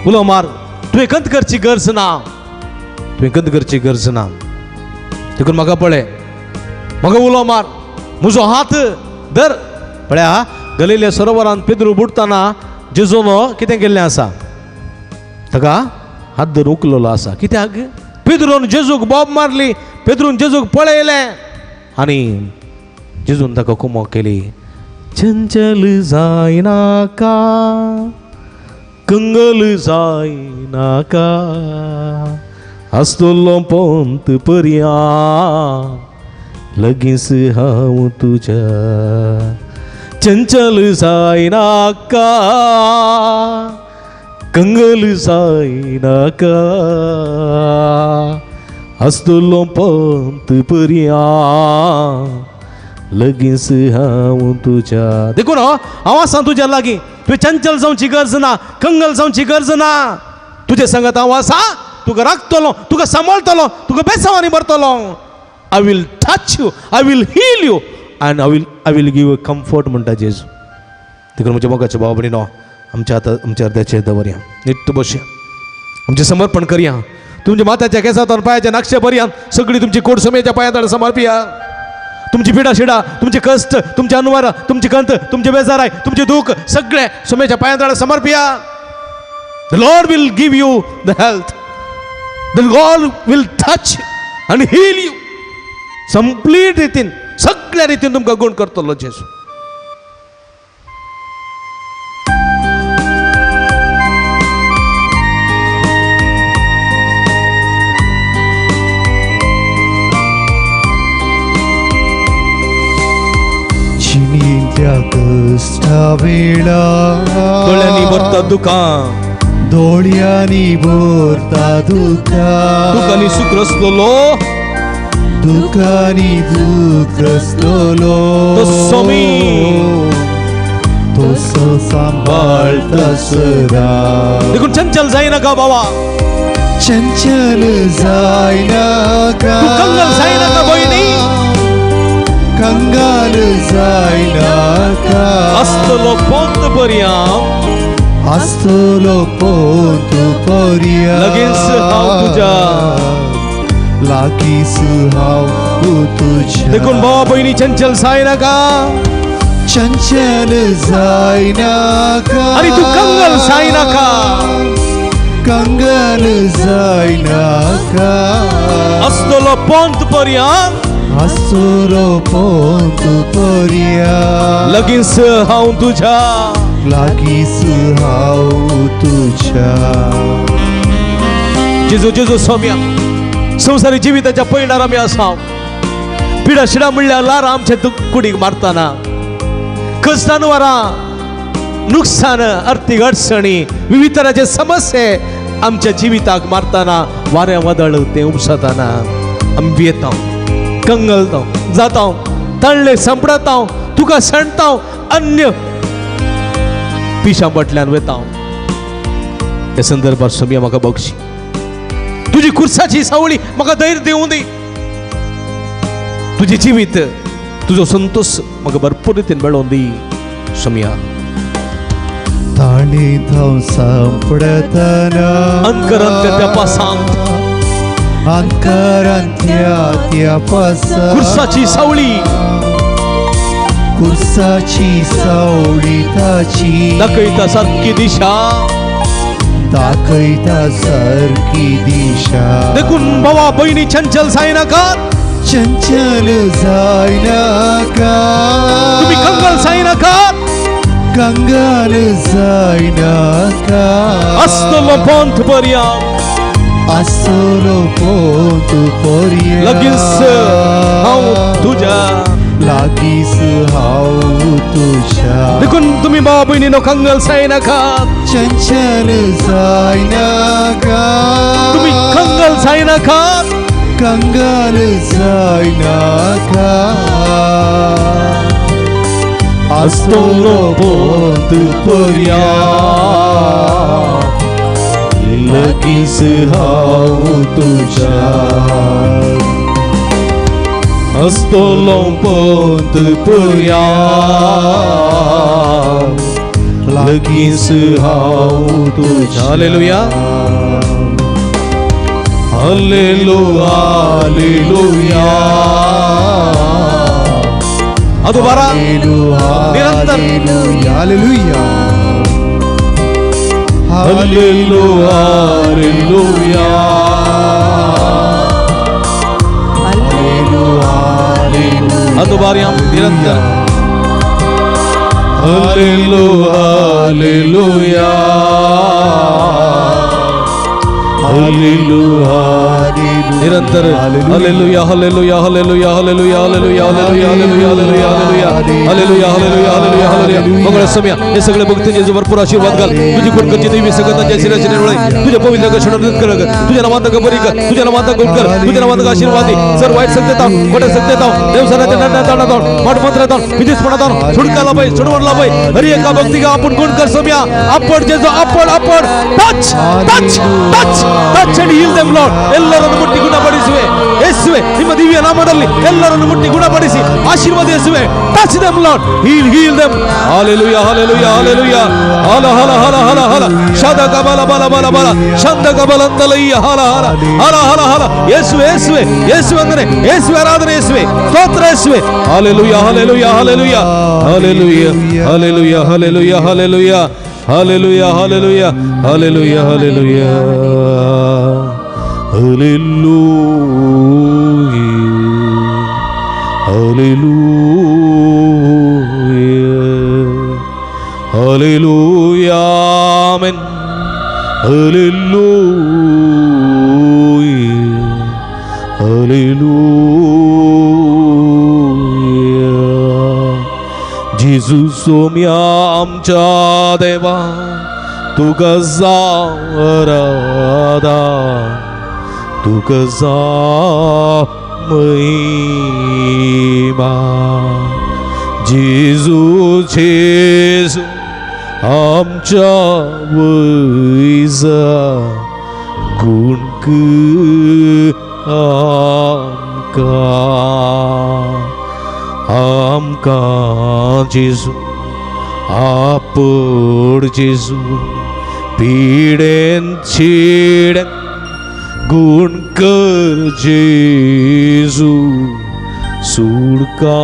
उलो मार. तुवें कंत करची गरज ना, तुवें कंत करची गरज ना. देखून म्हाका पळय, म्हाका उलो मार, म्हजो हात धर. पळया गलिले सरोवरान पेद्रू बुडटना जेजून कितें केल्लें आसा? ताका हात धरून उखललो आसा. कित्याक? पेद्रून जेजूक बोब मारली, पेद्रून जेजूक पळयलें आनी जेजून ताका कुमोक केली. चंचल जायनाका, कंगल जायनाका, आसतलो पोंत पर्या लगींच हांव तुज्या. चंचल जायनाका, कंगल जायनाका, आसतलो पंत पर्या लगींच हांव तुज्या. देखून हांव आसा तुज्या लागीं. तुवें चंचल जावची गरज ना, कंगल जावची गरज ना. तुजे सांगत हांव आसा, तुका राखतलो, तुका सांबाळटलो, तुका बेसांवांनी भरतलो. I will touch you, I will heal you and I will give you comfort म्हणटा जेजू. देखून म्हज्या मोगाच्या भाव भयणीनो, आमच्या आतां आमच्या अर्द्याचेर दवरया, निट्ट बसया, आमचें समर्पण करया. तुमच्या माथ्याच्या केसांत पायाच्या नक्षे पर्यंत सगळी तुमची कोड सोम्याच्या पायात समर्पिया. तुमची पिडा शिडा, तुमचे कष्ट, तुमचे अनुवार, तुमची कंत, तुमचे बेजार आहे, तुमचे दुःख सगळे सोम्याच्या पायात समर्पिया. The Lord will give you the health. The Lord will touch and heal you. Complete रितीन, सगळ्या रितीन तुमकां गुण करतलो जेजू. जिणेंतल्या कश्टा वेळा दोळ्यांनी भरता दुकां, दोळ्यांनी भरता दुकां, दुकांनी सुक्रसलोलो, दुकांनी दुक्रसलोलो, तो सोमी तसो सांबाळटा सदां. देखून चंचल जायनाका बाबा, चंचल जायनाका, तूं कंगाल जायनाका भयणी, कंगाल जायनाका, आसतलो पोंत पर्यंत, आसतलो पोंत पर्यंत, लगीच हांव तुज्या, लागींच हांव तुज्या. देखून भावा भयणी चंचल जायनाका, चंचल जायनाका, आनी तूं कंगाल जायनाका, कंगाल जायनाका, आसतलो पोंत पर्यंत, आसतलो पोंत पर्यंत, लगीच हांव तुज्या, लागींच हांव तुज्या. जेजू जेजू सोम्या, संवसारी जिविताच्या पयणार आमी आसा. पिडा शिडा म्हणल्यार लार आमच्या कुडीक मारतना, कश्टान वारां, नुकसान, अर्थीक अडचणी, विविध तराचे समस्ये आमच्या जिविताक मारतना, वाऱ्या वादळ तें उपसतना आमी भियेता, कंगलता जाता, तळ्ळे संपडता, तुका सांडता, अन्य पिशां फाटल्यान वता. ह्या संदर्भात सोम्या म्हाका बक्षी, तुजी कुर्साची सावळी म्हाका धैर्य दिवं दी, तुजें जिवीत, तुजो संतोष म्हाका भरपूर रितीन मेळोवन दी सोम्या. ताणें हांव सांपडतना, अंतकरांतल्या त्या पासांत, अंतकरांतल्या त्या पासांत, कुर्साची सावळी, कुर्साची सावळी ताची, दाखयता सारकी दिशा, दाखयता सारकी दिशा. देखून भावा भयणी चंचल जायनाका, चंचल जायनाका, तुमी कंगाल जायनाका, कंगाल जायनाका, आसतलो पोंत पर्यंत, आसतलो पोंत पर्यंत, लगीच हांव तुज्या, लागींच हांव तुज्या. देखून तुमी भावा भयणीनो कंगाल जायनाका, चंचल जायनाका, तुमी कंगाल जायनाका, कंगाल जायनाका, आसतलो पोंत पर्यंत, लगीच हांव तुज्या, आसतलो पोंत पर्यंत, लगीच हांव तुज्या. हालेलुया, हालेलुया, हालेलुया. दोबारा निरंतर हालेलुया, हालेलुया, हालेलुया, दोबारा निरंतर हालेलुया, हालेलुया, हालेलुया, निरंतर hallelujah, hallelujah, hallelujah, hallelujah, hallelujah, hallelujah, hallelujah, hallelujah, hallelujah, hallelujah, hallelujah, hallelujah. मंगळ सम्या हे सगळे भक्त जेजू भरपूर आशीर्वाद घाल. तुझी कोणकरची देवी सगळ्यांच्या शिराची निर्मळ, तुझ्या पवित्र क्षणात कर, तुझ्या नावात बरी कर, तुझ्या नावात गुण कर, तुझ्या नावात आशीर्वाद दे. सर वाईट सत्यता, खोट्या सत्यता, देवसनाच्या निर्णयात मठमंत्रात विधिस्मरणात सुटका लाभाय, सोडवण लाभाय. हरी एका भक्ती का आपण गुण कर सम्या. आपण जेजू आपण आपण touch touch touch touch and heal them Lord. ಎಲ್ಲರನ್ನು ಮುಟ್ಟಿ ಗುಣಪಡಿಸುವೆ ಯೇಸು ಯೇಸುವೆ, ನಿಮ್ಮ ದಿವ್ಯ ನಾಮದಲ್ಲಿ ಎಲ್ಲರನ್ನು ಮುಟ್ಟಿ ಗುಣಪಡಿಸಿ ಆಶೀರ್ವಾದ ಯೇಸುವೆ. Touch them Lord, heal, heal them. Hallelujah, hallelujah, hallelujah. ಹಲ ಹಲ ಹಲ ಹಲ ಹಲ ಶದ ಕಬಲ ಬಲ ಬಲ ಬಲ ಶಂದ ಕಬಲಂತಲಯ್ಯ ಹಲ ಹಲ ಹಲ ಹಲ ಹಲ. ಯೇಸುವೆ, ಯೇಸುವೆ, ಯೇಸುವೆ ಅಂದರೆ ಯೇಸುವೆ, ಆರಾಧನೆ ಯೇಸುವೆ, ಸ್ತೋತ್ರ ಯೇಸುವೆ. Hallelujah, hallelujah, hallelujah, hallelujah, hallelujah, hallelujah, hallelujah, hallelujah, hallelujah, hallelujah, hallelujah, hallelujah, hallelujah, hallelujah, amen. Hallelujah, hallelujah. जेजू सोम्या आमच्या देवा, तुका आराधना, तुका महिमा. जेजू, जेजू आमच्या वैजा, गुण आमकां, आमकां जेजू आपड जेजू, पिडेन छिडेन गुण कर जेजू, सुडका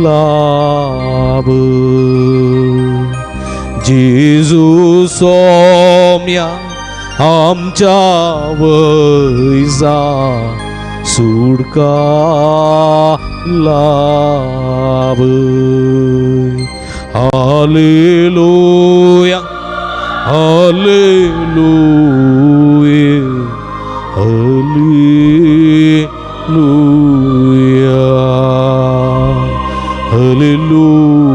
लाभ. जेजू सोम्या आमच्या वैजा, सुडका लाभ. हालेलुया, हालेलुया, हालेलुया, हालेलुया, हालेलुया,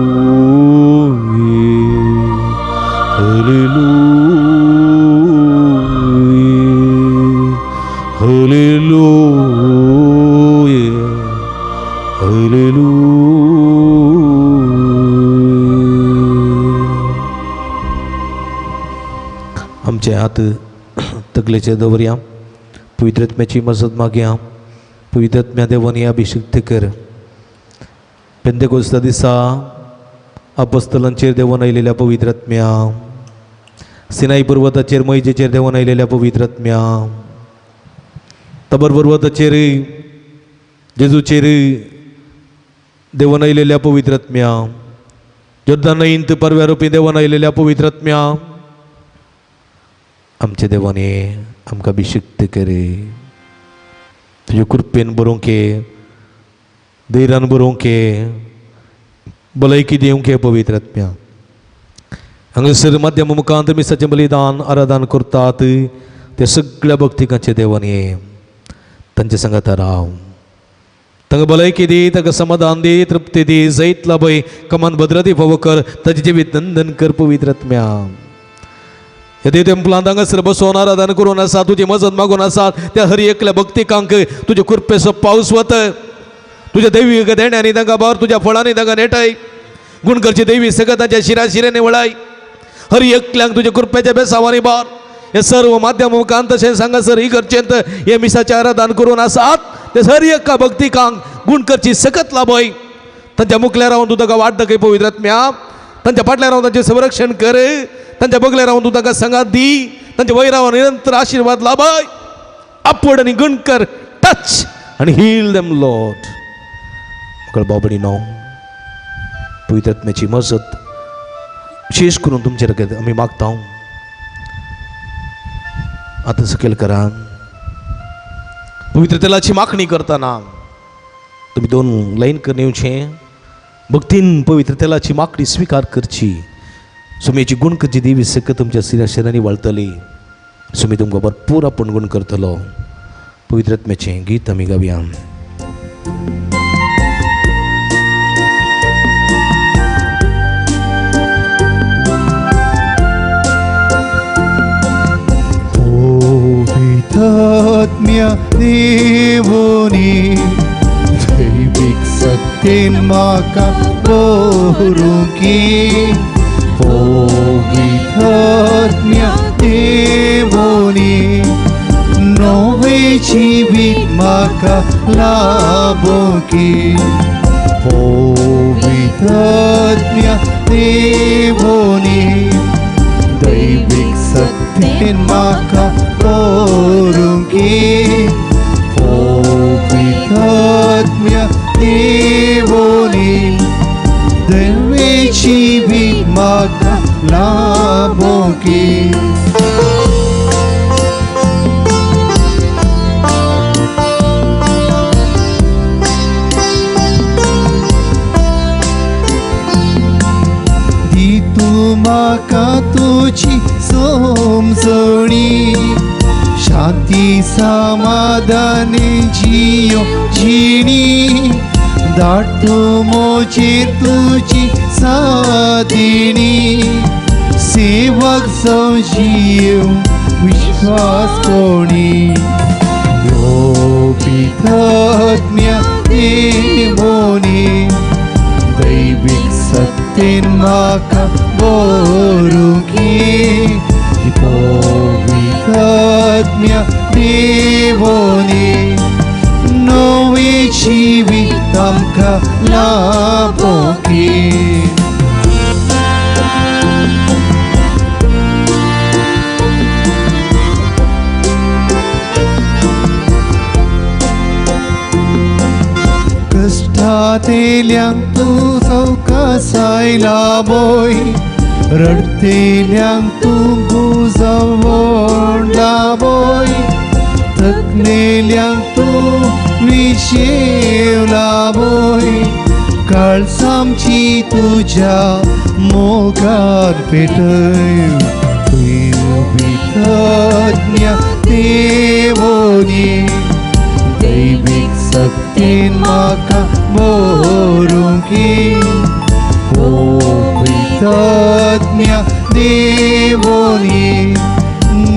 हालेलुया, हालेलुया. आमचे हात तकलेचे दवरया, पवित्रत्म्याची मजत मागया. पवित्रत्म्या देवानी अभिषिक्त कर. पेंतेकोस्ता दिसा अपोस्तलांचेर देवान आयलेल्या पवित्रत्म्या, सिनाई पर्वताचेर मैजेचेर देवान आयलेल्या पवित्रत्म्या, तबर पर्वताचेर जेजूचेर देवान आयलेल्या पवित्रत्म्या, जोर्दान न्हंयंत परव्या रुपी देवान आयलेल्या पवित्रत्म्या, आमच्या देवाने आमकां अभिषिक्त करे. तुजे कृपेन बरोवंक, धैर्यान बरोवंक, भलायकी दिवंक पवित्रत्म्या. हांगासर माध्यम मुखांत मिसाचें बलिदान आराधन करतात त्या सगळ्या भक्तिकांचे देवाने तांचे सांगाता राव. तांकां भलायकी दी, तांकां समाधान दी, तृप्ती दी, जैत लाभय, कमान भद्रती फावो कर, ताचें जिवीत नंदन कर पवित्रत्म्या. ह्या टेंपलांत हांगासर बसोवन आराधन करून आसा, तुजी मजत मागून आसा त्या हर एकल्या भक्तिकांक तुजे कृपेचो पावस वत. तुज्या दैवीक देण्यांनी तांकां भर, तुज्या फळांनी तांकां नेटाय, गुण करची देवी सगळं तांच्या शिरा शिऱ्यांनी वळाय. हर एकल्यांक तुज्या कृपेच्या बेसावांनी भर. हे सर्व माध्यम मुखान तशें सांगासर ही गरजेंत हे मिसाचें आराधन करून आसात ते हर एका भक्तिकांक गुण करची सकत लाभय. तांच्या मुखल्या रावन तूं ताका वाट दाखय पवित्रत्म्या, तांच्या फाटल्या रावन तांचें संरक्षण कर, तांच्या बगल्या रावन तूं ताका सांगात दी, तांच्या वयर रावन निरंतर आशिर्वाद लाभय. आपड आनी गुण कर, टच आनी हील देम लॉर्ड. म्हाका बाबडी नो पवित्रत्म्याची मजत विशेष करून तुमचे रगत आमी मागता. आतां सकयल करा. पवित्र तेलाची मागणी करतना तुमी दोन लायन करून येवचें. भक्तीन पवित्र तेलाची मागणी स्विकार करची. सुमेची गुण करची देवी सकत तुमच्या सिरा शिरांनी वळतली. सुमी तुमकां भरपूर आपूण गुण करतलो. पवित्रत्म्याचें गीत आमी गावया. पवित्रत्म्या देवोनी दैवीक सत्तेन म्हाका बरोवंकी. पवित्रत्म्या देवोनी नवें जिवीत म्हाका लाभोंकी पवित्र आत्म्या देवोनी दैवीक शक्तीन म्हाका करूंकी पवित्र आत्म्या देवोनी दैवी जिवीत म्हाका लाभोंकी. म्हाका तुजी समजणी शांती समाधानी जियो जिणी धाड तूं म्हजेर तुजी सादिणी सेवक जावं जीव विश्वास कोणी पवित्र आत्म्या देवोनी दैवीक सत्तेन म्हाका बरोवंकी पवित्र आत्म्या देवोनी नवें जिवीत आमकां लाभोंकी. कश्टांतल्यांक तूं सवकासाय लाबय रडटेल्यांक तूं भुजावण लाबय थकलेल्यांक तूं विशेव लाबय काळसामची तुज्या मोगान पेटय पवित्र आत्म्या देवोनी दैवीक शक्तीन म्हाका बरोवंकी पवित्र आत्म्या देवोनी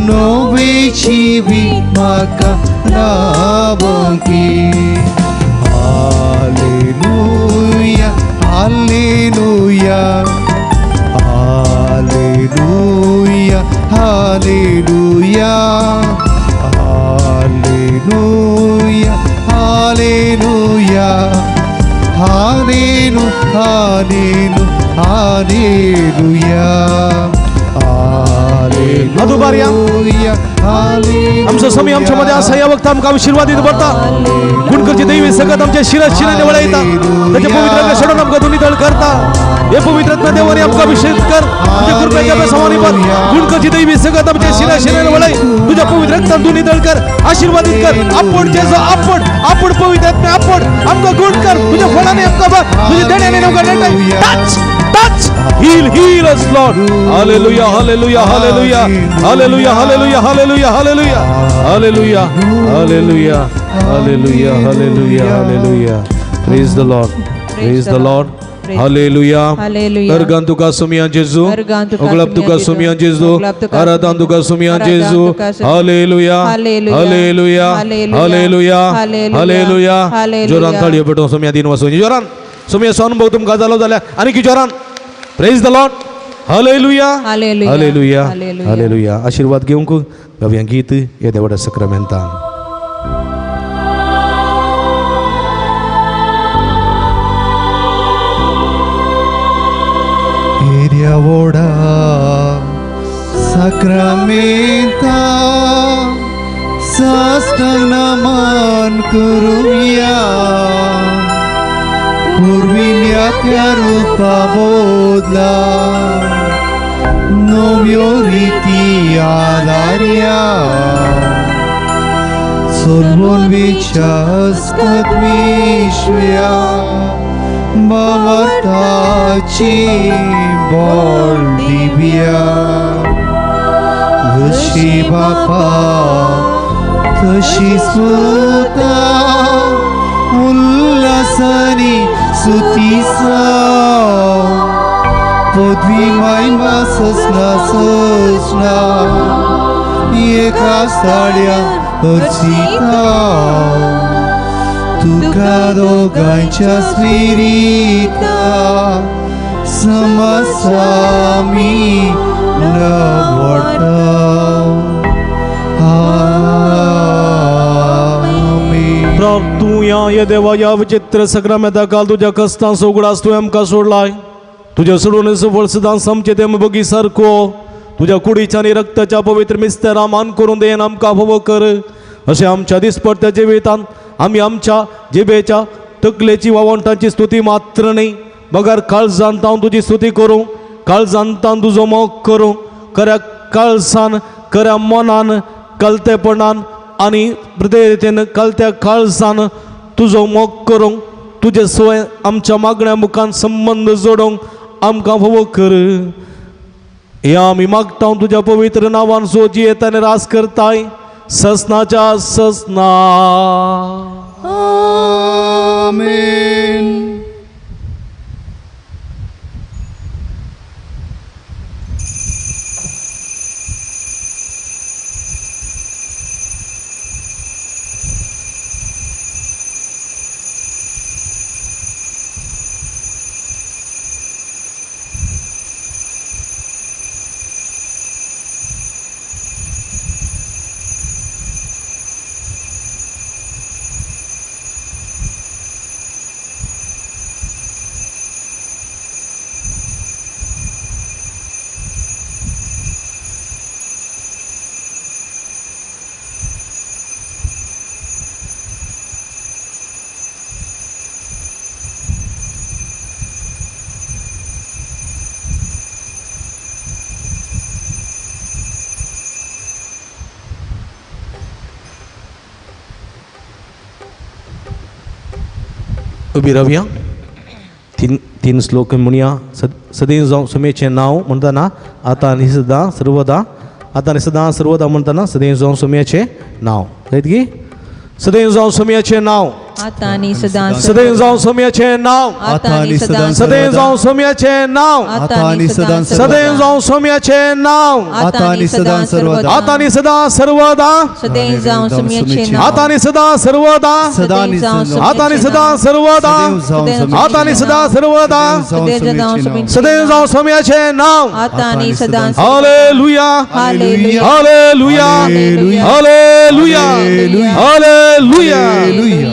नवें जिवीत म्हाका लाभोंकी. Hallelujah hallelujah hallelujah hallelujah hallelujah hallelujah hallelujah hallelujah hallelujah. आमचो समय आमच्या मध्ये असा या वक्ता आमकां आशीर्वाद भरता गुणकरची दैवी सगळं आमच्या शिरा शिराने वळयता त्याच्या पवित्र आत्म्या सोडून आमकां दोन्ही तळ करता हे पवित्र आत्म्या देवाने आमकां अभिषेक कर तुझ्या कृपेच्या बेसवानी पर गुणकरची दैवी सगळं आमच्या शिरा शिराने वळय तुझ्या पवित्र आत्म्यान दोन्ही तळ कर आशीर्वादित कर आपण जेजो आपण आपण पवित्र आत्म्या आपण आमकां गुण कर तुझ्या फळाने आमकां भर तुझ्या देण्याने आमकां नेटाय touch touch heal heal us Lord. Hallelujah hallelujah hallelujah hallelujah hallelujah hallelujah hallelujah hallelujah hallelujah hallelujah hallelujah hallelujah. Praise the Lord, praise the Lord. Hallelujah. Organ तुका सुमिया जेजू ओगलाब तुका सुमिया जेजू आराधन तुका सुमिया जेजू. हालेलुया हालेलुया हालेलुया हालेलुया. जोरान ताळयो पेटोवन सुमिया दिन वचून जोरान सुमिया अनुभव तुमकां जालो जाल्यार आनी की जोरान. Praise the Lord. Hallelujah hallelujah hallelujah. आशीर्वाद घेवंक गावया गीत येद्या व्हडा सक्रामेंतान. येद्या व्हडा साक्रामेंता साष्टांग नमन करुया पुर्विल्या त्या रुपा बदला नव्यो रिती आदार्या सोलवून विश्वास विश्व्या भावार्थाची बोल दिव्या जशी बापा तशी सुता उल्हासानी सुतीसा पदवी महिमा ससना ससना एका साड्या अर्चिता तुका दोगांच्या स्पिरिता समसामी नवडता. आमेन. हे देवा, ह्या विचित्र सक्रामेंता काल तुज्या कश्टांचो उगडास तुवें आमकां सोडलाय. तुज्या सोडून फळ सदां आमचे ते बगी सारको तुज्या कुडीच्या आनी रक्ताच्या पवित्र मिस्तेरा मान करून देन आमकां फावो कर. अशें आमच्या दिसपडट्या जिवितांत आमी आमच्या जिबेच्या तकलेची वा वण्टांची स्तुती मात्र न्ही, बगर काळजांत हांव तुजी स्तुती करूं, काळजांत हांव तुजो मोग करूं, खऱ्या काळजान, खऱ्या मनान, कलतेपणान आनी हृदयतेन कलत्या काळजान तुजो मोग करूंक, तुजे स्वय आमच्या मागण्या मुखान संबंद जोडूंक आमकां फावो कर. हे आमी मागता तुज्या पवित्र नांवान सो जियेता आनी रास करताय ससनाच्या ससना. आमेन. उबी रावया. तीन तीन श्लोक म्हणया. सदैव जावं सुमेचें नांव म्हणटना आतां आनी सदां सर्वदा, आतां आनी सदां सर्वदा म्हणटना सदैव जावं सुम्याचें नांव. जायत की सदैव जावं सुम्याचें नांव, आतां आनी सदां सदैव जावं सुम्याचें नांव, आतां आनी सदां सदैव जावं सुम्याचें नांव, आतां आनी सदां सदैव जावं सोम्याचें नांव, आतां आनी सदां सर्वदा, आतां आनी सदां सर्वदा, सदैव जावं सोम्याचें नांव, आतां आनी सदां सर्वदा, आतां आनी सदां सर्वदा, आतां आनी सदां सर्वदा, सदैव जावं सोम्याचें नांव. आतां आनी सदां. Hallelujah, hallelujah, hallelujah, hallelujah, hallelujah.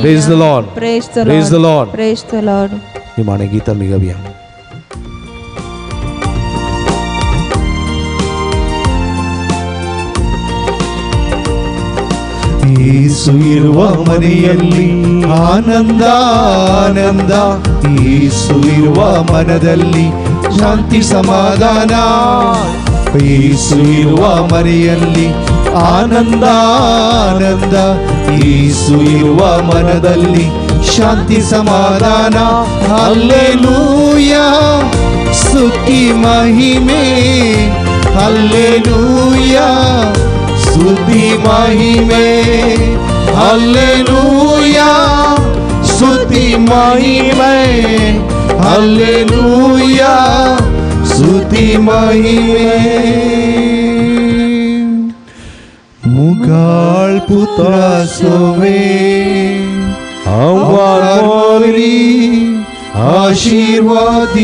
Praise the Lord. Praise the Lord. Praise the Lord. Praise the Lord. निमाणे गीत आमी गावया. ಯೇಸು ಇರುವ ಮನೆಯಲ್ಲಿ ಆನಂದ ಆನಂದ, ಯೇಸು ಇರುವ ಮನದಲ್ಲಿ ಶಾಂತಿ ಸಮಾಧಾನ, ಯೇಸು ಇರುವ ಮನೆಯಲ್ಲಿ ಆನಂದ ಆನಂದ, ಯೇಸು ಇರುವ ಮನದಲ್ಲಿ ಶಾಂತಿ ಸಮಾಧಾನ. ಹಲ್ಲೆಲೂಯಾ, ಸ್ತುತಿ ಮಹಿಮೆ, ಹಲ್ಲೆಲೂಯಾ, ಸ್ತುತಿ ಮಹಿಮೆ, ಹಲ್ಲೆಲೂಯಾ, ಸ್ತುತಿ ಮಹಿಮೆ, ಹಲ್ಲೆಲೂಯಾ, ಸ್ತುತಿ ಮಹಿಮೆ. ಮುಗಾಳ್ ಪುತ್ರ ಸೋವೆ ಅವರಿ आशीर्वाद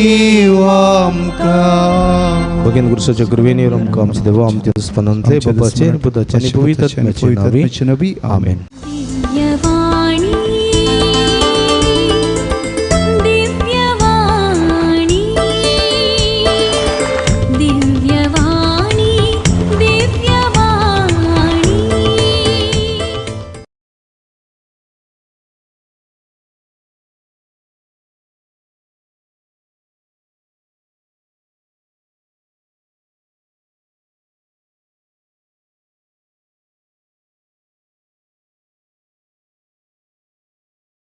आमकां. भगिनी गुरुसाच्या कृपेने आमकां आमचे देवा आमच्या दुस्पनांतले बापाचे पुताचे आनी पवित्र आत्म्याचे नांवी आमेन.